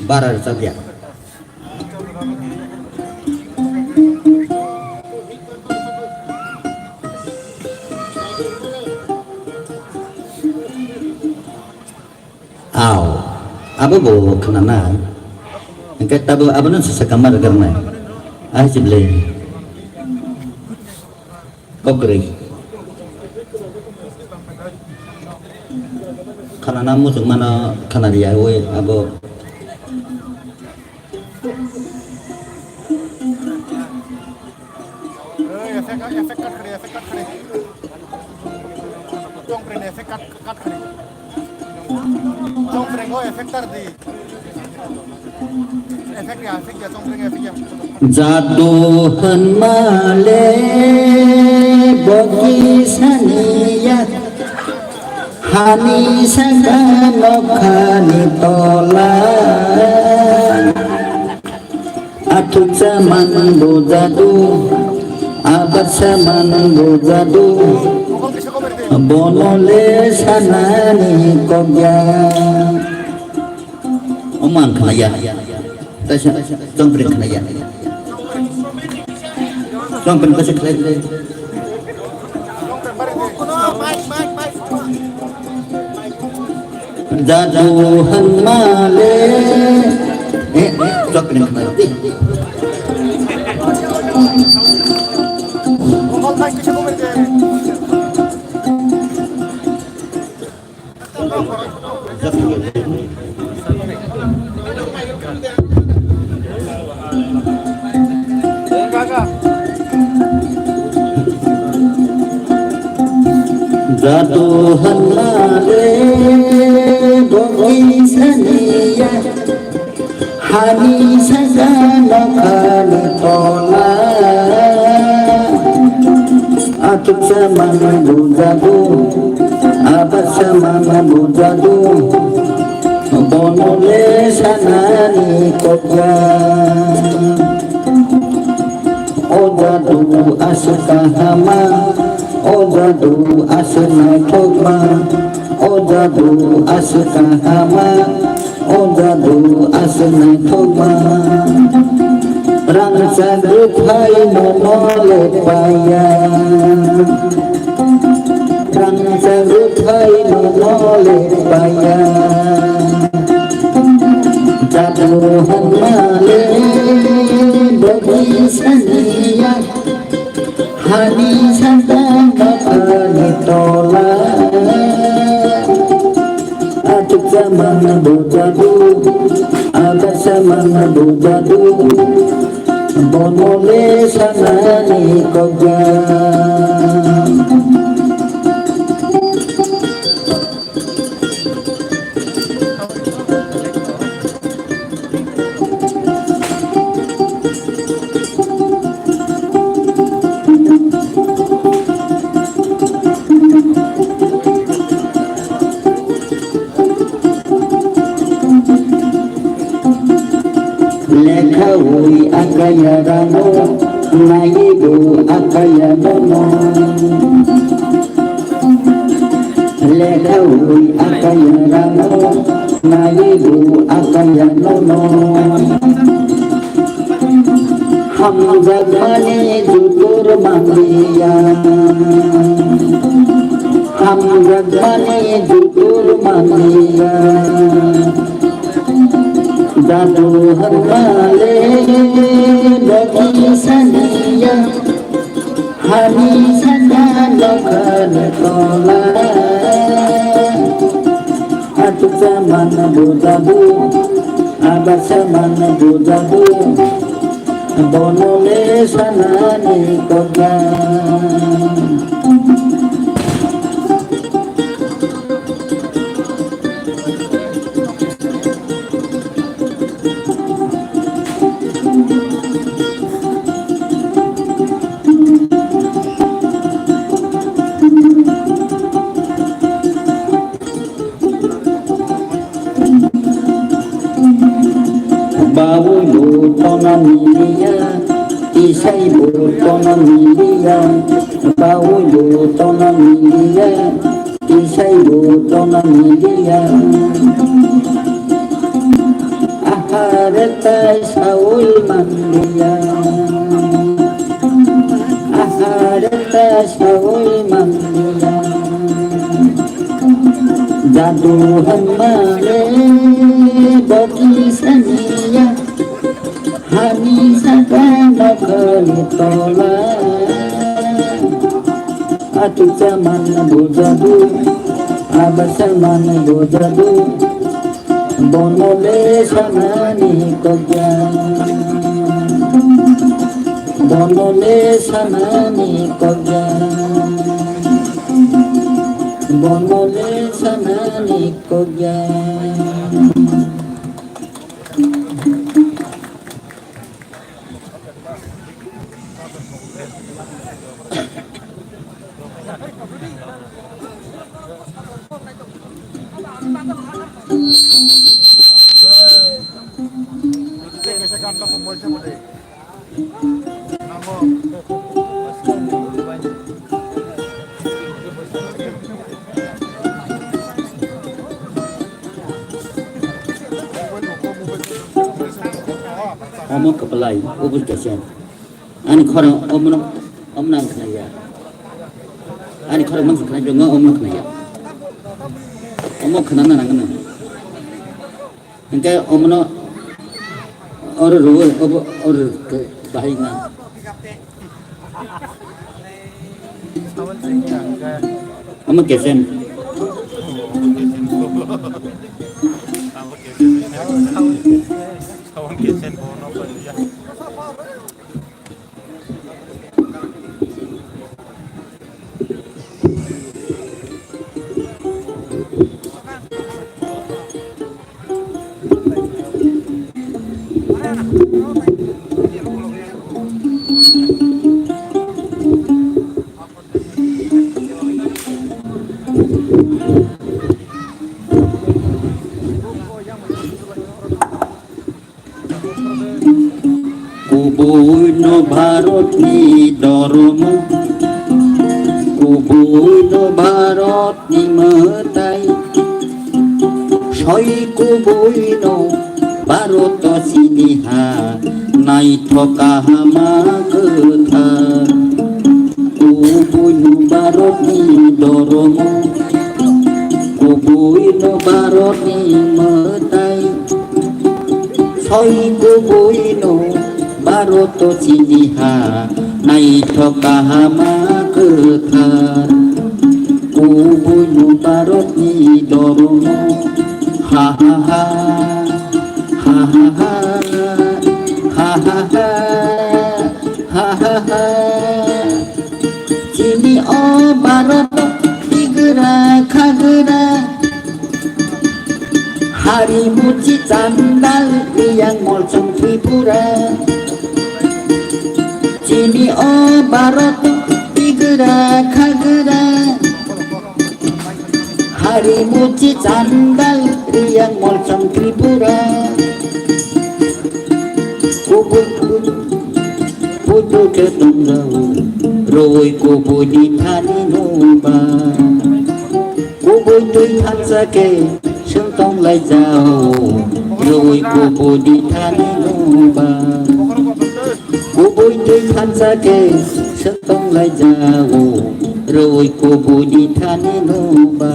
bara rwchapya. Aw, abo bo khwnanai. Hingke tabuk abono se sakama rwjaknai. Ai se bwlai. Kok kwrwi. Khwnana muchung mano khwnariya oi abo. Effect, effect cut khare, effect cut khare. Chongpreng effect cut, cut khare. Chongpreng o effect tar di. Effect ya, effect ya, chongpreng effect ya. Jadu hwnma le bo kisaniya, hani saka nokhani tola. Athuk saman bo jadu, abat saman bo jadu, bono le sanani kokya. Oman khnaya. Taisa, chongpreng khnaya. Chongpreng taisa khlai. Jadu hwnma le. Eh, eh, chok ring khnai. Jadu hwnma le bo kisaniya, hani saka nokhani tola. Athuk saman bo jadu, abat saman bo jadu, bono le sanani kokya. O jadu aswk kahama, o jadu aswk naithokma, o jadu aswk kahama, o jadu aswk naithokma. Rangchak rwphai nono lepaiya. Rangchak rwphai nono lepaiya. Jadu hwnmale bwbwi saniya. Hani saka nokhani tola. Achuksa man bujadu, abasa man bujadu. Bonole sanani kokjak. Lekhaui akaya rano, naibo akaya nono. Lekhaui akaya rano, naibo akaya nono. Hamjakmani jutur manliya. Hamjakmani jutur manliya. Jadu hwnmale bwbwi saniya. Hani saka nokhani tola. Achuksa man bujadu, abasa man bujadu. Bonole sanani kokjak. Bawi bo tona miliya, tisai bo tona miliya. Bawi bo tona miliya, tisai bo tona miliya. Ahare tai saui manliya. Ahare tai saui manliya. Jadu hwnmale bwbwi saniya. Hani saka nokhani tola. Achuksa man bujadu, abasa man bujadu. Bonole sanani kokjak. Bonole sanani kokjak. Bonole sanani kokjak. Omo kwplai, obo kesen. Ani khorang omono, omono ang khnaya. Ani khorang mangsa khnai, omo khwnaya. Omo khwnana nangno. Hingke omono oro ruo, obo oro bahai na. Omo kesen. Kubui no Bharatni dhormo, kubuino Bharatni mwtai. Soi kubuino Bharat chini ha, naithok kaham kwthar. Kubuino Bharatni dhormo, kubuino Bharatni mwtai. Soi kubuino Bharat chini ha, naithok kaham kwthar. Kubuino Bharatni dhormo. Ha ha ha. Ha ha ha. Ha ha ha. Ha ha ha. Chini o Bharat tigra khagra. Hari muchi chandal riyang molchong Tripura. Chini o Bharat tigra khagra. Hari muchi chandal riyang molchong Tripura. Kubui kubui putu khe tongjao, roi kubuini thani nuba. Kubui twi thansa khe swng tong lai jao, roi kubuini thani nuba. Kubui twi thansa khe swng tong lai jao, roi kubuini thani nuba.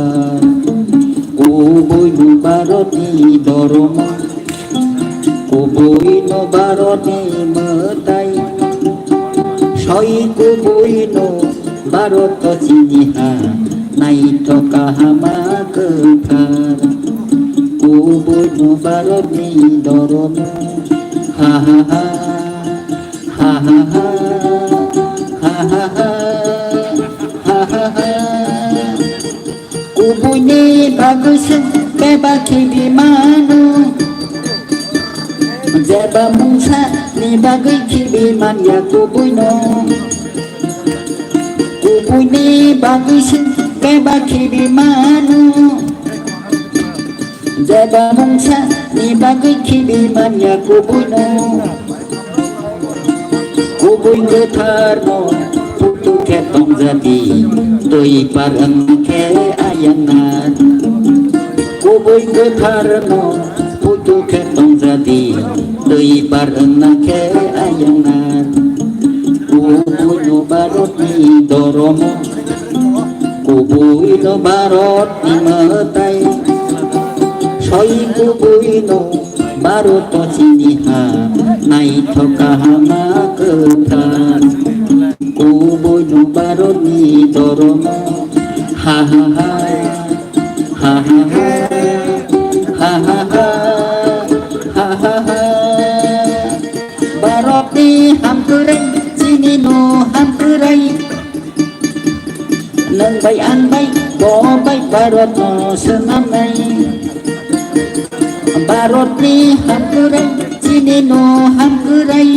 Kubuino Bharatni dhormo, kubuino Bharatni mwtai. Soi kubuino Bharat chini ha, naithok kaham kwthar. Kubuino Bharatni dhormo. Ha ha ha. Ha ha ha. Ha ha ha. Ha ha ha. Kubuini bagwi se bebak khibi mano. Jeba mungsa ni bagwi khibi manya kubuino. Kubuini bagwi se bebak khibi mano. Jeba mungsa ni bagwi khibi manya kubuino. Kubui kwtharno putu khe tongjadi, twi par wng khe ayang nar. Kubui kwtharno putu khe tongjadi, twi par wng khe ayang nar. Kubuino Bharatni dhormo, kubuino Bharatni mwtai. Soi kubuino Bharat chini ha, naithok kaham kwthar. Kubuino Bharatni dhormo. Ha ha ha. Ha ha ha. Ha ha ha. Ha ha ha. Bharatni hamkwrai, chinino hamkwrai. Nwng bai ang bai, bo bai Bharatno swnamnai. Bharatni hamkwrai, chinino hamkwrai.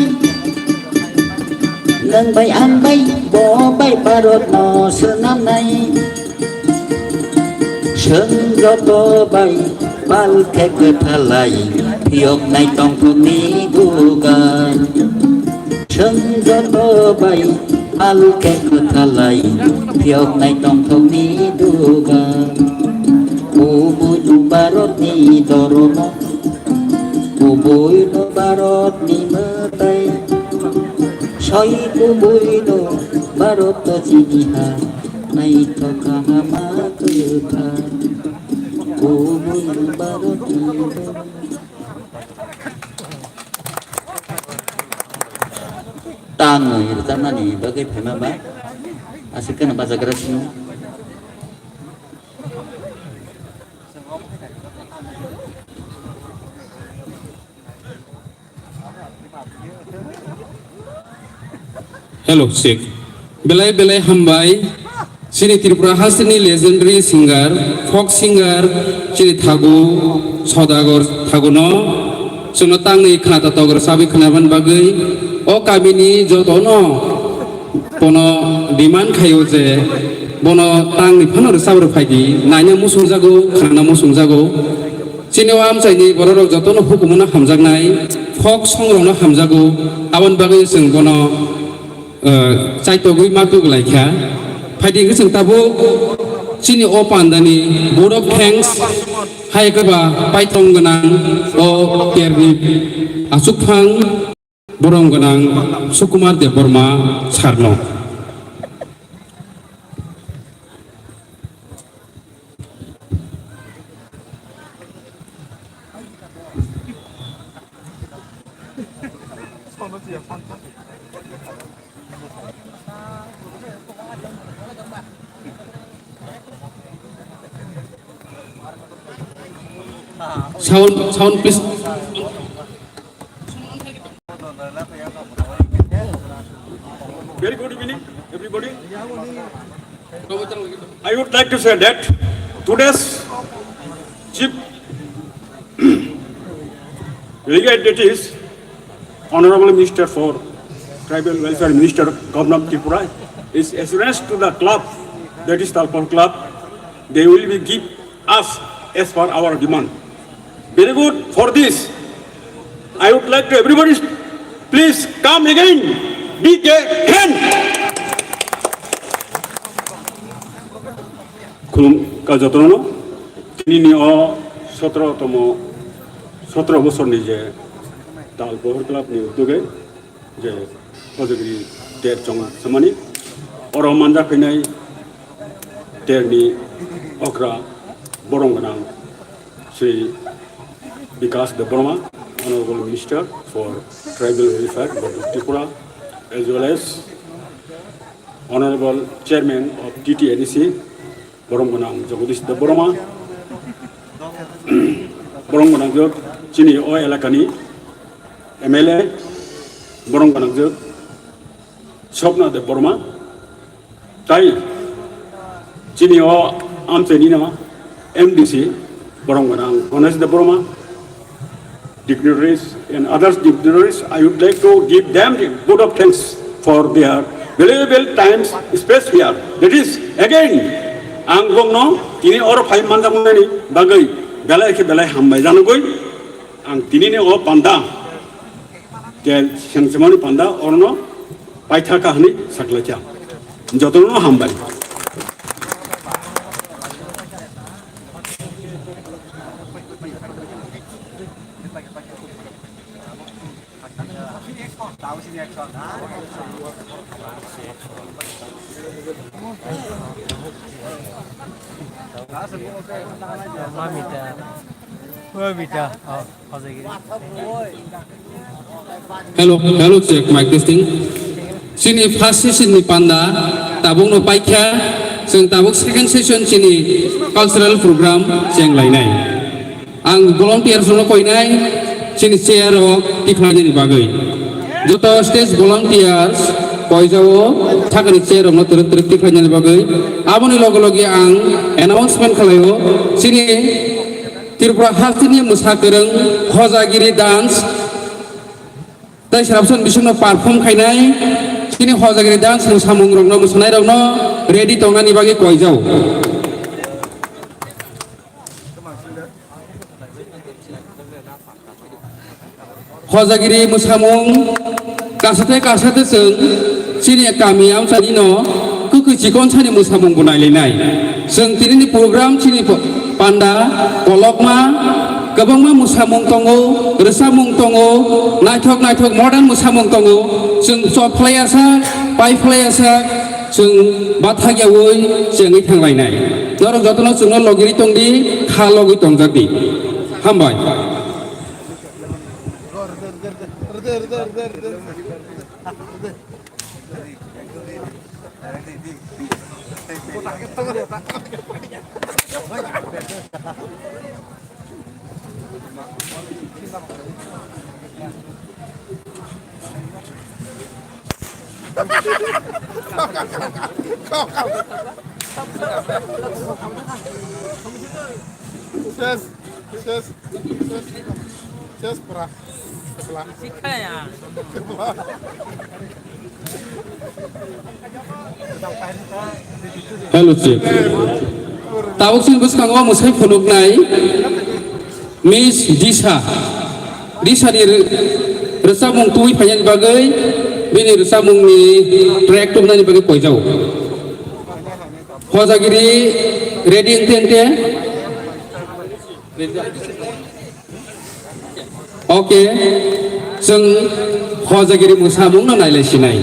Nwng bai ang bai, bo bai Bharatno swnamnai. Chwng joto bai pal khe kwthalai, phiyoknai tongthokni dugan. Chwng joto bai pal khe kwthalai, phiyoknai tongthokni dugan. Kubuino Bharatni dhormo, kubuino Bharatni mwtai. Soi kubuino Bharat chini ha, naithok kaham kwthar. Kubuino Bharatni dhormo. Tangwi rwchapnani bagwi phaima ba, aswk kheno bachagra sino. Hello, check. Belai belai hambai. Chini Tripura hasteni legendary singer, folk singer, chini Thagu, Sodagar Thaguno, chwngno tangni khna totogor sabwi khnaban bagwi, o kamini jotono bono demand khaio je bono tangni phano rwchap rw phaidi, naina muchungjago, khnana muchungjago. Chini o amchaini bororok jotono hukumono hamjaknai, thok songrokno hamjago, aboni bagwi chwng bono, eh, chaitogwi ma tubulaikha. Phaidi hwnkhe chwng tabuk chini o pandani vote of thanks hai khe ba paithong gwnang o terni achukphang borom gwnang Sukumar Debbarma sarno. Sound, sound, please. Very good evening, everybody. I would like to say that today's chief delegate, that is Honorable Minister for Tribal Welfare, Minister, Governor of Tripura, is assurance to the club, that is Talpor Club, they will be give us as per our demand. Very good. For this, I would like to everybody, please come again, big hand. Khulum ka jotono, tini ni o sotro tomo, sotro bosor ni je Talpor Club ni uduge, je Hojagiri ter chong samani, oro manjak phainai terni okra borom gwnang Shri Bikash Debbarma, Honorable Minister for Tribal Welfare, Government of Tripura, as well as Honorable Chairman of T T A D C, borom gwnang Jagadish Debbarma, borom gwnang jok chini o elakani M L A, borom gwnang jok Swapna Debbarma, tai chini o amchaini no M D C, borom gwnang Ganesh Debbarma, dignitaries and others dignitaries, I would like to give them the vote of thanks for their valuable times, space here. That is, again, ang bongno tini oro phai manjakmani bagwi belai khe belai hambai janugwi ang tini ni o panda, je sengsemani panda orno paithaka hwnwi saklaikha. Jotono hambai. Mamita. Mamita. Oh, Hojagiri. Hello, hello, check, mic testing. Chini first session ni panda tabuk no paikha, chwng tabuk second session chini cultural program cheng lainai. Ang volunteers no koinai chini chair o tikhlainani bagwi. Joto stage volunteers koijao thakani chair rok no twrwk twrwk tikhlainani bagwi. Aboni loge loge ang announcement khlaio chini Tripura hasteni mwsa kwrwng Hojagiri dance tei Srapson bisingno perform khainai chini Hojagiri dance mwsamung rokno, mwsanai rokno ready tongnani bagwi koijao. Hojagiri mwsamung kasate kasate chwng chini kami amchaini no kwkwi chikon sani mwsamung bo nailainai. Chwng tinini program chini panda kolokma kwbangma mwsamung tongo, rwchapmung tongo, naithok naithok modern mwsamung tongo. Chwng chop phlaiya sak, pai phlaiya sak, chwng bathak yaui chengwi thanglainai. Norok jotono chwngno logiri tongdi, kha logwi tongjakdi. Hambai. Ses, ses, ses, ses, pura. Sikaya. Hello, check. Tabuk chini bwskango mwsai phunuknai Miss Disha. Disani rw-, rwchapmung twi phainani bagwi bini rwchapmungni track tubunani bagwi koijao. Hojagiri ready wngte wngte. Okay, chwng Hojagiri mwsamungno nailai sinai.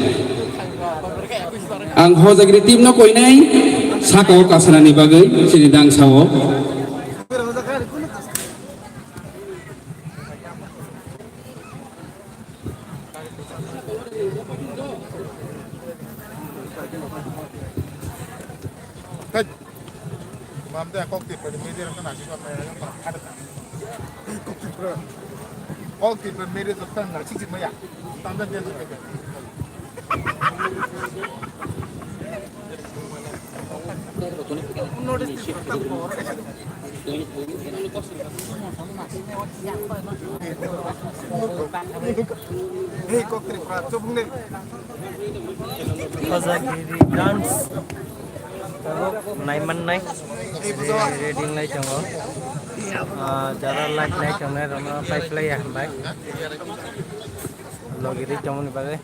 Ang Hojagiri teamno koinai sakao kasanani bagwi chini dangsao. Kok tipra meri to tang na chik chik maya. Tang tang tang tang. Hey, kok tipra, chubung de. Hojagiri dance. Nai mannai. Ready, ready wng lai tongo. Ah, jara live nai tongnai rokno pai phlai ya hambai. Logi ri tongmani bagwi.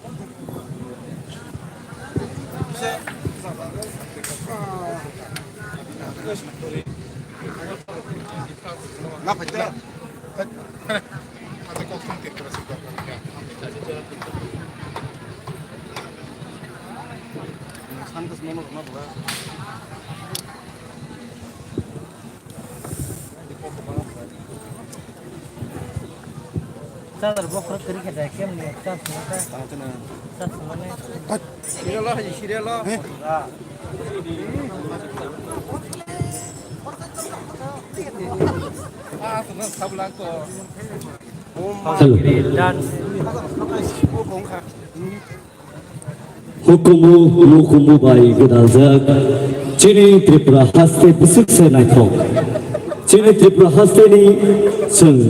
Charger box rok kwrwi khe da, kemni charge swngo ta? Charge swngo ne? Serial o, hai serial o. Hello. Dance. Hukumu, hukumu bai gwdaljak chini Tripura haste bwswk se naithok. Chini Tripura haste ni chwng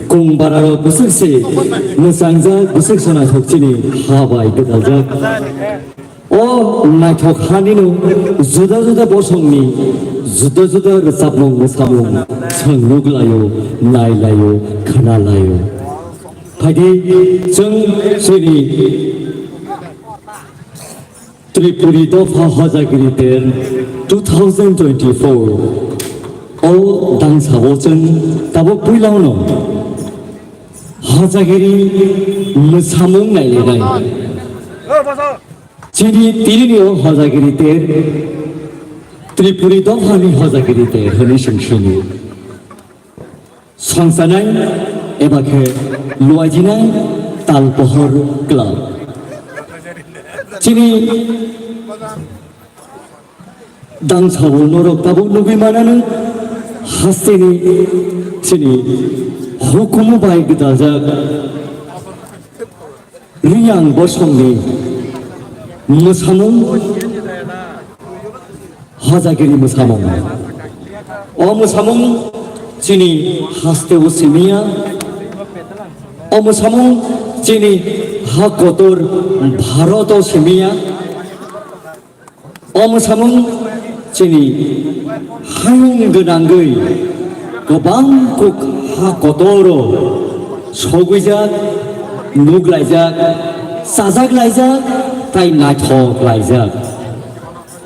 kung bara rok bwswk se mwchangjak, bwswk se naithok chini ha bai gwdaljak. O naithok ha nino juda juda bosong ni juda juda rwchapmung mwsamung chwng nuk laio, nai laio, khna laio. Phaidi chwng chini Tripuri dopha Hojagiri ter two thousand twenty-four o dangsa o chwng tabuk puilano Hojagiri mwsamung nailainai. Chini tirini o Hojagiri ter Tripuri dophani Hojagiri ter hwnwi swng sini. Songsanai eba khe luaijinai tal pohor kwlak. Chini dangsao norok tabuk nugwi manano hasteni chini hukumu bai gwdaljak. Riyang bosongni mwsamung, Hojagiri mwsamung. O mwsamung chini hasteo simiya. O mwsamung chini ha kotor Bharoto simiya. O mwsamung chini hayung gwnangwi kwbang kuk ha kotoro sogwijak, nuglaijak, chajaklaijak tai naithoklaijak.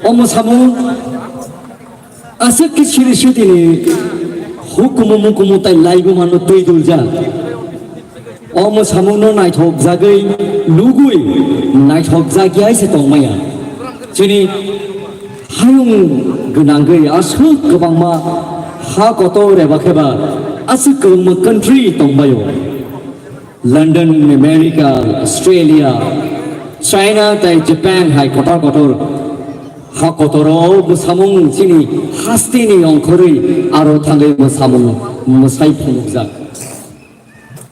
O mwsamung aswk khe siri sitini hukumu mukumu tai laibumano twi duljak. O mwsamungno naithokjagwi nugwi naithokjagwi se tongmaya. Chini hayung gwnangwi aswk kwbangma ha kotor eba kheba aswk kwbangma country tongbaio. London, America, Australia, China tei Japan hai kotor kotor ha kotoro mwsamung chini hasteni ongkhorwi aro thangwi mwsamung mwsai phunukjak.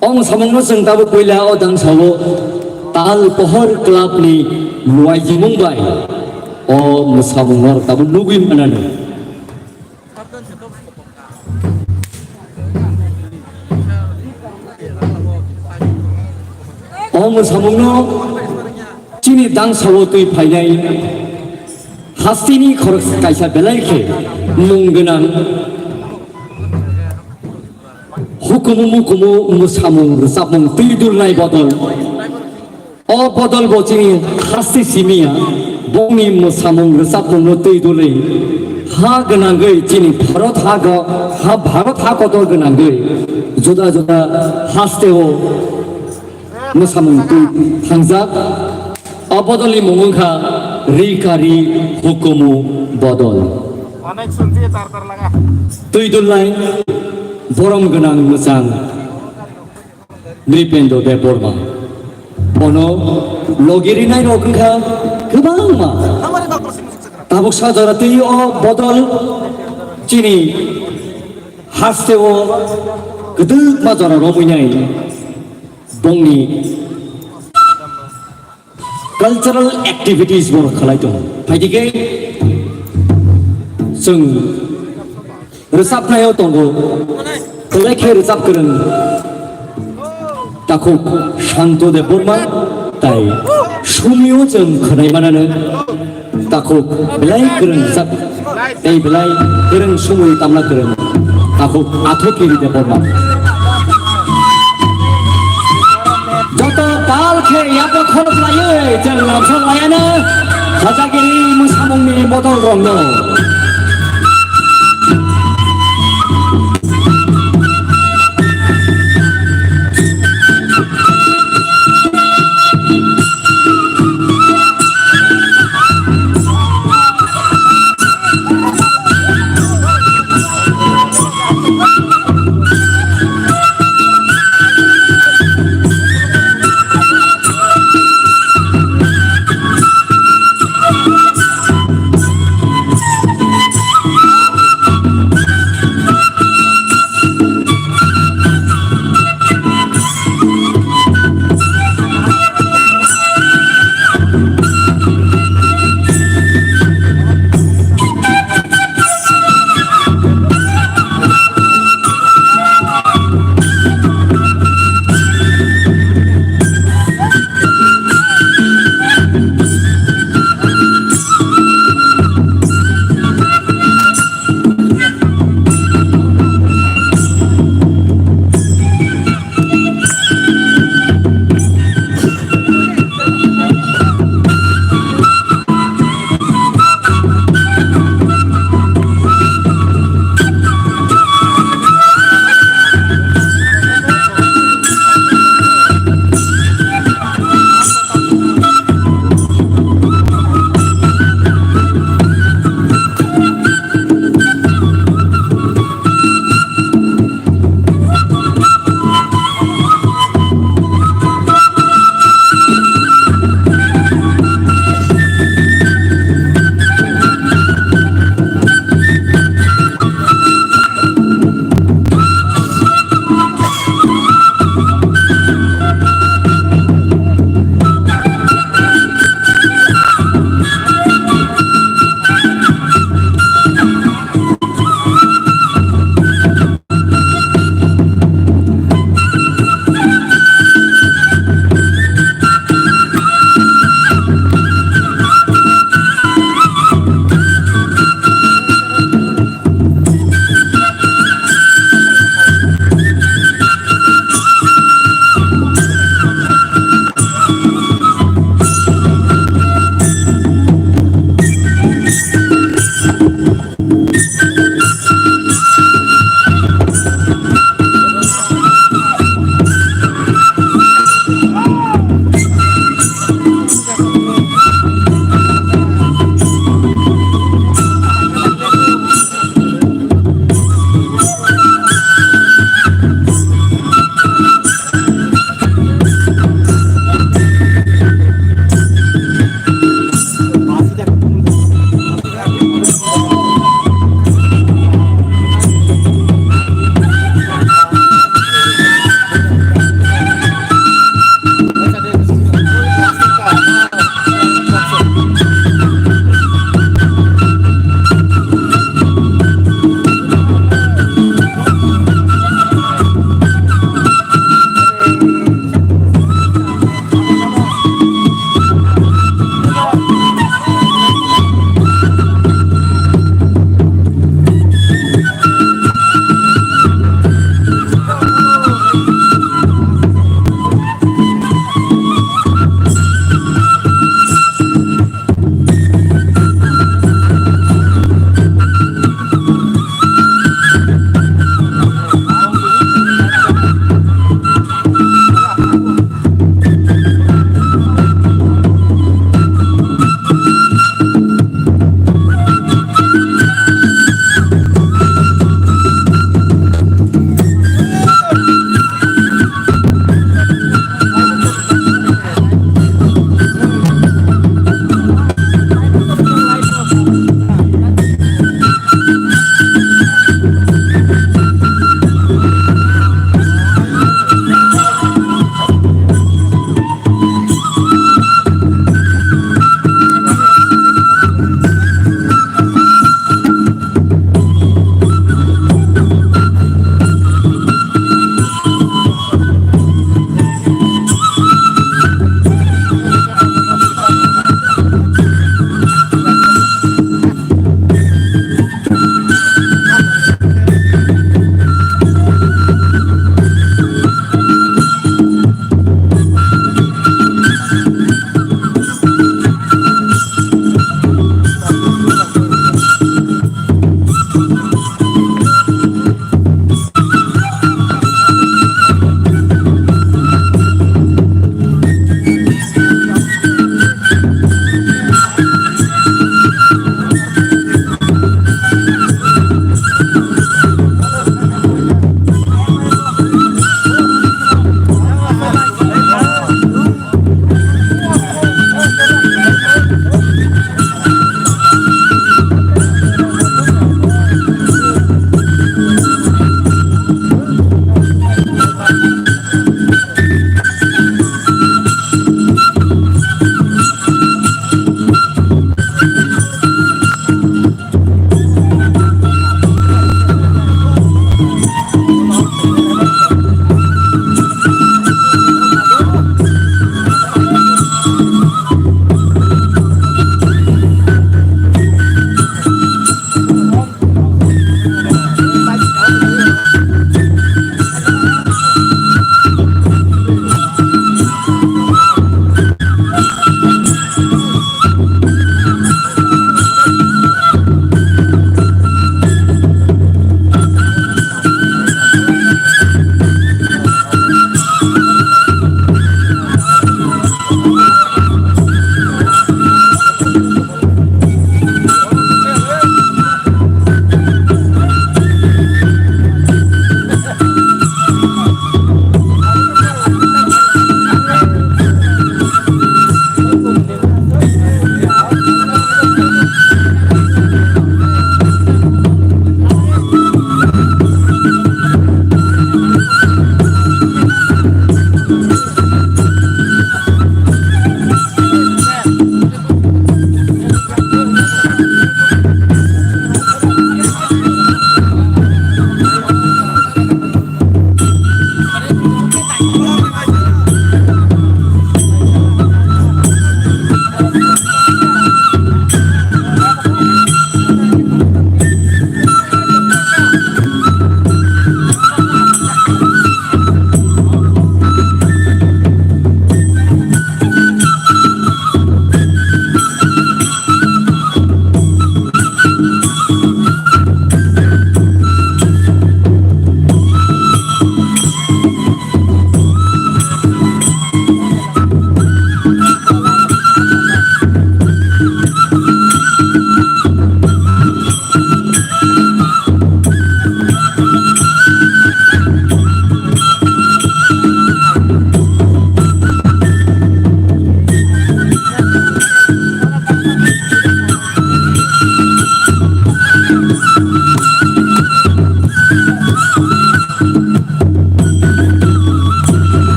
O mwsamungno chwng tabuk puila o dangsao Tal Pohor Club ni luaijimung bai o mwsamungno tabuk nugwi manano. O mwsamungno chini dangsao twi phainai hasteni khorok kaisa belai khe mung gwnang. Kumu kumu mwsamung rwchapmung twi dulnai bodol. O bodol bo chini haste simiya, bongni mwsamung rwchapmungno twi dulwi ha gwnangwi chini Bharat hago, ha Bharat ha kotor gwnangwi juda juda hasteo mwsamung twi thangjak. O bodolni mung wngkha Ri Kari Hukumu Bodol. Twi dulnai borom gwnang mwchang Nripendo Debbarma. Bono logi rinai rok wngkha kwbangma. Tabuk sajora twi o bodol chini hasteo kwdwkma jora romwi nai bongni cultural activities bo khlai tongo. Phaidi khe chwng rwchapnaio tongo, belai khe rwchap kwrwng takhuk Santo Debbarma tai sumio chwng khwnai manano. Takhuk belai kwrwng rwchap tei belai kwrwng sumui tamna kwrwng takhuk Athoki Debbarma. Joto pal khe yapha khorok laiwi chwng lamsok laiano Hojagiri mwsamungni bodol rokno.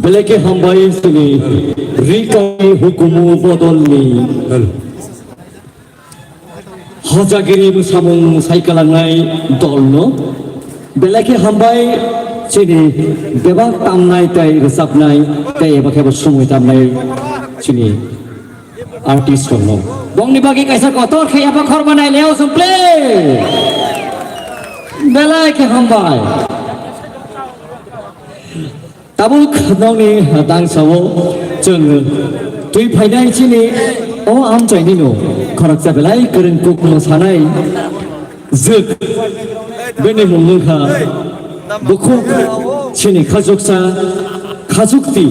Belai khe hambai chini Rikai Hukumu Bodolni Hojagiri bwsamung saikalangnai dolno. Belai khe hambai chini bebak tamnai tei rwchapnai tei eba khe bo songwi tamnai chini artist rokno. Bongni bagwi kaisa kotor khe eba khorma nai leo chwng play. Belai khe hambai. Tabuk nokni dangsao chwng twi phainai chini o amchaini no khoroksa belai kwrwng kuk mosanai jwk bini mung wngkha bukhuk chini khachuksa khachukti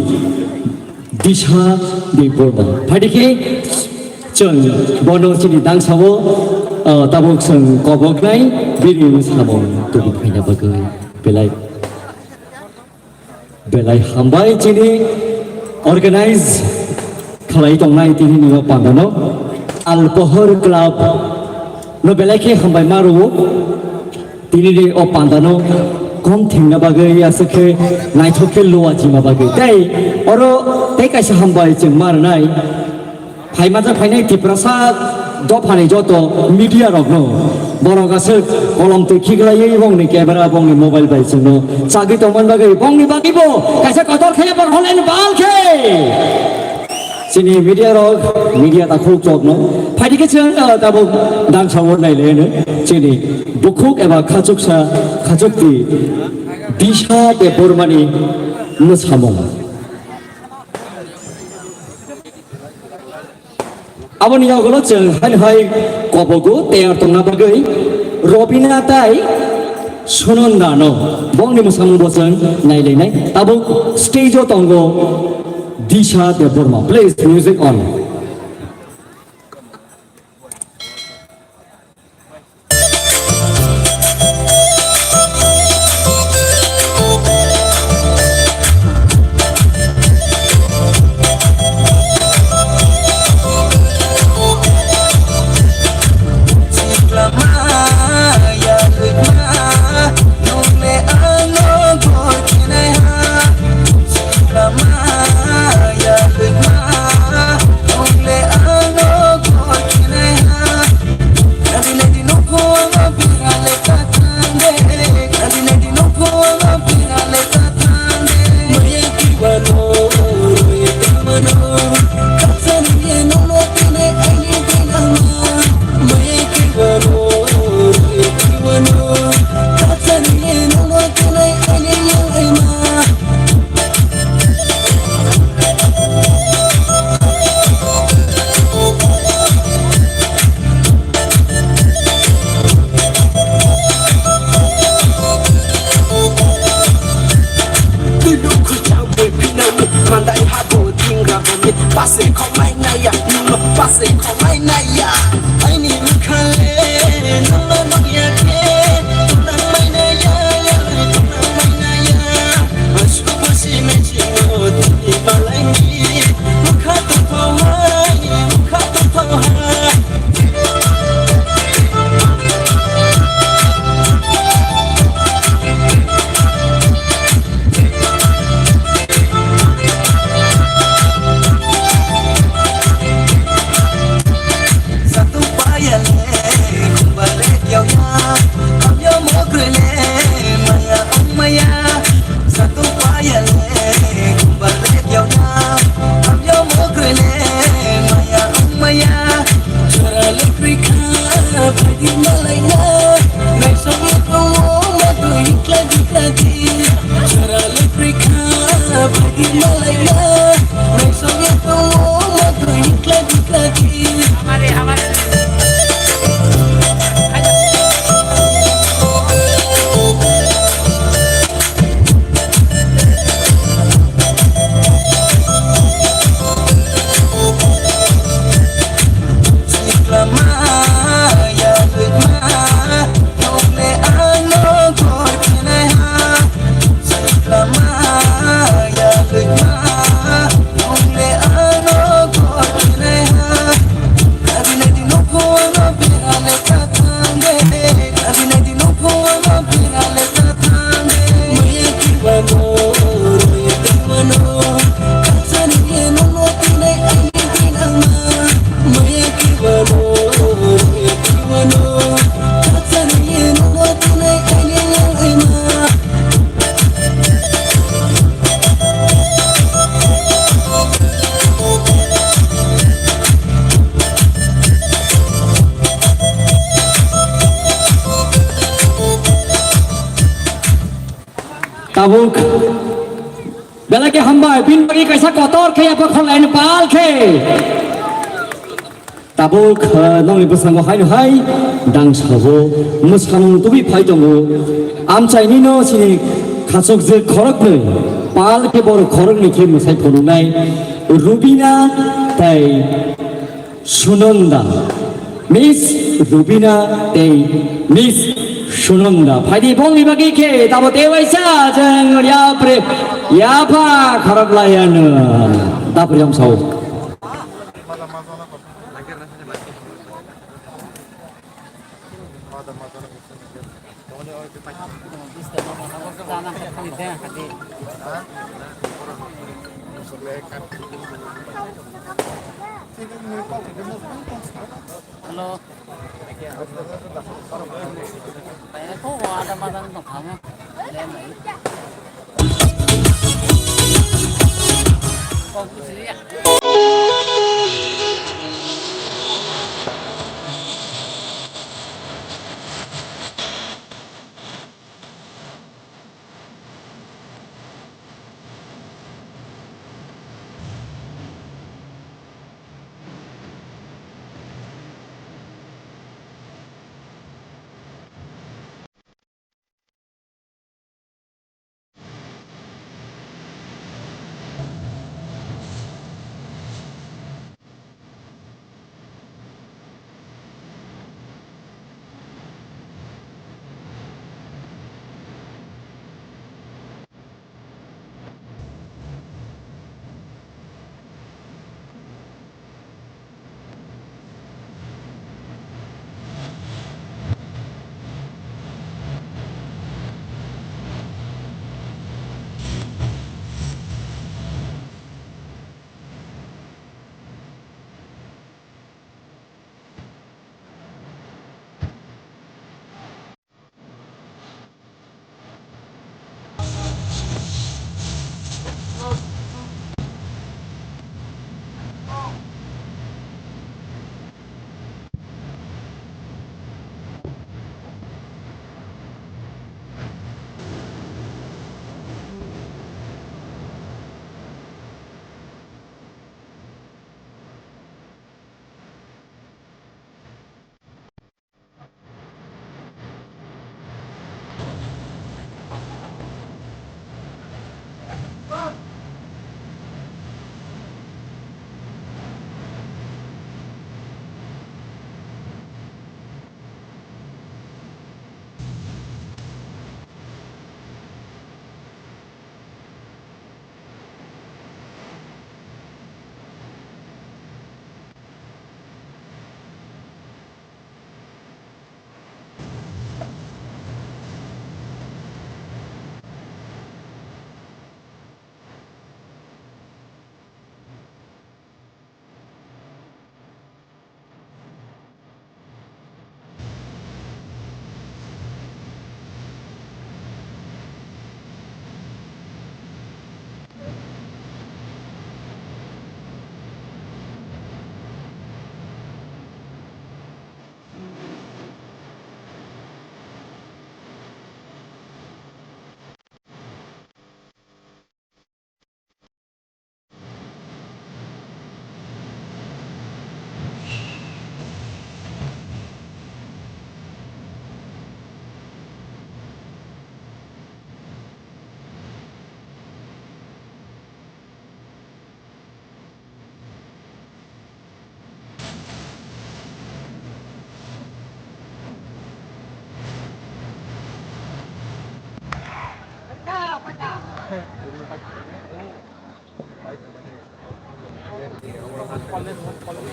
Disha Debbarma. Phaidi khe chwng bono chini dangsao, ah, tabuk chwng koboknai bini samung tubu phaina bagwi belai. Belai hambai chini organize khlai tongnai tini ni o pandano Al Pohor Club no belai khe hambai ma rwo. Tini ni o pandano kom thengna bagwi aswk khe naithok khe luwa chima bagwi tei oro tei kaisa hambai chwng ma rwnai. Phaimajak phainai Tiprasa dophani joto media rokno borok aswk kolom twi khiklaiwi bongni camera bongni mobile bai chwngno chagwi tongmani bagwi bongni bagwibo kaisa kotor khe borok holen bal khe chini media rok media takhuk chokno phaidi khe chwng, ah, tabuk dangsao nailaino chini bukhuk eba khachuksa khachukti Disha Debbarmani mwsamung. Aboni yagulo chwng hai hai kobogo teyar tongna bagwi Robina tai Sunanda no bongni mwsamung bo chwng nailainai. Tabuk stage o tongo Disha Debbarma. Please, music on. Tabuk belai khe hambai, bini bagwi kaisa kotor khe abo khorlaini pal khe. Tabuk, eh, nokni bwskango haino hai dangsao mwsamung tubui phai tongo. Amchaini no chini khachukjwk khoroknwi, pal khe borok khoroknwi khe mwsai phunuknai Rubina tei Sunanda, Miss Rubina tei Miss Sunanda. Phaidi bongni bagwi khe tabo tei waisa jeng yapre yapha khorok laiano. Dapri hamsao. Hello. Kaya ko ada madan to kama.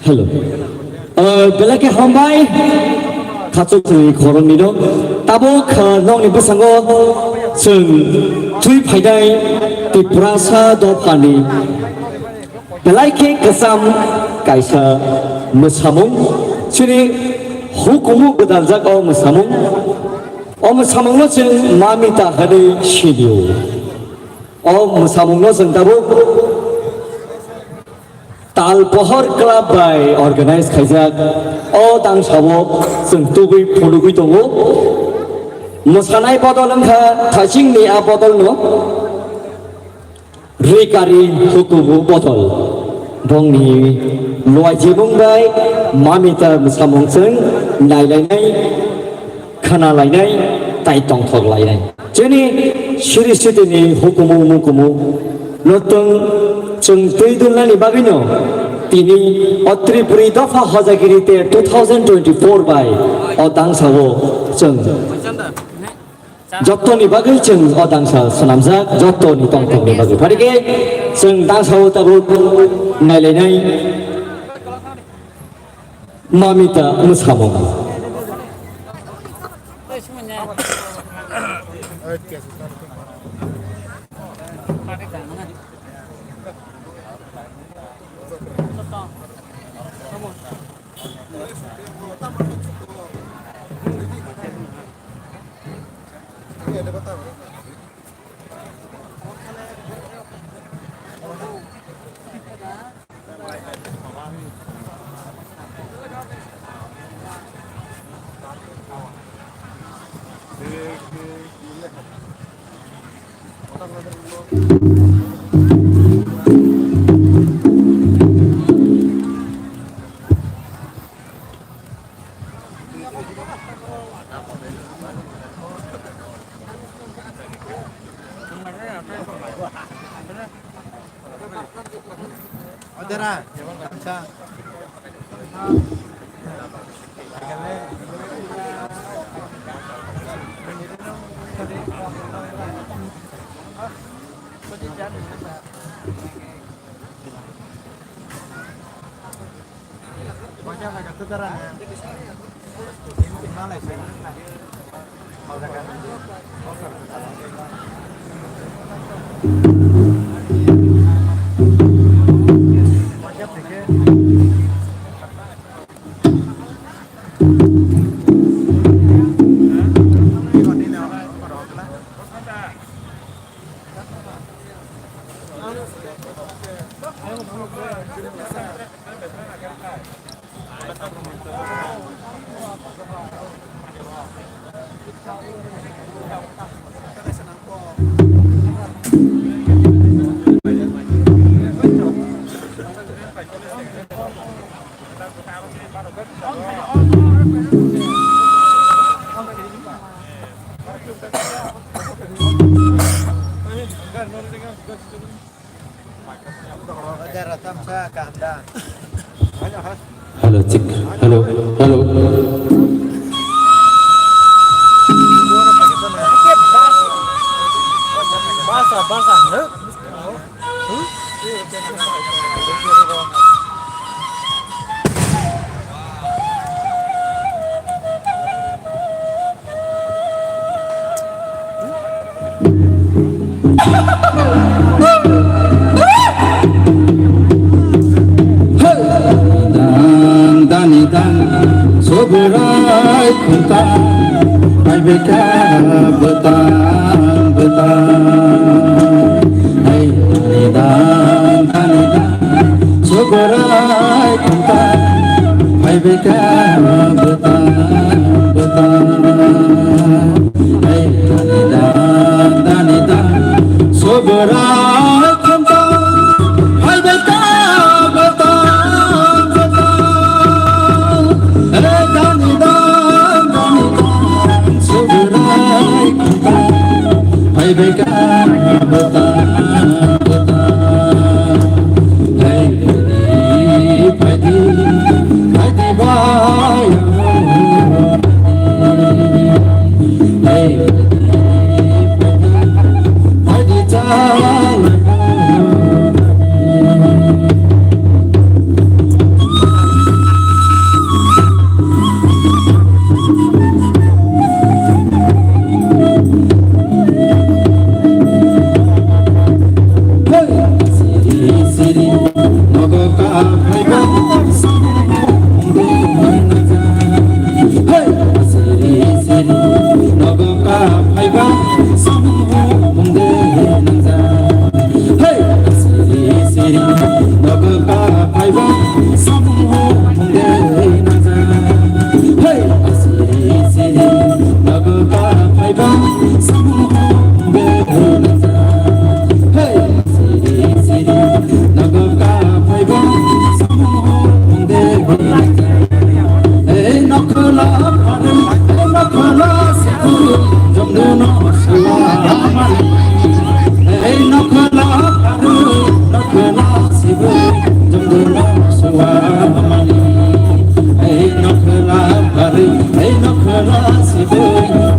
Hello. Uh, belai khe hambai. Khachuk chwngni khoroknwi no. Tabuk, uh, nokni bwskango chwng twi phainai Tiprasa dophani belai khe kwcham kaisa mwsamung, chini hukumu gwdaljak o mwsamung. O mwsamungno chwng Mamita hwnwi sinio. O mwsamungno chwng tabuk Tal Pohor Club bai organize khaijak. O tangsao chwng tubui phunugwi tongo. Mwsanai bodol wngkha thachingni a bodolno rikari hukumu bodol. Bongni luaijibung bai mamita mwsamung chwng nailainai, khanalainai, tai tongthok lainai. Chini siri sitini hukumu mukumu Notong chwng twi dulnani bagwino tini o Tripuri dopha hojagiri te two thousand twenty-four bai o dangsao chwng jottoni bagwi chwng o dangsa swnamjak, jottoni tongthokni bagwi. Phaikhe chwng dangsao tabuk nailainai. Mamita mwsamung. Hello, check. Hello, hello. Dang dani dang, Subrai khunta, bai beka bwtang bwtang. Hai dani dang, dani dang, Subrai khunta, bai beka bwtang bwtang. Hai dani dang, dani dang, Subrai khunta, hai beka bwtang bwtang. Hai dani dang, dani dang, Subrai khunta, hai beka bwtang bwtang. Hai di, hai di, hai di bai.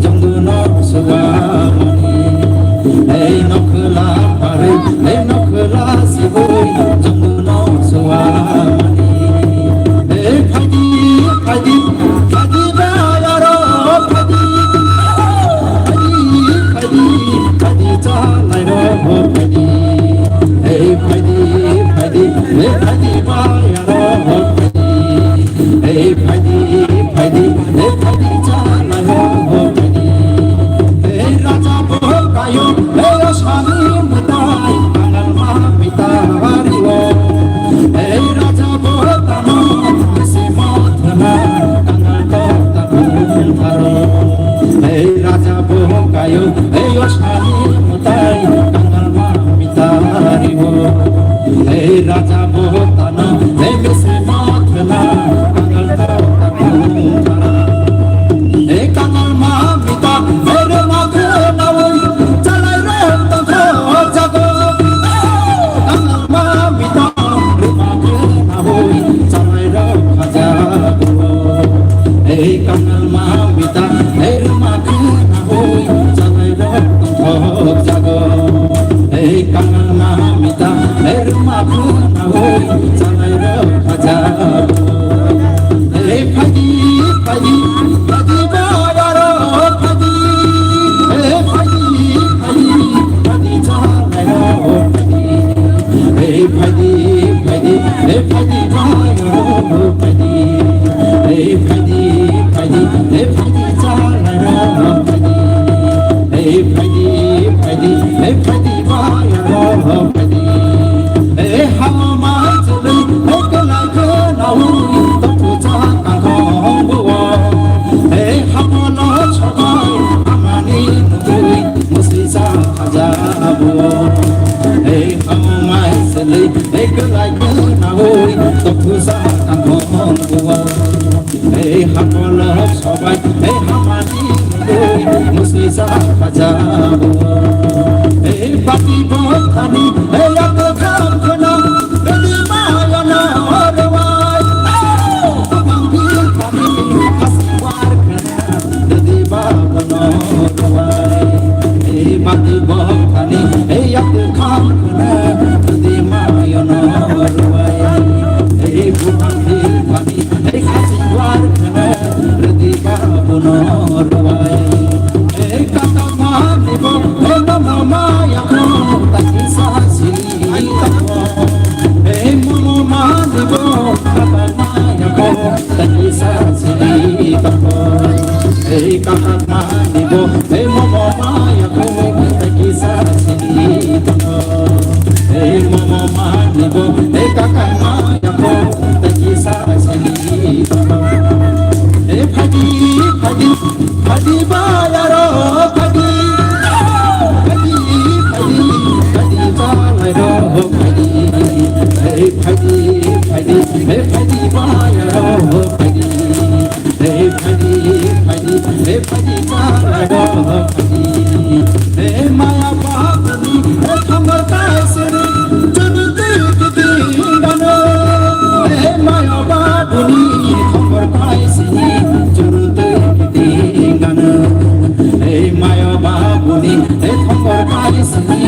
Jongno suwamani, ei nokhla pharwi, ei nokhla sibwi, jongno suwamani. Ei phaidi, phaidi, phaidi bayaro, phaidi, phaidi, phaidi, phaidi chalairok phaidi. Ei phaidi, phaidi, ei phaidi bayaro phaidi. Ei phaidi, phaidi, ei phaidi chalairok phaidi. Ei raja bo kayo, ei asani mwtai, kangal ma mwtai rio. Ei raja bo tamo, bisi mothana, kangal to tabung tharo. Ei raja bo kayo, ei asani mwtai, kangal ma mwtai rio. Ei raja bo tano, ei bisi mothana, kangal to tabung tharo. Ei kangal ma mwtai, ei rwma khwnaui, chalairok tongthok jago. Kangal ma mwtai, rwma khwnaui, chalairok khajago. Ei kangal ma mwtai, ei rwma khwnaui, chalairok tongthok jago. Ei kangal ma mwtai, ei rwma khwnaui, chalairok khajago. Ei phaidi, phaidi, phaidi bayaro phaidi. Ei phaidi, phaidi, phaidi chalairok phaidi. Ei phaidi, phaidi, ei phaidi bayaro phaidi. Ei phaidi, phaidi, ei phaidi chalairok phaidi. Ei phaidi, phaidi, ei phaidi bayaro phaidi. Ei hama mai chwlwi, ei kwlai kwnaui, tongthu cha kangkhong buo. Ei hamono sobai, amani nugwi, mwswi cha khaja buo. Ei hama mai chwlwi, ei kwlai kwnaui, tongthu cha kangkhong buo. Ei hamono sobai, ei hamani nugwi, mwswi cha khaja buo. Ei bati bo thani, ei yak kham khwna, bedi ma yana rwai. Tobang bil thani, khasi war khwna, bedi ba bono rwai. Ei bati bo thani, ei yak kham khwna, bedi ma yana rwai. Ei bupang bil thani, ei khasi war khwna, rwdi ba bono rwai. Ei kata mani bo, ei mama maya ko, taki sa sili tako. Ei mama mani bo, kata maya ko, taki sa sili tako. Ei kata mani bo, ei mama maya ko, taki sa sili tako. Ei mama mani bo, ei kata maya ko, taki sa sili. Ei phaidi, phaidi, phaidi bayaro phaidi. Phaidi, phaidi, phaidi chalairok phaidi. Ei phaidi, phaidi, ei phaidi bayaro phaidi. Ei phaidi, phaidi, ei phaidi chalairok phaidi. Ei maya bapni, ei thangbar kaisini, chunu twi kiting gano. Ei maya bapni, thangbar kaisini, chunu twi kiting gano. Ei maya bapni, ei thangbar kaisini,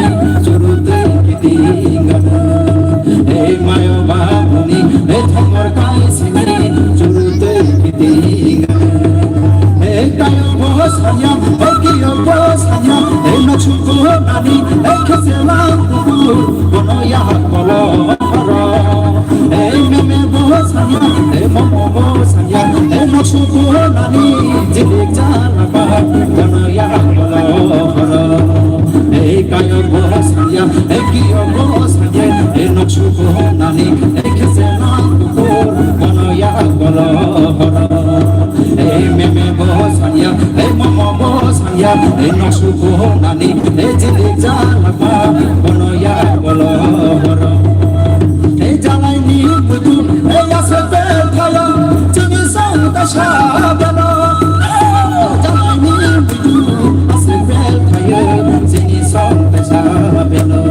chunu twi kiting gano. Ei maya bapni, ei thangbar kaisini, chunu twi kiting gano. Ei tayo bo sanya, ei kiyo bo sanya, ei noksu bo nani, ei khesela kuku, bono ya kolo horo. Ei meme bo sanya, ei momo bo sanya, ei noksu bo nani, jilik jala ba, bono ya kolo horo. Ei kayo bo sanya, ei kiyo bo sanya, ei noksu bo nani, ei khesela kuku, bono ya kolo horo. Ei meme bo sanya, ei momo bo sanya, ei noksu bo nani, ei jilik jala ba, bono ya kolo horo. Ei jalai ni butu, ei aswk bel thaya, chini song ta sa belo. Jalai ni butu, aswk bel thaya, chini song ta sa belo.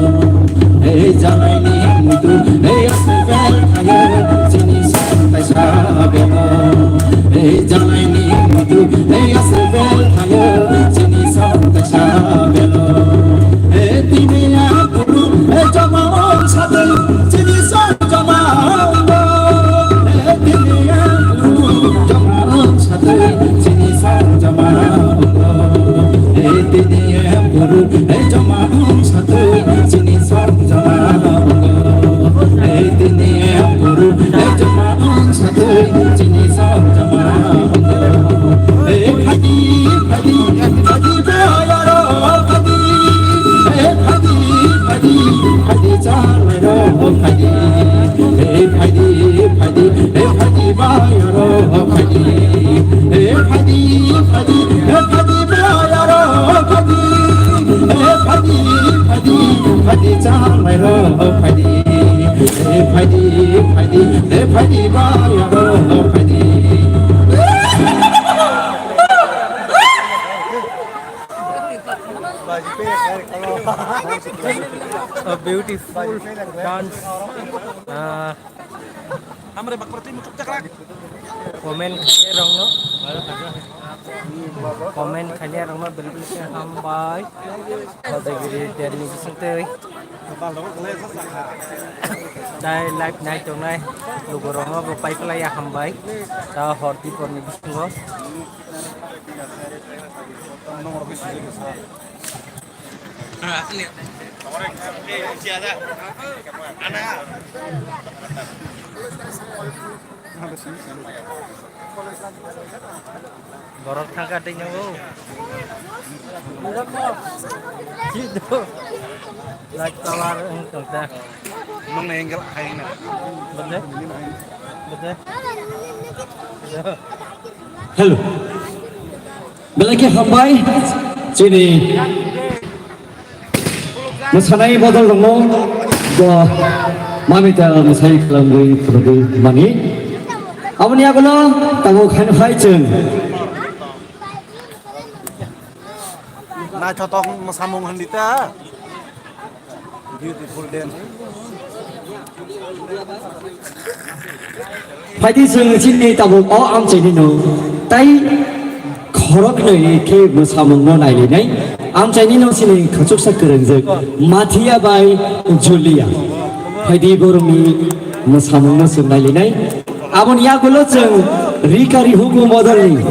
Ei jalai ni butu, ei aswk bel thaya, chini song ta sa belo. Ei jalai ni butu, ei aswk bel thaya, A beautiful dance. Ah, comment khainai rokno, comment khainai rokno belai belai khe hambai. Hojagiri derni bisingtwi tai live nai tongnai lukurokno bo paiphlaiya hambai. Ta hor diporni bisingo. Borok thangka tei nungo. Chiddo. Light power wng tongkha. Nung na angle hai na. Bede? Bede? Hello. Belai khe hambai chini mwsanai bodol rokno bo mamita mwsai khlangwi phunugwi mani. Aboni yagulo tabuk haino hai chwng. Naithotok mwsamung hwn di ta. Beautiful dance. Phaidi chwng chini tabuk o amchaini no tai khoroknwi khe mwsamungno nailinai. Amchaini no chini khachuksa kwrwngjak Mathiya bai Julia. Phaidi borokni mwsamungno chwng nailinai. Aboni yagulo chwng Rikari Huku Modalni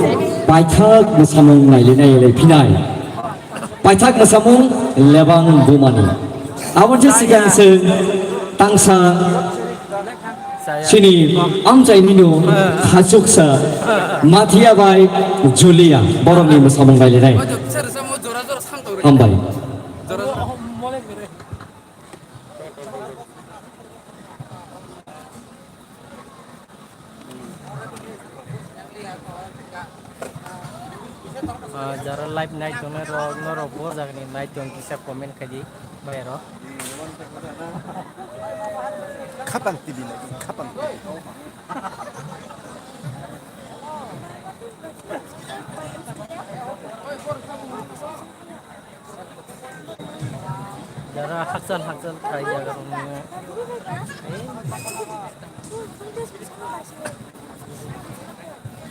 paithak mwsamung nailinai lai phinai. Paithak mwsamung lebang bumani. Aboni sikang se tangsa chini amchaini no khachuksa Mathiya bai Julia borokni mwsamung nailinai. Hambai. Ah, jara live nai tongnai rok, norok bo jagani nai tong kisa comment khai di, bai rok. Khapang T V nai, Khapang T V. Jara hakchal hakchal khlai jaga rok nung.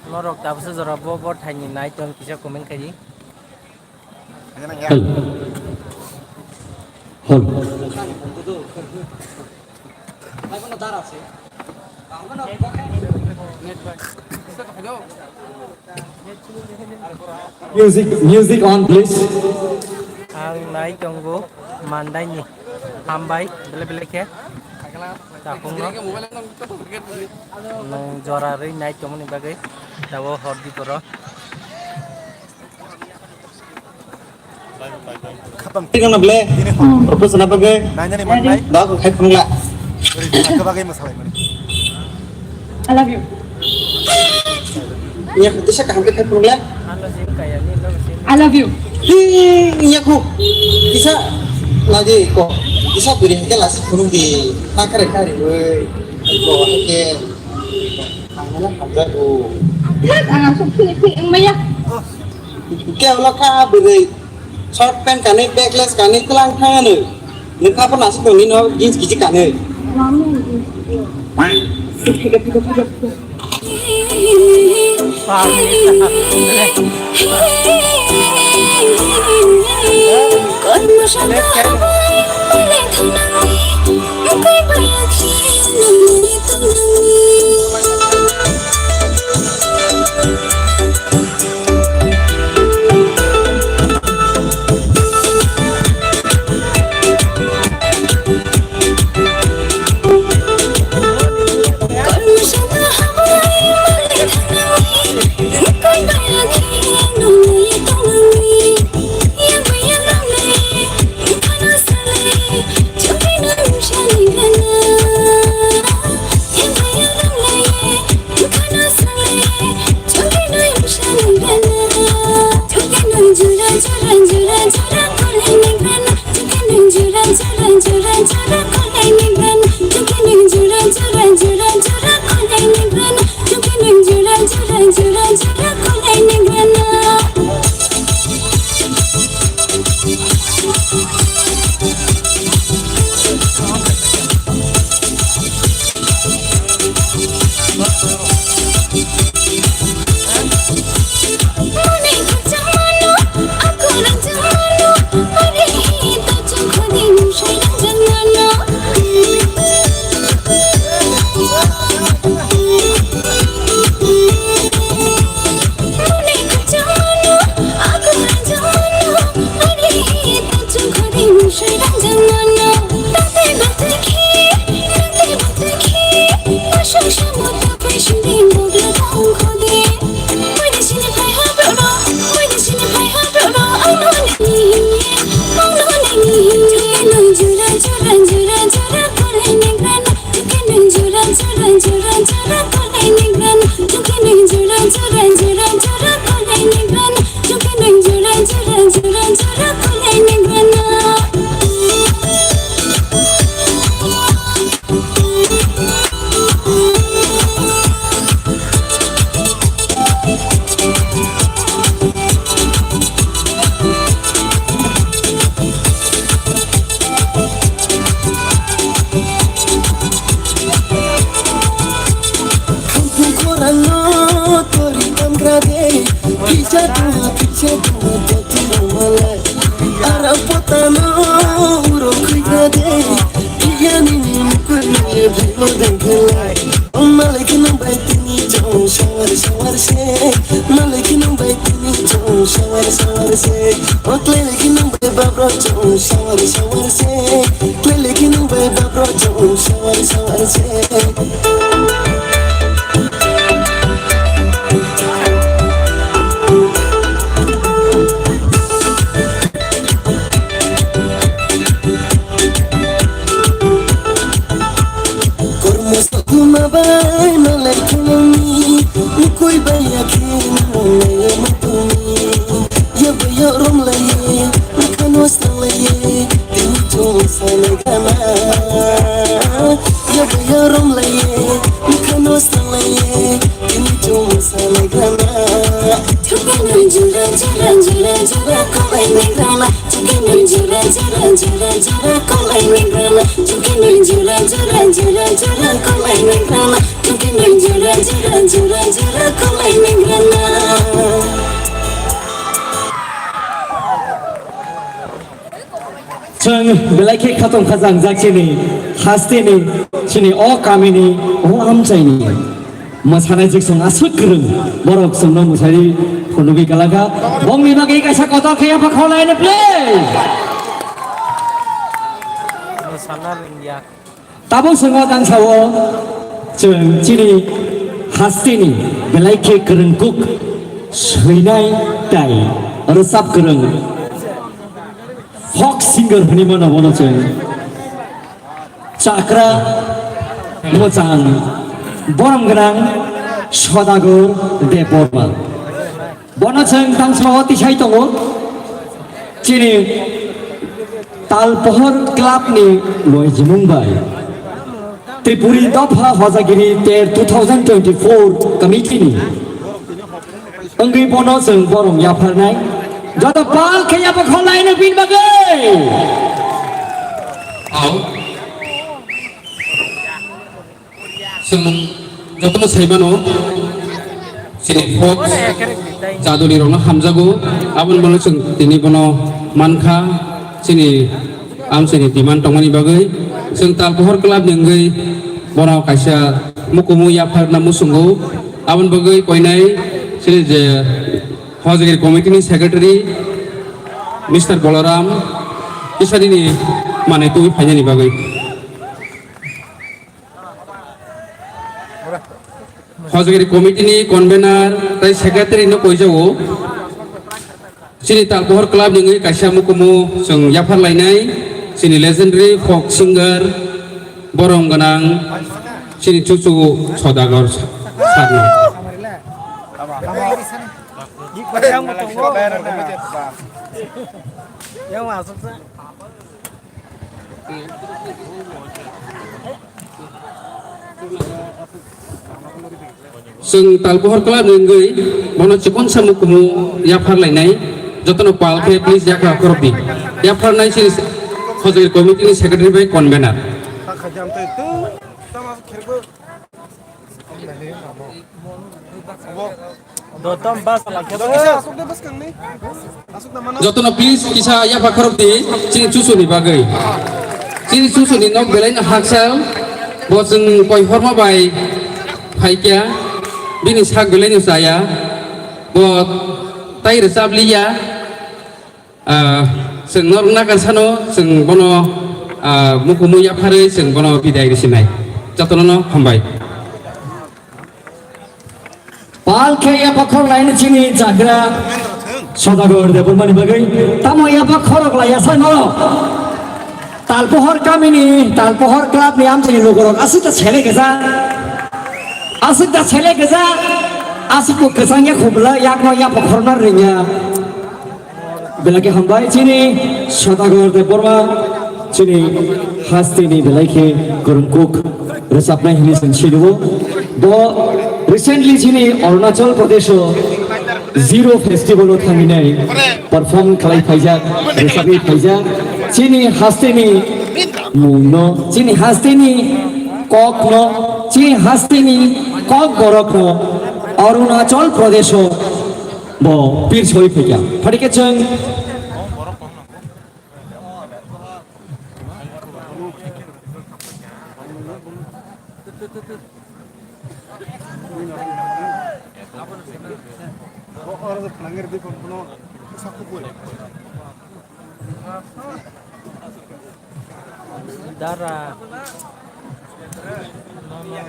Norok tabuksa jora bo bo thaini nai tong kisa comment khai di. Hol. Hol. Music, music on, please. Ang nai tongo mandaini. Hambai, bele bele khe. Takhungno. Nung jora rwi nai tongmani bagwi. Tabo hor di toro. Khapang. Tinggal na bele. Propose na bagwi. Nai nani manai. Da ko khai phungla. Ori, ka bagwi masalai mani. I love you. Iya, kisa kaham khe khai phungla. I love you. Iya ko. Kisa lagi ko. Kisa beri ke lasi phunung di. Takare kari woi. Ko ke. Ang na hamja ko. Ang asuk philip philip maya. Ke ola ka beri. Short pant kanwi, backless kanwi, tlang thangano. Nwkha po nasuk tongwi no jeans kichik kanwi. Khorang no tori tamgra de, pisa tu, pisa tu, jati malai. Ara potano uro khuigra de, iya nini mukul ye bhimo dengkhelai. Malai khe nang bai tini chong sawar sawar se, malai khe nang bai tini chong sawar sawar se. O klele khe nang bai babro chong sawar sawar se, klele khe nang bai babro chong sawar sawar se. Kormo sokuma bai malai khulumi, mukui bai yakhe nang nai matumi. Yabaya romlaye, mkhano salaye, tini chong salai gana. Yabaya romlaye, mkhano salaye, tini chong salai gana. Chukene jura jura jura jura kolai ni gana. Chukene jura jura jura jura kolai ni gana. Chukene jura jura jura jura kolai ni gana. Chukene jura jura jura jura kolai ni gana. Chwng belai khe khatong khajangjak chini hasteni, chini o kamini, o amchaini mwsanai jwk chwng aswk kwrwng borok chwngno mwsari phunugwi kalakha. Bongni bagwi kaisa kotor khe yapha kholaino please. Tabuk swngo tang sao chwng chini hasteni belai khe kwrwng kuk swinai tai rwchap kwrwng folk singer hwnwi mano bono chwng chakra mwchang borom gwnang Sodagur Debbarma. Bono chwng tang sao tisai tongo. Chini Talpohor Club ni loijimung bai Tripuri Dopha Hojagiri ter two thousand twenty-four committee ni wngwi bono chwng borom yapharnai. Joto pal khe yapha kholaino bini bagwi. Chwng jotono sai mano, chini folk jaduli rokno hamjago, aboni bagwi chwng tini bono mankha, chini amchaini demand tongmani bagwi. Chwng Talpohor Club ni wngwi bono kaisa mukumu yapharna muchungo, aboni bagwi koinai chini je Hojagiri committee ni secretary Mister Bolaram kisa nini manwi tubui phainani bagwi. Hojagiri committee ni convener tei secretary no koijago. Chini Talpohor Club ni wngwi kaisa mukumu chwng yaphar lainai, chini legendary folk singer borom gwnang chini chuchu Sodagur sir no. Yang mo tongo. Yang masuk sa. Chwng Talpohor club ni wngwi bono chikon samung kumu yaphar lainai, jotono pal khe please yakha khorokdi. Yaphar nai chini Khojagiri committee ni secretary bai convener. Jotono please kisa yapha khorokdi chini chusuni bagwi. Chini chusuni nok belai no haksa, bo chwng koi horma bai phaikya, bini sak belai no chaya, bo tai rwchap liya. Ah, chwng norok nakar sano chwng bono, ah, mukumu yapharwi chwng bono bidai rwsinai. Jotono no hambai. Pal khe ya pakhor lain chini jagra Sodagar Debbarmani bagwi. Tamo ya pakhorok laya sano. Talpohor kamini, Talpohor club ni amchini lugurok aswk ta sele gesa. Aswk ta sele gesa. Aswk bo kwchang ya khubla yakno ya pakhorna ringya. Belai khe hambai chini Sodagar Debbarma, chini hasteni belai khe kwrwngkuk rwchapnai hwnwi chwng sinio. Bo recently chini Arunachal Pradesh o Ziro Festival o thanginai perform khlai phaijak, rwchapwi phaijak. Chini hasteni mungno, chini hasteni kokno, chini hasteni kok borokno Arunachal Pradesh o bo pir soi phaikha. Phadikhe chwng Dara.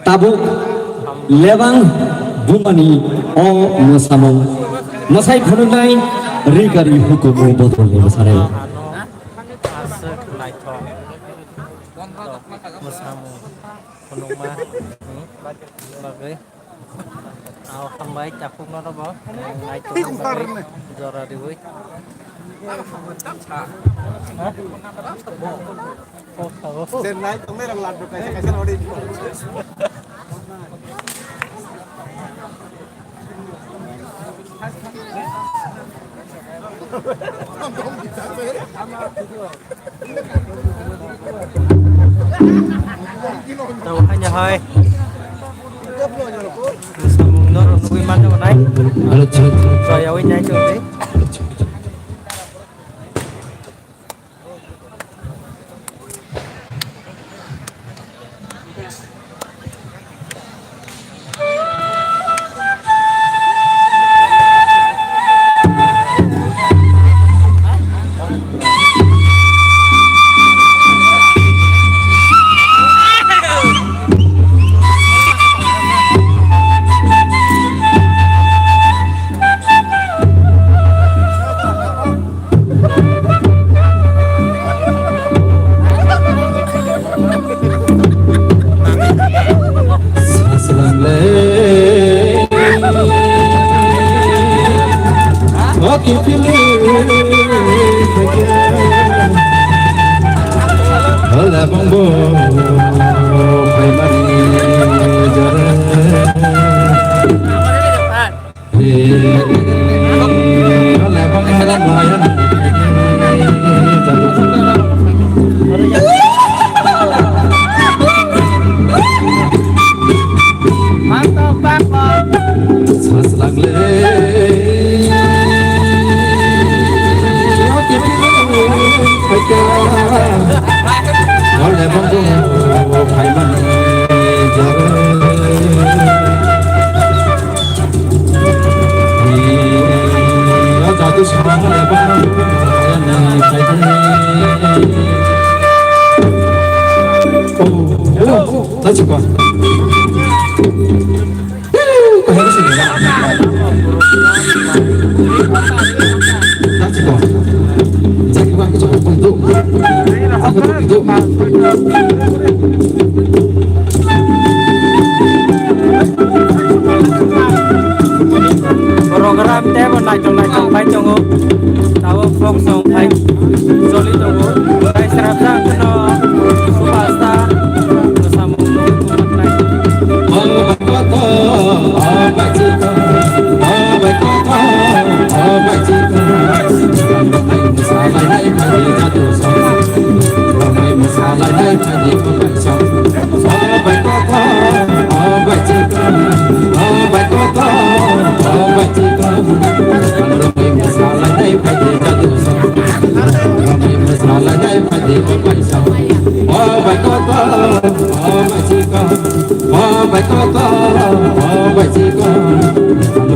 Tabuk lebang bumani o mwsamung mwsai phunuknai rikari hukumu bodolni mwsanai. Aswk naithok. Mwsamung phunukma ni bagwi. Aw, hambai, takhukno rwbo. Naithok bagwi jora riwi. Ha? Chennai tongnai rang laddu kaisa kaisa rodi. Tamo haino hai. Samung no nugui mano nai. Joyawi nai chwngwi. Program tei bo naithok naithok bai tongo. Tabuk Kok song hai choli tongo. Tai srapjak no superstar samung nugwi tongkha.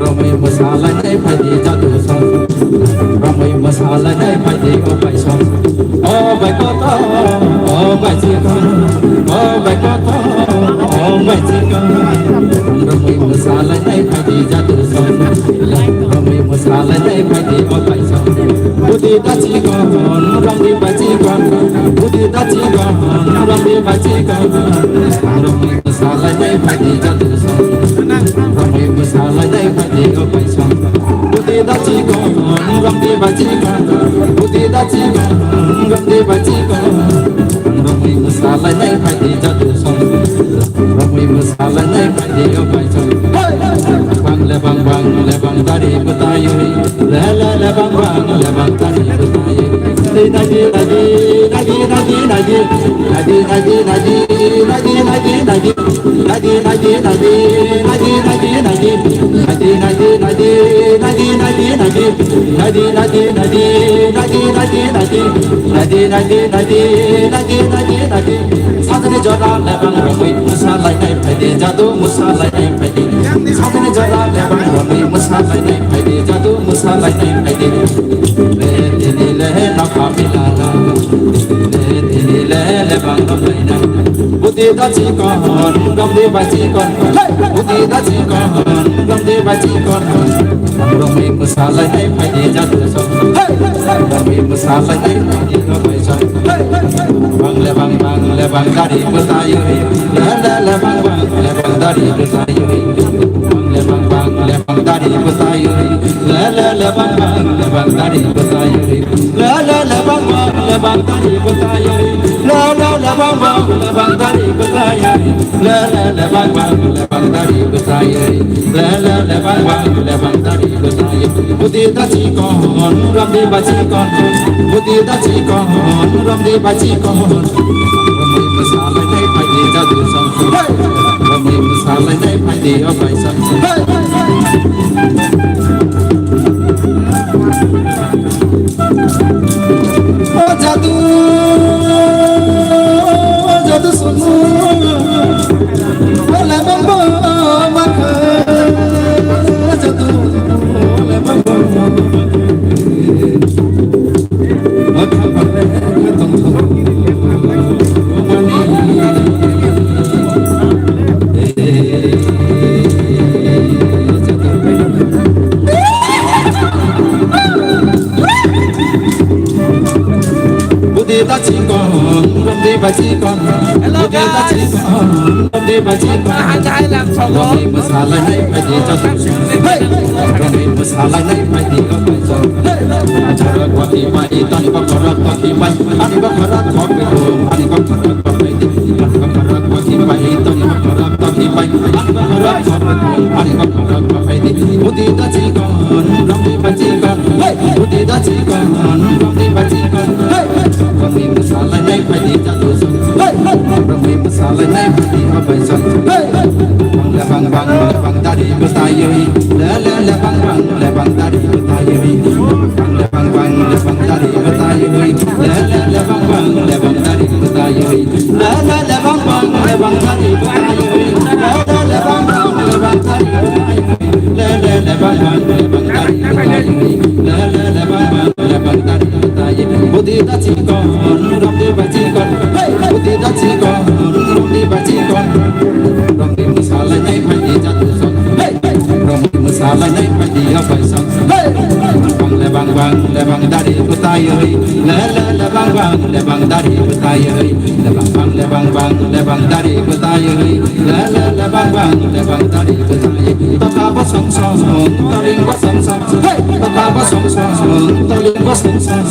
Romwi mwsalainai phaidi jadu song. Romwi mwsalainai phaidi o bai song. O bai kotor, o bai chikon, o bai kotor, o bai chikon. Romwi mwsalainai phaidi jadu song. Romwi mwsalainai phaidi o bai song. Budi da chikon, romwi bai chikon. Budi da chikon, romwi bai chikon. Romwi mwsalainai phaidi jadu song. Romwi mwsalainai phaidi o bai song. Budi da chikon, romwi bai chikon. Budi da chikon, romwi bai chikon. Romwi mwsalainai phaidi jadu song. Romwi mwsalainai phaidi o bai song. Bang le bang, bang le bang dari bwtaiwi. Le le le bang bang le bang tari bwtai. Nadi nadi nadi nadi nadi nadi. Nadi nadi nadi nadi nadi nadi nadi nadi. Nadi nadi nadi nadi nadi nadi nadi nadi nadi nadi. Nadi nadi nadi nadi nadi nadi. Nadi nadi nadi nadi nadi nadi. Sajani jora lebang romwi mwsalainai phaidi, jadu mwsalainai phaidi. Sajani jora lebang romwi mwsalainai phaidi, jadu mwsalainai phaidi. Le tini le nokha milala. Le tini le lebang romlaina. Budi da chikon, romdi bai chikon. Budi da chikon, romdi bai chikon. Romwi mwsalainai phaidi jadu song. Romwi mwsalainai phaidi romwi song. Bang le bang, bang le bang dari bwtaiwi. Le le le bang, bang le bang dari bwtaiwi. Bang le bang, bang le bang dari bwtaiwi. Le le le bang, bang le bang dari bwtaiwi. Le le le bang, bang le bang dari bwtaiwi. Le le le bang, bang le bang dari bwtaiwi. Le le le bang bang le bang dari bwtaiwi. Le le le bang bang le bang dari bwtaiwi. Budi da chikon, romdi bai chikon. Budi da chikon, romdi bai chikon. Romwi mwsalainai phaidi jadu song. Romwi mwsalainai phaidi o bai song. O jadu, o jadu sunu, o lemang bo makha, jadu, o lemang bo makha. Budi da chikon, romdi bai chikon. Hello, guys. Budi da chikon, romdi bai chikon. Hai, hai, lang song. Romwi mwsalainai phaidi jadu. Hey! Romwi mwsalainai phaidi jadu. Hey! Chara kwati bai, tani ba khara kwati bai, tani ba khara kwati bai, tani ba khara kwati bai, tani ba khara kwati bai, tani ba khara kwati bai, tani ba khara kwati bai, tani ba khara kwati bai. Budi da chikon, romdi bai chikon. Hey! Budi da chikon, romdi bai chikon. Hey! Romwi mwsalainai phaidi jadu song. Hey! Romwi mwsalainai phaidi o bai song. Hey! Bang le bang, bang le bang dari bwtaiwi. Le le le bang, bang le bang dari bwtaiwi. Bang le bang, bang le bang dari bwtaiwi. Le le le bang, bang le bang dari bwtaiwi. Le le le bang, bang le bang dari bwtaiwi. Le le le bang, bang le bang dari bwtaiwi. Le le le bang bang le bang dari bwtaiwi. Le le le bang bang le bang dari bwtaiwi. Budi da chikon, romdi bai chikon. Hey! Budi da chikon, romdi bai chikon. Romwi mwsalainai phaidi jadu song. Hey! Romwi mwsalainai phaidi o bai song. Hey! Bang le bang bang le bang dari bwtai. Le le le bang bang le bang dari bwtai oi. Le bang bang le bang bang le bang dari bwtai oi. Le le le bang bang le bang dari bwtai oi. Tata bo song song, toling bo song song. Hey! Tata bo song song, toling bo song song.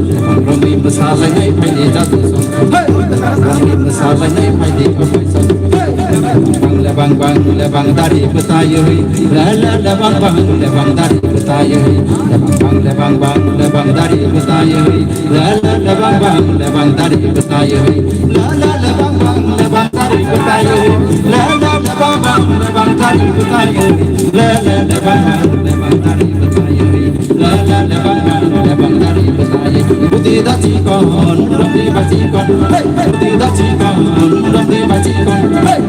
Le bang romwi bwsa lainai phaidi jadu song. Hey! Romwi bwsa lainai phaidi opai song. Hey! Le bang bang le bang bang le bang dari bwtai oi. Le le le bang bang le bang dari bwtai oi. Le bang bang le bang bang le bang dari bwtai oi. La la la bang bang la bang dari bwtai oi. La la la bang bang la bang dari bwtai oi. La la la bang bang la bang dari bwtai oi. La la la bang bang la bang dari bwtai oi. La la la bang bang la bang dari bwtai oi. Budi da chikon, budi ba chikon. Hey, budi da chikon, budi ba chikon. Hey,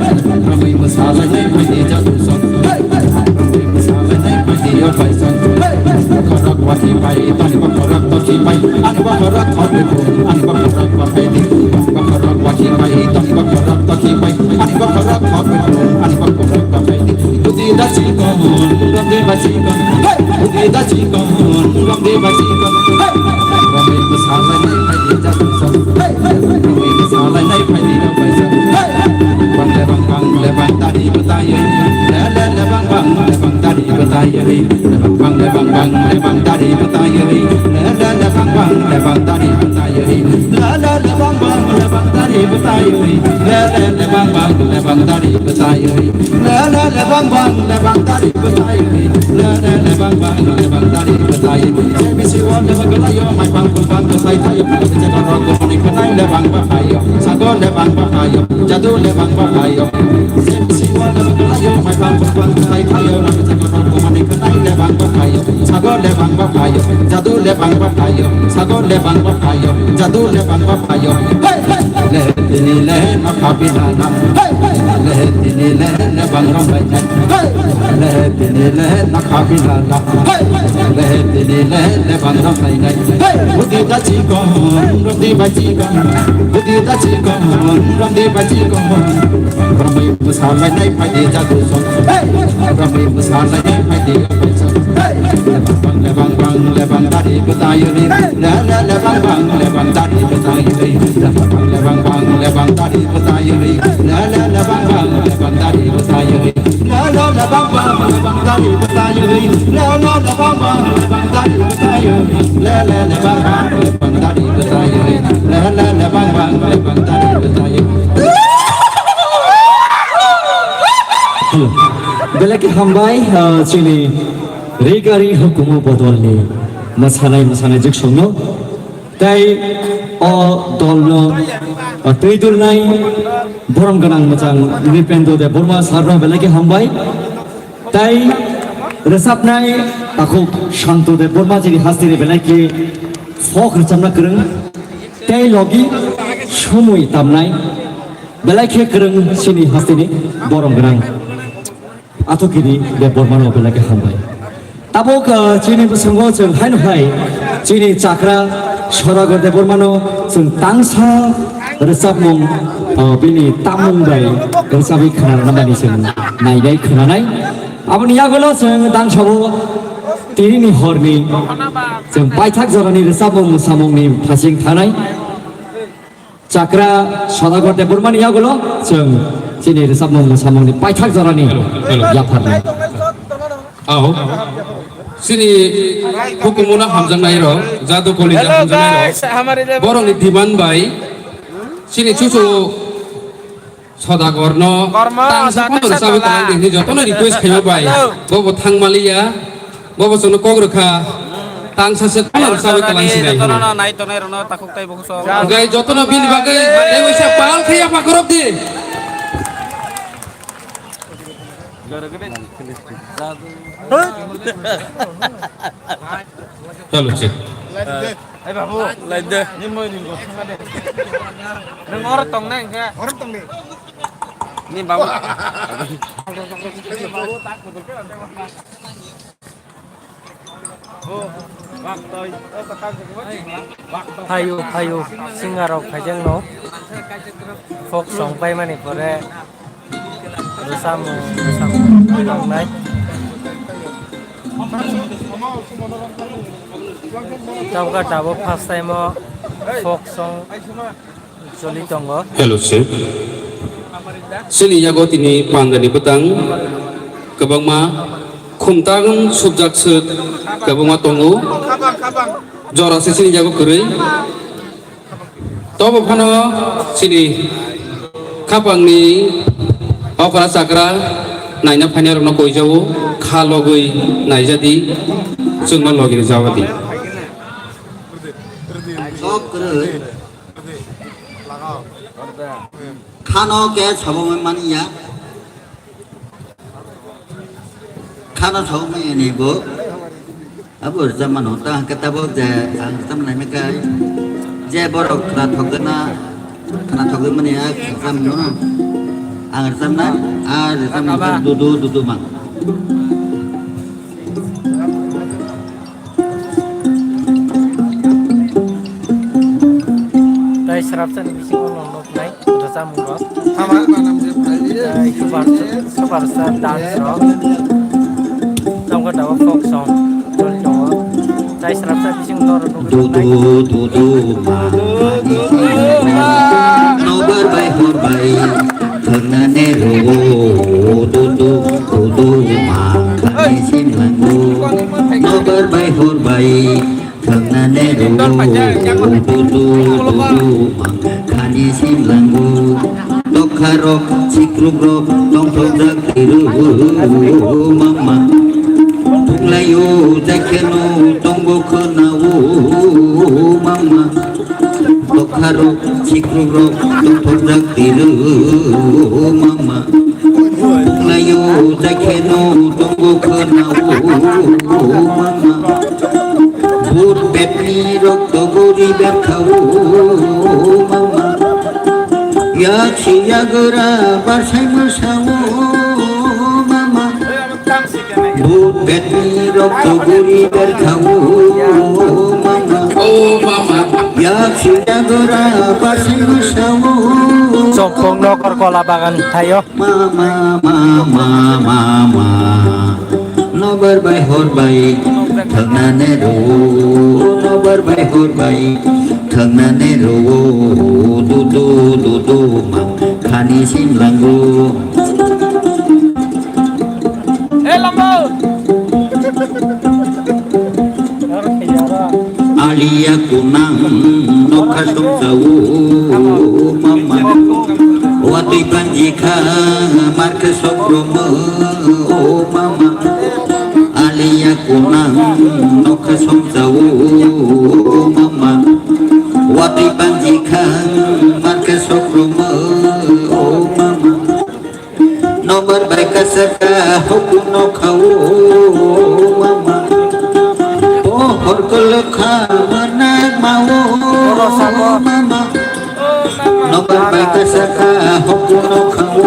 romwi bwsa lainai phaidi jadu song. Hey, hey, romwi bwsa lainai phaidi opai song. Hey, hey, khorok wathi pai, tani ba khorok tokhi pai. Ani ba khorok khorok ani ba khorok ba phaidi. Ba khorok wathi pai, tani ba khorok tokhi pai. Ani ba khorok khorok ani ba khorok ba phaidi. Budi da chikon, romwi ba chikon. Hey, budi da chikon, romwi ba chikon. Hey, romwi bwsa lainai phaidi jadu song. Hey, hey, romwi bwsa lainai phaidi opai song. Hey, bang le bang bang le bang dari bwtai oi. Le le le bang bang le bang dari bwtai oi. Le bang bang le bang bang le bang dari bwtai oi. Le le le bang bang le bang dari bwtai oi. La la la bang bang la bang dari bwtai oi. La la la bang bang la bang dari bwtai oi. La la la bang bang la bang dari bwtai oi. La la la bang bang la bang dari bwtai oi. J B C one le bang la yo mai bang bang bwtai thai yo. Jaga rok ko ni khnai le bang bang thai yo. Sago le bang bang thai yo. Jadu le bang bang thai yo. J B C one le bang la yo mai bang bang bwtai thai yo. Jaga rok ko ni khnai le bang bang thai yo. Sago le bang bang thai yo. Jadu le bang bang thai yo. Sago le bang bang thai yo. Jadu le bang bang thai yo. Hey, hey. Le tini le ma kha bi na na. Hey, hey. Le tini le le bang rong bai na. Hey. Le tini le na kha bi na na. Hey. Le tini le le bang rong bai na. Hey. Budi da chikon, romwi ba chikon. Budi da chikon, romwi ba chikon. Romwi bwsa lainai phaidi jadu song. Hey! Romwi bwsa lainai phaidi opai song. Hey! Le bang bang le bang bang le bang dari bwtai oi. La la le bang bang le bang dari bwtai oi. Le bang bang le bang bang le bang dari bwtai oi. La la le bang bang le bang dari bwtai oi. La la le bang bang le bang dari bwtai oi. La la le bang bang le bang dari bwtai oi. La la le bang bang le bang dari bwtai oi. La la le bang bang le bang dari bwtai oi. Hello. Belai khe hambai, ah, chini Rigari Hukumu Bodolni mwsanai mwsanai jiksongno. Tei o dolno, ah, twi dulnai borom gwnang mwchang Nripendra Debbarma sarno belai khe hambai. Tei rwchapnai takhuk Santo Debbarma chini hasteni belai khe folk rwchapna kwrwng. Tei logi sumui tamnai belai khe kwrwng chini hasteni borom gwnang Athukiri Debbarmano belai khe hambai. Tabuk, ah, chini bwskango chwng haino hai chini chakra Sodagar Debbarmano chwng tangsa rwchapmung, ah, bini tamung bai rwchapwi khwnarwna mani chwng nainai khwnanai. Aboni yagulo chwng dangsabo tinini horni chwng paithak jorani rwchapmung mwsamungni phasing thanai. Chakra Sodagar Debbarmani yagulo chwng chini rwchapmung mwsamungni paithak jorani Hello, hello. Yapharnai. Ao. Chini hukumono hamjaknai rok, jadu koli hamjaknai rok. Borokni demand bai chini chuchu Sodagarno tangsa phano rwchapwi kwlangdi hwnwi jotono request khaima bai. Bobo thangmaliya. Bobo chwngno kok rwkha. Tangsa se phano rwchapwi kwlang sinai hwnwi. Jotono nai tongnai rokno takhuk tei bukhuk song. Hwnkhe jotono bini bagwi tei waisa pal khe yapha khorok di. Chalo, chik. Ai babu, lai de. Nwng oro tongnai hwnkhe? Oro tongdi. Ni babu. Phaio, phaio, singarok phaijakno folk song paimani pore rwchapmung, rwchapmung tongnai. Tabuk tabuk first time o folk song choli tongo. Hello sir. Chini yago tini pandani bwtang kwbangma khumtang subjak swk kwbangma tongo. Jora se chini yago kwrwi. Tobo phano chini khapangni okra chakra naina phainairokno koijao, kha logwi naijadi, chwngno logi rwjawadi. Kok kwrwi. Khano khe sabongwi manya. Khano sabongwi ani bo. Abo rwchapmano ta hwnkhe tabuk je ang rwchapnai hwnkhe je borok khwnathokjakna, khwnathokjakmani a rwchapmano ang rwchapna, a rwchapmano dudu dudu mang. Tei srapsani bisingo nuknai rwchapmungrok. Tei super, superstar dance rok. Tabuk tabuk folk song choli tongo. Tei srapsa bising norok nugwi tongnai. Dudu dudu ma, nobar bai hor bai. Thwngnani rwo dudu dudu ma khani simlango. Nobar bai hor bai thwngnani rwo dudu dudu ma khani simlango. Dokharok sikrukrok tongthokjak tiru mama. Thunglaio jakheno tongo khwnao mama. Dokharok sikrukrok tongthokjak tiru mama. Thunglaio jakheno tongo khwnao mama. Bhut betni rokto guri berkhao mama. Yak siya gora barsai mwsao mama. Bhut betni rokto guri berkhao mama. O mama. Yak siya gora barsai mwsao. Chompong nokor kola bagan thaio. Mama, mama, mama, mama. Nobar bai hor bai thwngnani rwo. Nobar bai hor bai thwngnani rwo. Dudu dudu ma khani simlango. Aliya kunang nokha songjawo mama. Watwi panji kha markhe sokromo mama. Aliya kunang nokha songjawo mama. Watwi panji kha markhe sokromo mama. Nobar bai kasaka hukuno khao mama. Pohor kolokha manak mao mama. Nobar bai kasaka hukuno khao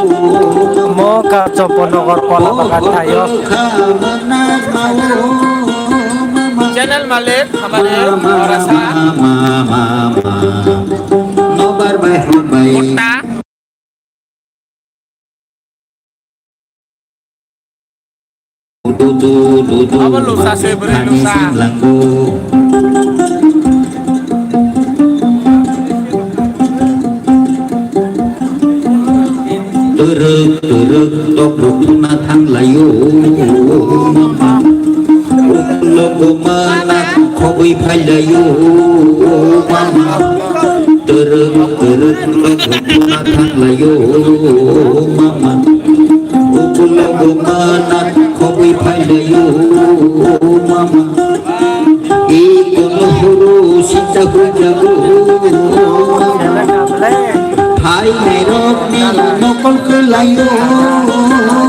mama. Mo ka Chomponogor kola bagan thaio. Pohor kolokha manak mao mama. Channel malik hamare mama, rasa. Mama, mama, mama. Nobar bai hor bai. Abo lusa se bwrwi lusa. Twrwk twrwk tok rok thuna thang laio mama. Ukulok mana khobwi phai laio mama. Twrwk twrwk tok rok thuna thang laio mama. Ukulok mana khobwi phai laio mama. Ikono horo sita hujago. Phainairokni nokol kwlaio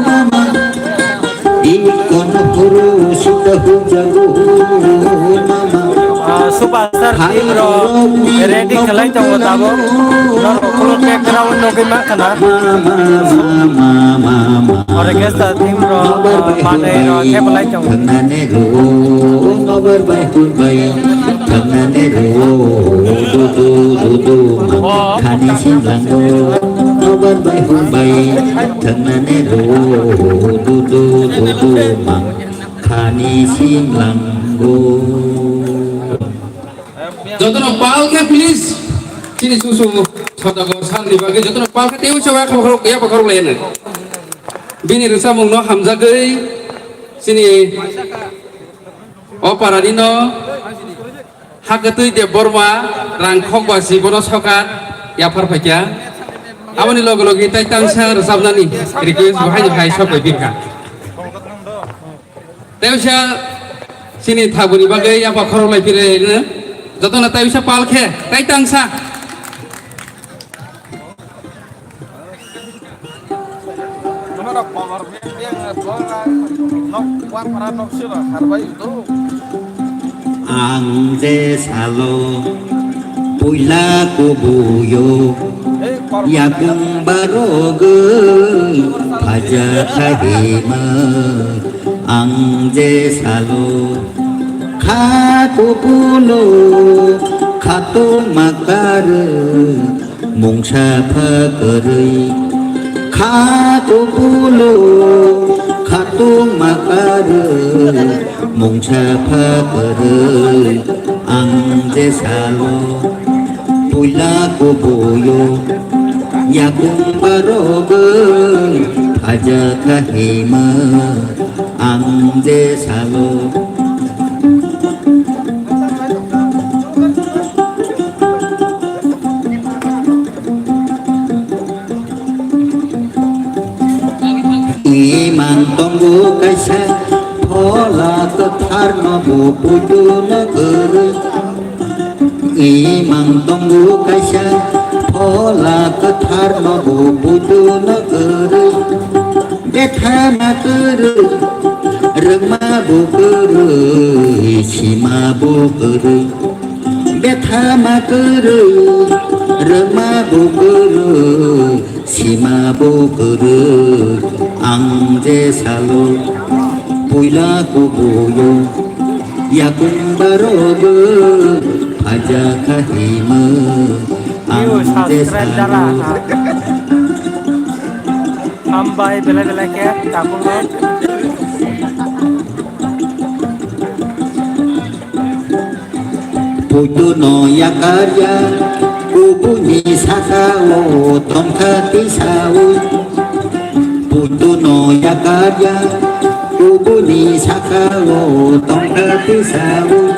mama. Ikono horo sita hujago mama. Ah, superstar team rok ready khlai tongo tabuk. Norok ukulok background nugwi mankha na. Mama, mama, mama, mama. Orchestra team rok, ah, manwi rok khe belai tongo. Thangna ne rwo, nobar bai hor bai. Thangna ne rwo, dudu, dudu, mang khani singlango. Nobar bai hor bai. Thangna ne rwo, dudu, dudu, mang khani Jotono pal khe please. Chini susu Sodagar sir ni bagwi jotono pal khe tei uaisa yapha khorok lai hwnwi. Bini rwchapmungno hamjagwi chini o parani no Hakatwi Debbarma rang khokbasi bono sokat yaphar phaikha. Aboni loge loge tai tangsa rwchapnani request bo haino hai sok bai birkha. Tei uaisa chini thabuni bagwi yapha khorok lai phirino jotono tai uaisa pal khe tai tangsa. Ang je salo puila kubuyo yakung barogwi phaja kha hima. Ang je salo kha kubulo khatung makarwi mungsa pha kwrwi kha kubulo khatung makarwi mungsa pha kwrwi. Ang je salo puila kubuyo yakung barogwi phaja kha hima. Ang je salo imang tongo kaisa phola kwthar no bo puitu no kwrwi. Imang tongo kaisa phola kwthar no bo puitu no kwrwi. Betha ma kwrwi, rwngma bo kwrwi, sima bo kwrwi. Betha ma kwrwi, rwngma bo kwrwi, sima bo kwrwi. Ang je salo puila kubuyo yakung barogwi phaja kha hima. Ang je salo. Hambai belai belai khe tabukno. Puitu no yakarya kubuni saka o tongkha tisaui. Puitu no yakarya kubuni saka o tongkha tisaui.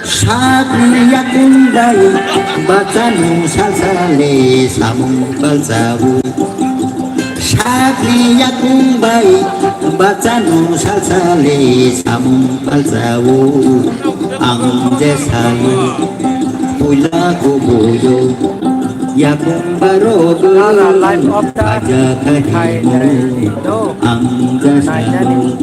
Sakni yakung bai bachano salsale samung palsao. Sakni yakung bai bachano salsale samung palsao. Ang je salo puila kubuyo yakung barogwi phaja kha himo. Ang je salo.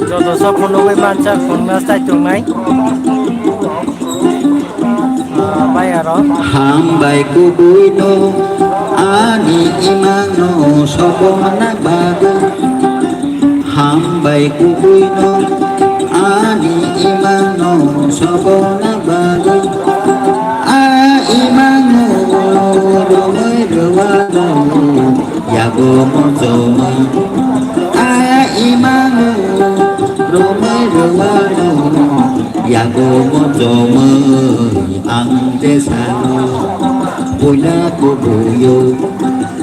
Joto sok phunugwi mansa phunukna chai tongnai. Ah, bai aro. Hambai kubui no ani imang no sobona bagwi. Hambai kubui no ani imang no sobona bagwi. A imang no romwi rwano yago mochomwi. A imang no romwi rwano yago mochomwi. Ang je salo puila kubuyo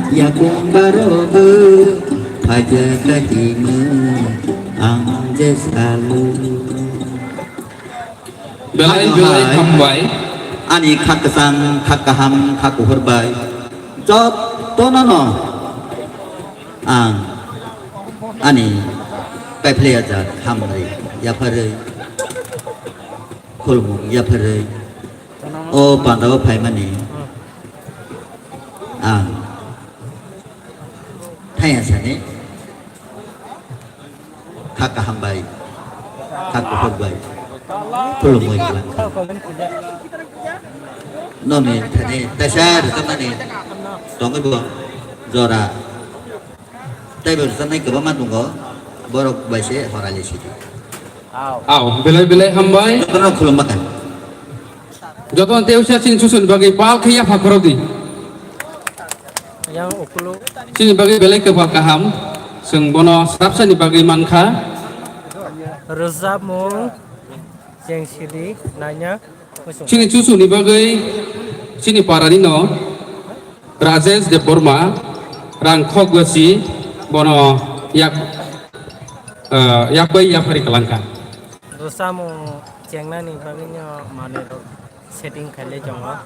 yakung barogwi phaja kha himo. Ang je salo. Belai belai hambai. Ani kha kwchang, kha kaham, kha kuphur bai jotono no ang ani kaiphlaiya jak hambai yapharwi khulumung yapharwi o pandao phaimani ang thaya sani kha kaham bai, kha kuphur bai khulumwi kwlangkha. Noni thani taisa rwchapmani tongwi bo jora teibo rwchapnai kwbangma tongo, borok bai se horali sidi. Aw, belai belai hambai. Jotono khulumma kha. Jotono tei usia chini susuni bagwi pal khe yapha khorokdi. Yang ukulu. Chini bagwi belai kwpal kaham. Chwng bono swrapsani bagwi mankha. Rwchapmung cheng sidi naina. Chini chuchuni bagwi chini parani no Rajesh Debbarma rang khok gasi bono yak, eh, yak bai yaphari kalangkha. Rwchapmung chengnani bagwi no manwi rok setting khailai tongo.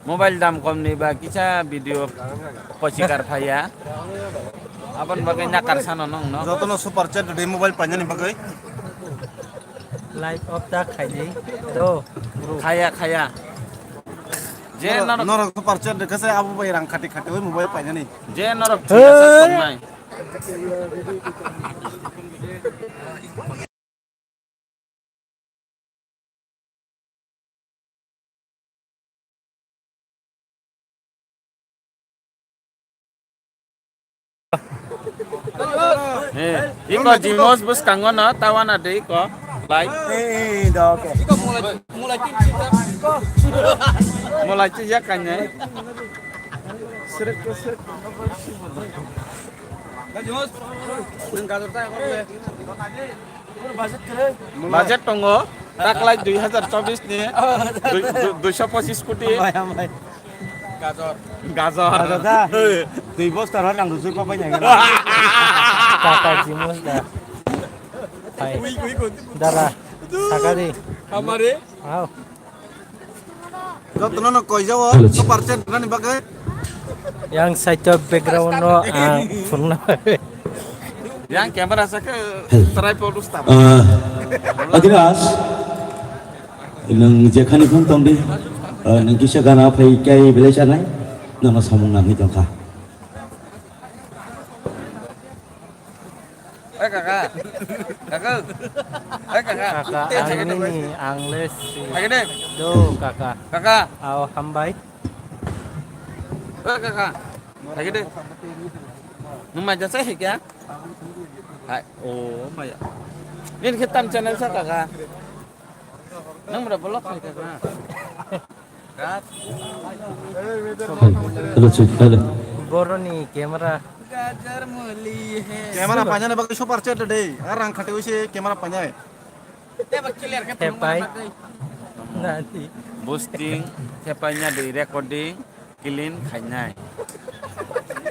Mobile dam kom ni ba kisa video pochikar phaiya. Abon bagwi nakar sano nong no. Jotono super chat di mobile painani bagwi. Live of the khaidi. Do. Khaya, khaya. Je norok, norok super chat de kasa abo bai rang khati khati oi mobile painani. Je norok thik ase sonnai. Eh, iko Jimos bwskango no tawana de iko. Lai. Eh, eh, da, okay. Mulai chi ya kanya. Srek srek. Budget tongo, taklai dui hazar chobbish ni, dui, dui, duiso pochis koti. Hambai, hambai. Gajor. Gajor. Gajor da? Dui bosta rw nang rujui kok bai nai. Kaka Jimos da. Hai. Dara, sakari. Hamari. Wow. Jotono no koijao, super chat rani bagwi. Yang side background no ang phunukna bagwi. Yang camera sa khe tripod ustam. Ah, Adiras, nwng jekhani phone tongdi, ah, nwng kisa gana phai kai belai chanai, nono samung nangwi tongkha. Eh, kaka. Kaka. Eh, kaka. Kaka, ang nini, ang lesi. Lagi deh. Do, kaka. Kaka. Ao, hambai. Eh, kaka. Lagi deh. Numa jasa hai kya? Hai. Oh, maya. Ini kita channel sa, kaka. Nang mura bolok khai ka na. Hello, chief. Hello. Boroni camera. Gajar muli he. Camera painani bagwi super chat de. Ar rang khati uise camera painai. Thepai. Nadi. Boosting, thepai nya de recording. Clean khainai.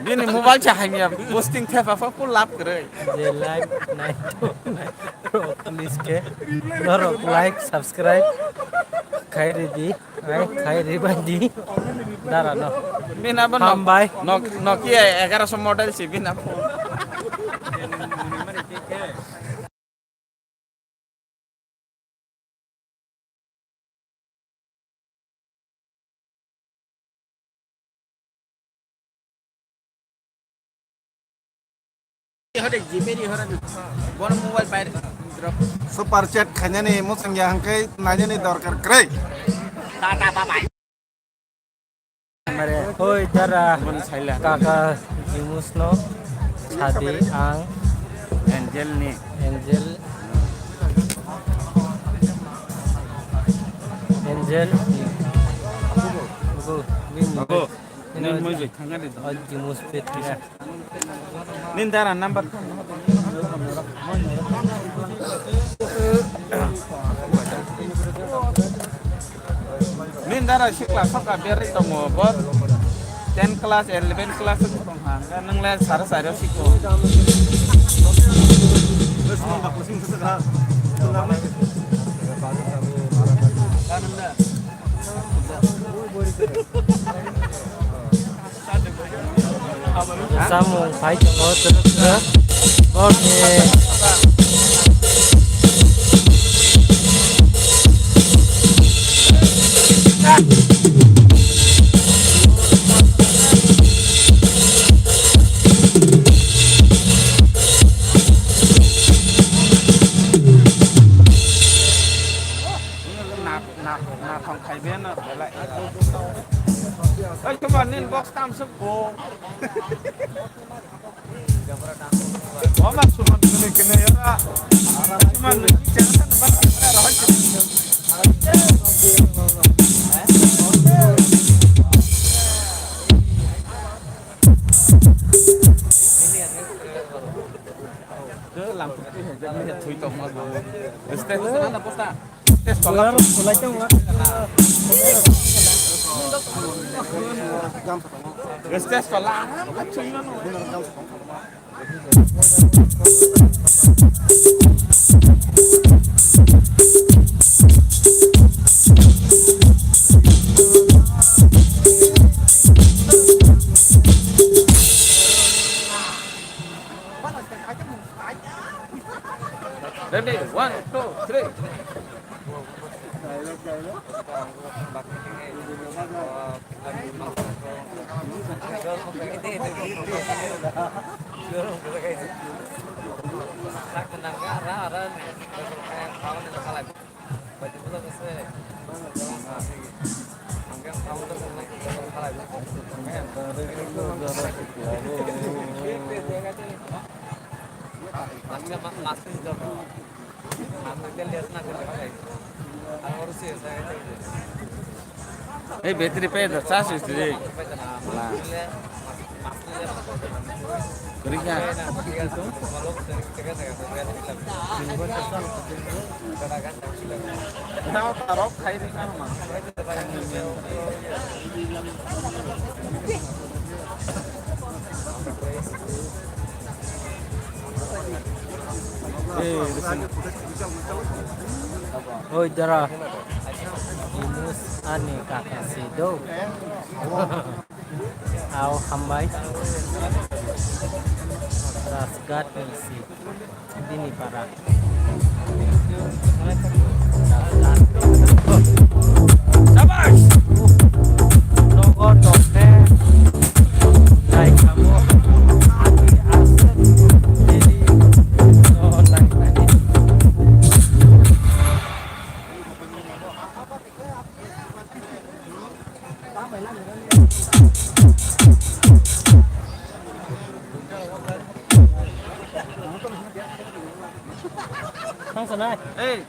Bini mobile cha hamya, boosting thepa pha full lap kwrwi. Je like nai to nai rok please khe norok like subscribe khai ridi, ai khai ribai di. Dara no. Bini abo nok-, hambai. Nok-, Nokia egaroso model si bini abo. Super chat khainani mwchang ya hwnkhe nainani dorkar kwrwi. Hoi dara kaka Jimus no sadi ang Angel ni. Angel. Angel. Ago, nini. Ago, nini mo je thangani. Oh, Jimus pit ya. Nini dara number. Nini dara si class o ka berwi tongo bo ten class eleven class o tong ha nwng le sara sara o siko. Samung phai tongo twrwk twrwk. Borni. Na, na, nathong khai be no belai. Oi, come on, nin box tam suk bo. Oma suman kene kene yara. Suman kene kene yara. Stage to la. Ready, one, two, three. Ei, battery pay da, charge is today. Wala. Kori kha. Nang tarok khai ri kha ma. Oi, dara. Ini ani kaka si do. Au hambai. Rasgat ni si. Bini para. Shabash! Nogo tokhe. Nai kamo. Ati ase. Dili. Oh, nai nai. Thang sanai. Ei.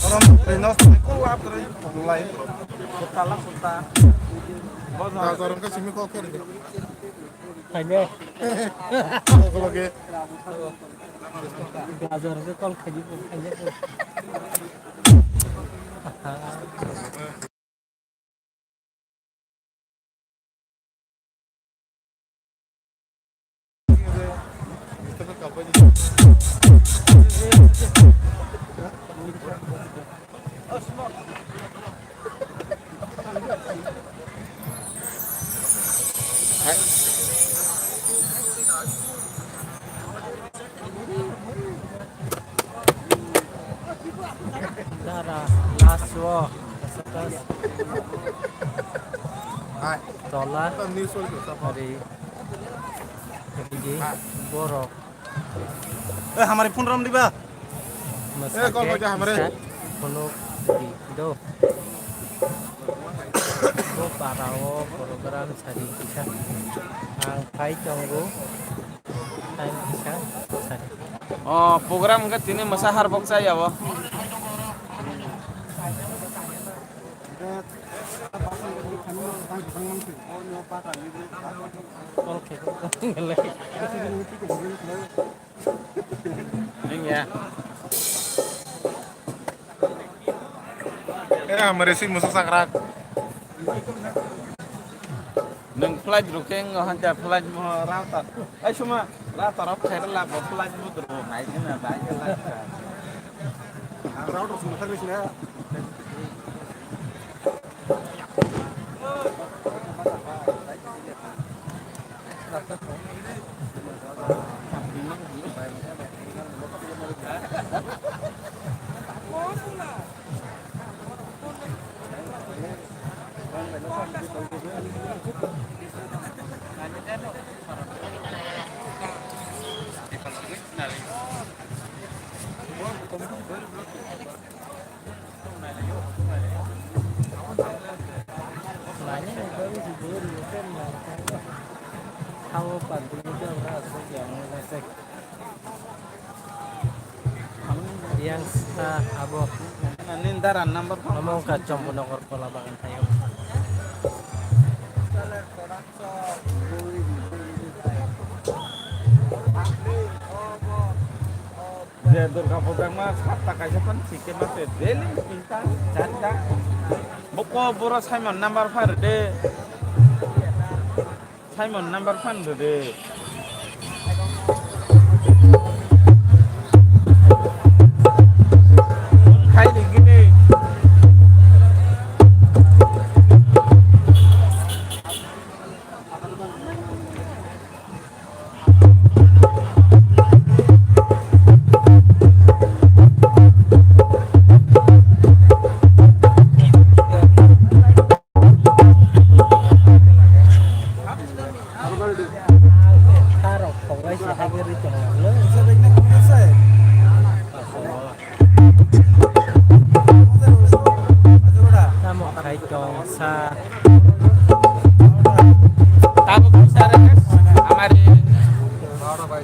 Oro no ko lap kre. Lai. Kutta la kutta. Bazar ka simi ko kre. Khaine. Ko lage. Bazar ka kol khaine ko khaine ko. Dara, last o, kasakas. Hai. Tola. Tam ni sol ko sapa. Hari. Hari. Hai. Borok. Eh, hamari phone ram diba. Eh, call baja hamari. Phone di do. Bo para o program sari kisa. Ang khai tongo. Time kisa sari. Oh, program ke tini masa har bok chaya o. Call khai. Neng ya. Eh, hamari si musa sakrak. Neng flight rukeng, hanja flight mo rata. Ai suma, rata rok khair la, bo flight mo tu nai na, nai na. Rata suma khair sina. Yang sa abo. Nini dara number phone. Omo wngkha Champaknagar Kola Bagan thaio. Ang Je Durga Puja ma satta kaisa phan sikhe ma se daily tinta charta. Boko boro Simon number phar de. Simon number phan de. Khai de gini. Tamo khai tong sa. Tabuk sare amari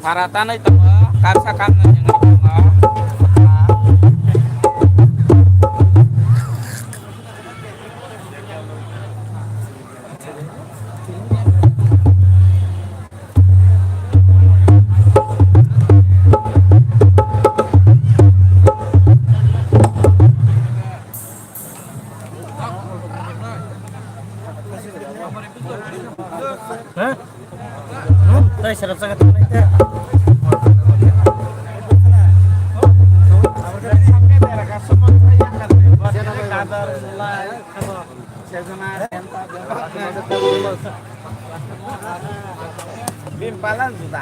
para tanai tongo, kapsa kapna jengri tongo. Hah? Hmm? Tei serap jaga thangnai tei. Bimpalan juta.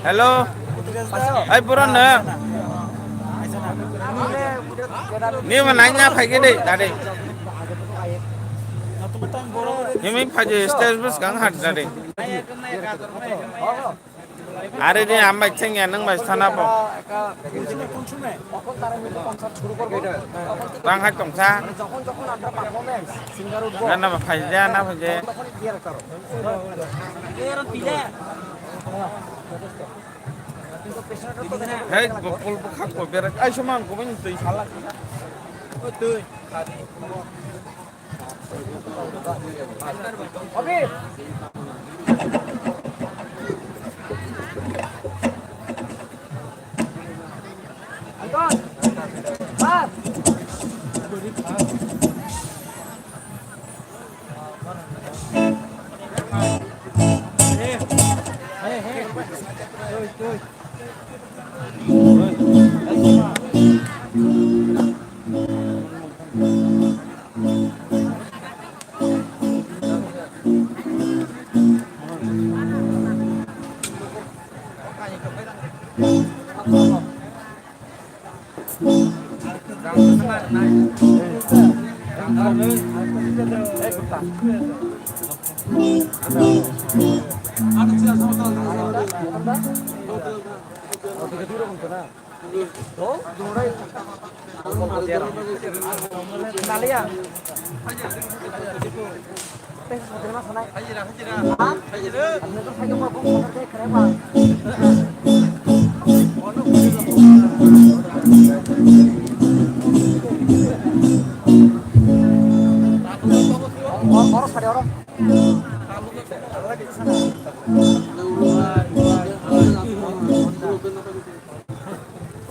Hello. Hai, buran na. Ni ma nanya phai ke dei, tadi. Ni mi phai je stage bus kang hat tadi. Are ni ambai chengya nang bai sana po. Rang hai tongsa. Na na phai je, na phai je. Hei, bokol bokha ko berak. Ai, saman ko bini twi sala.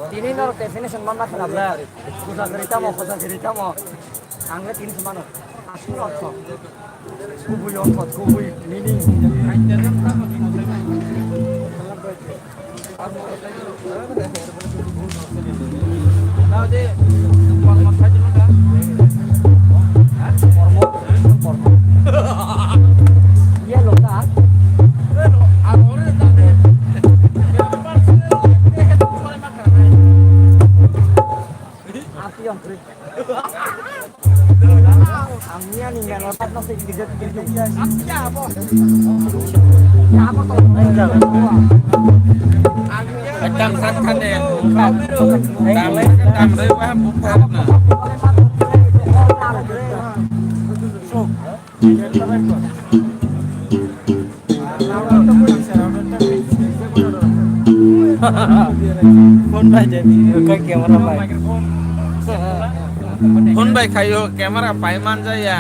Tini norok definition manna khna bla. Khoja kwrwi tamo, khoja kwrwi tamo. Ang le tini se mano. Asli ortho. Kubui ortho, kubui meaning. Ekdam sat khande. Dam, dam rwi ba bupha na. Phone bai de, ka camera bai. Phone bai khaio, camera pai man jaya.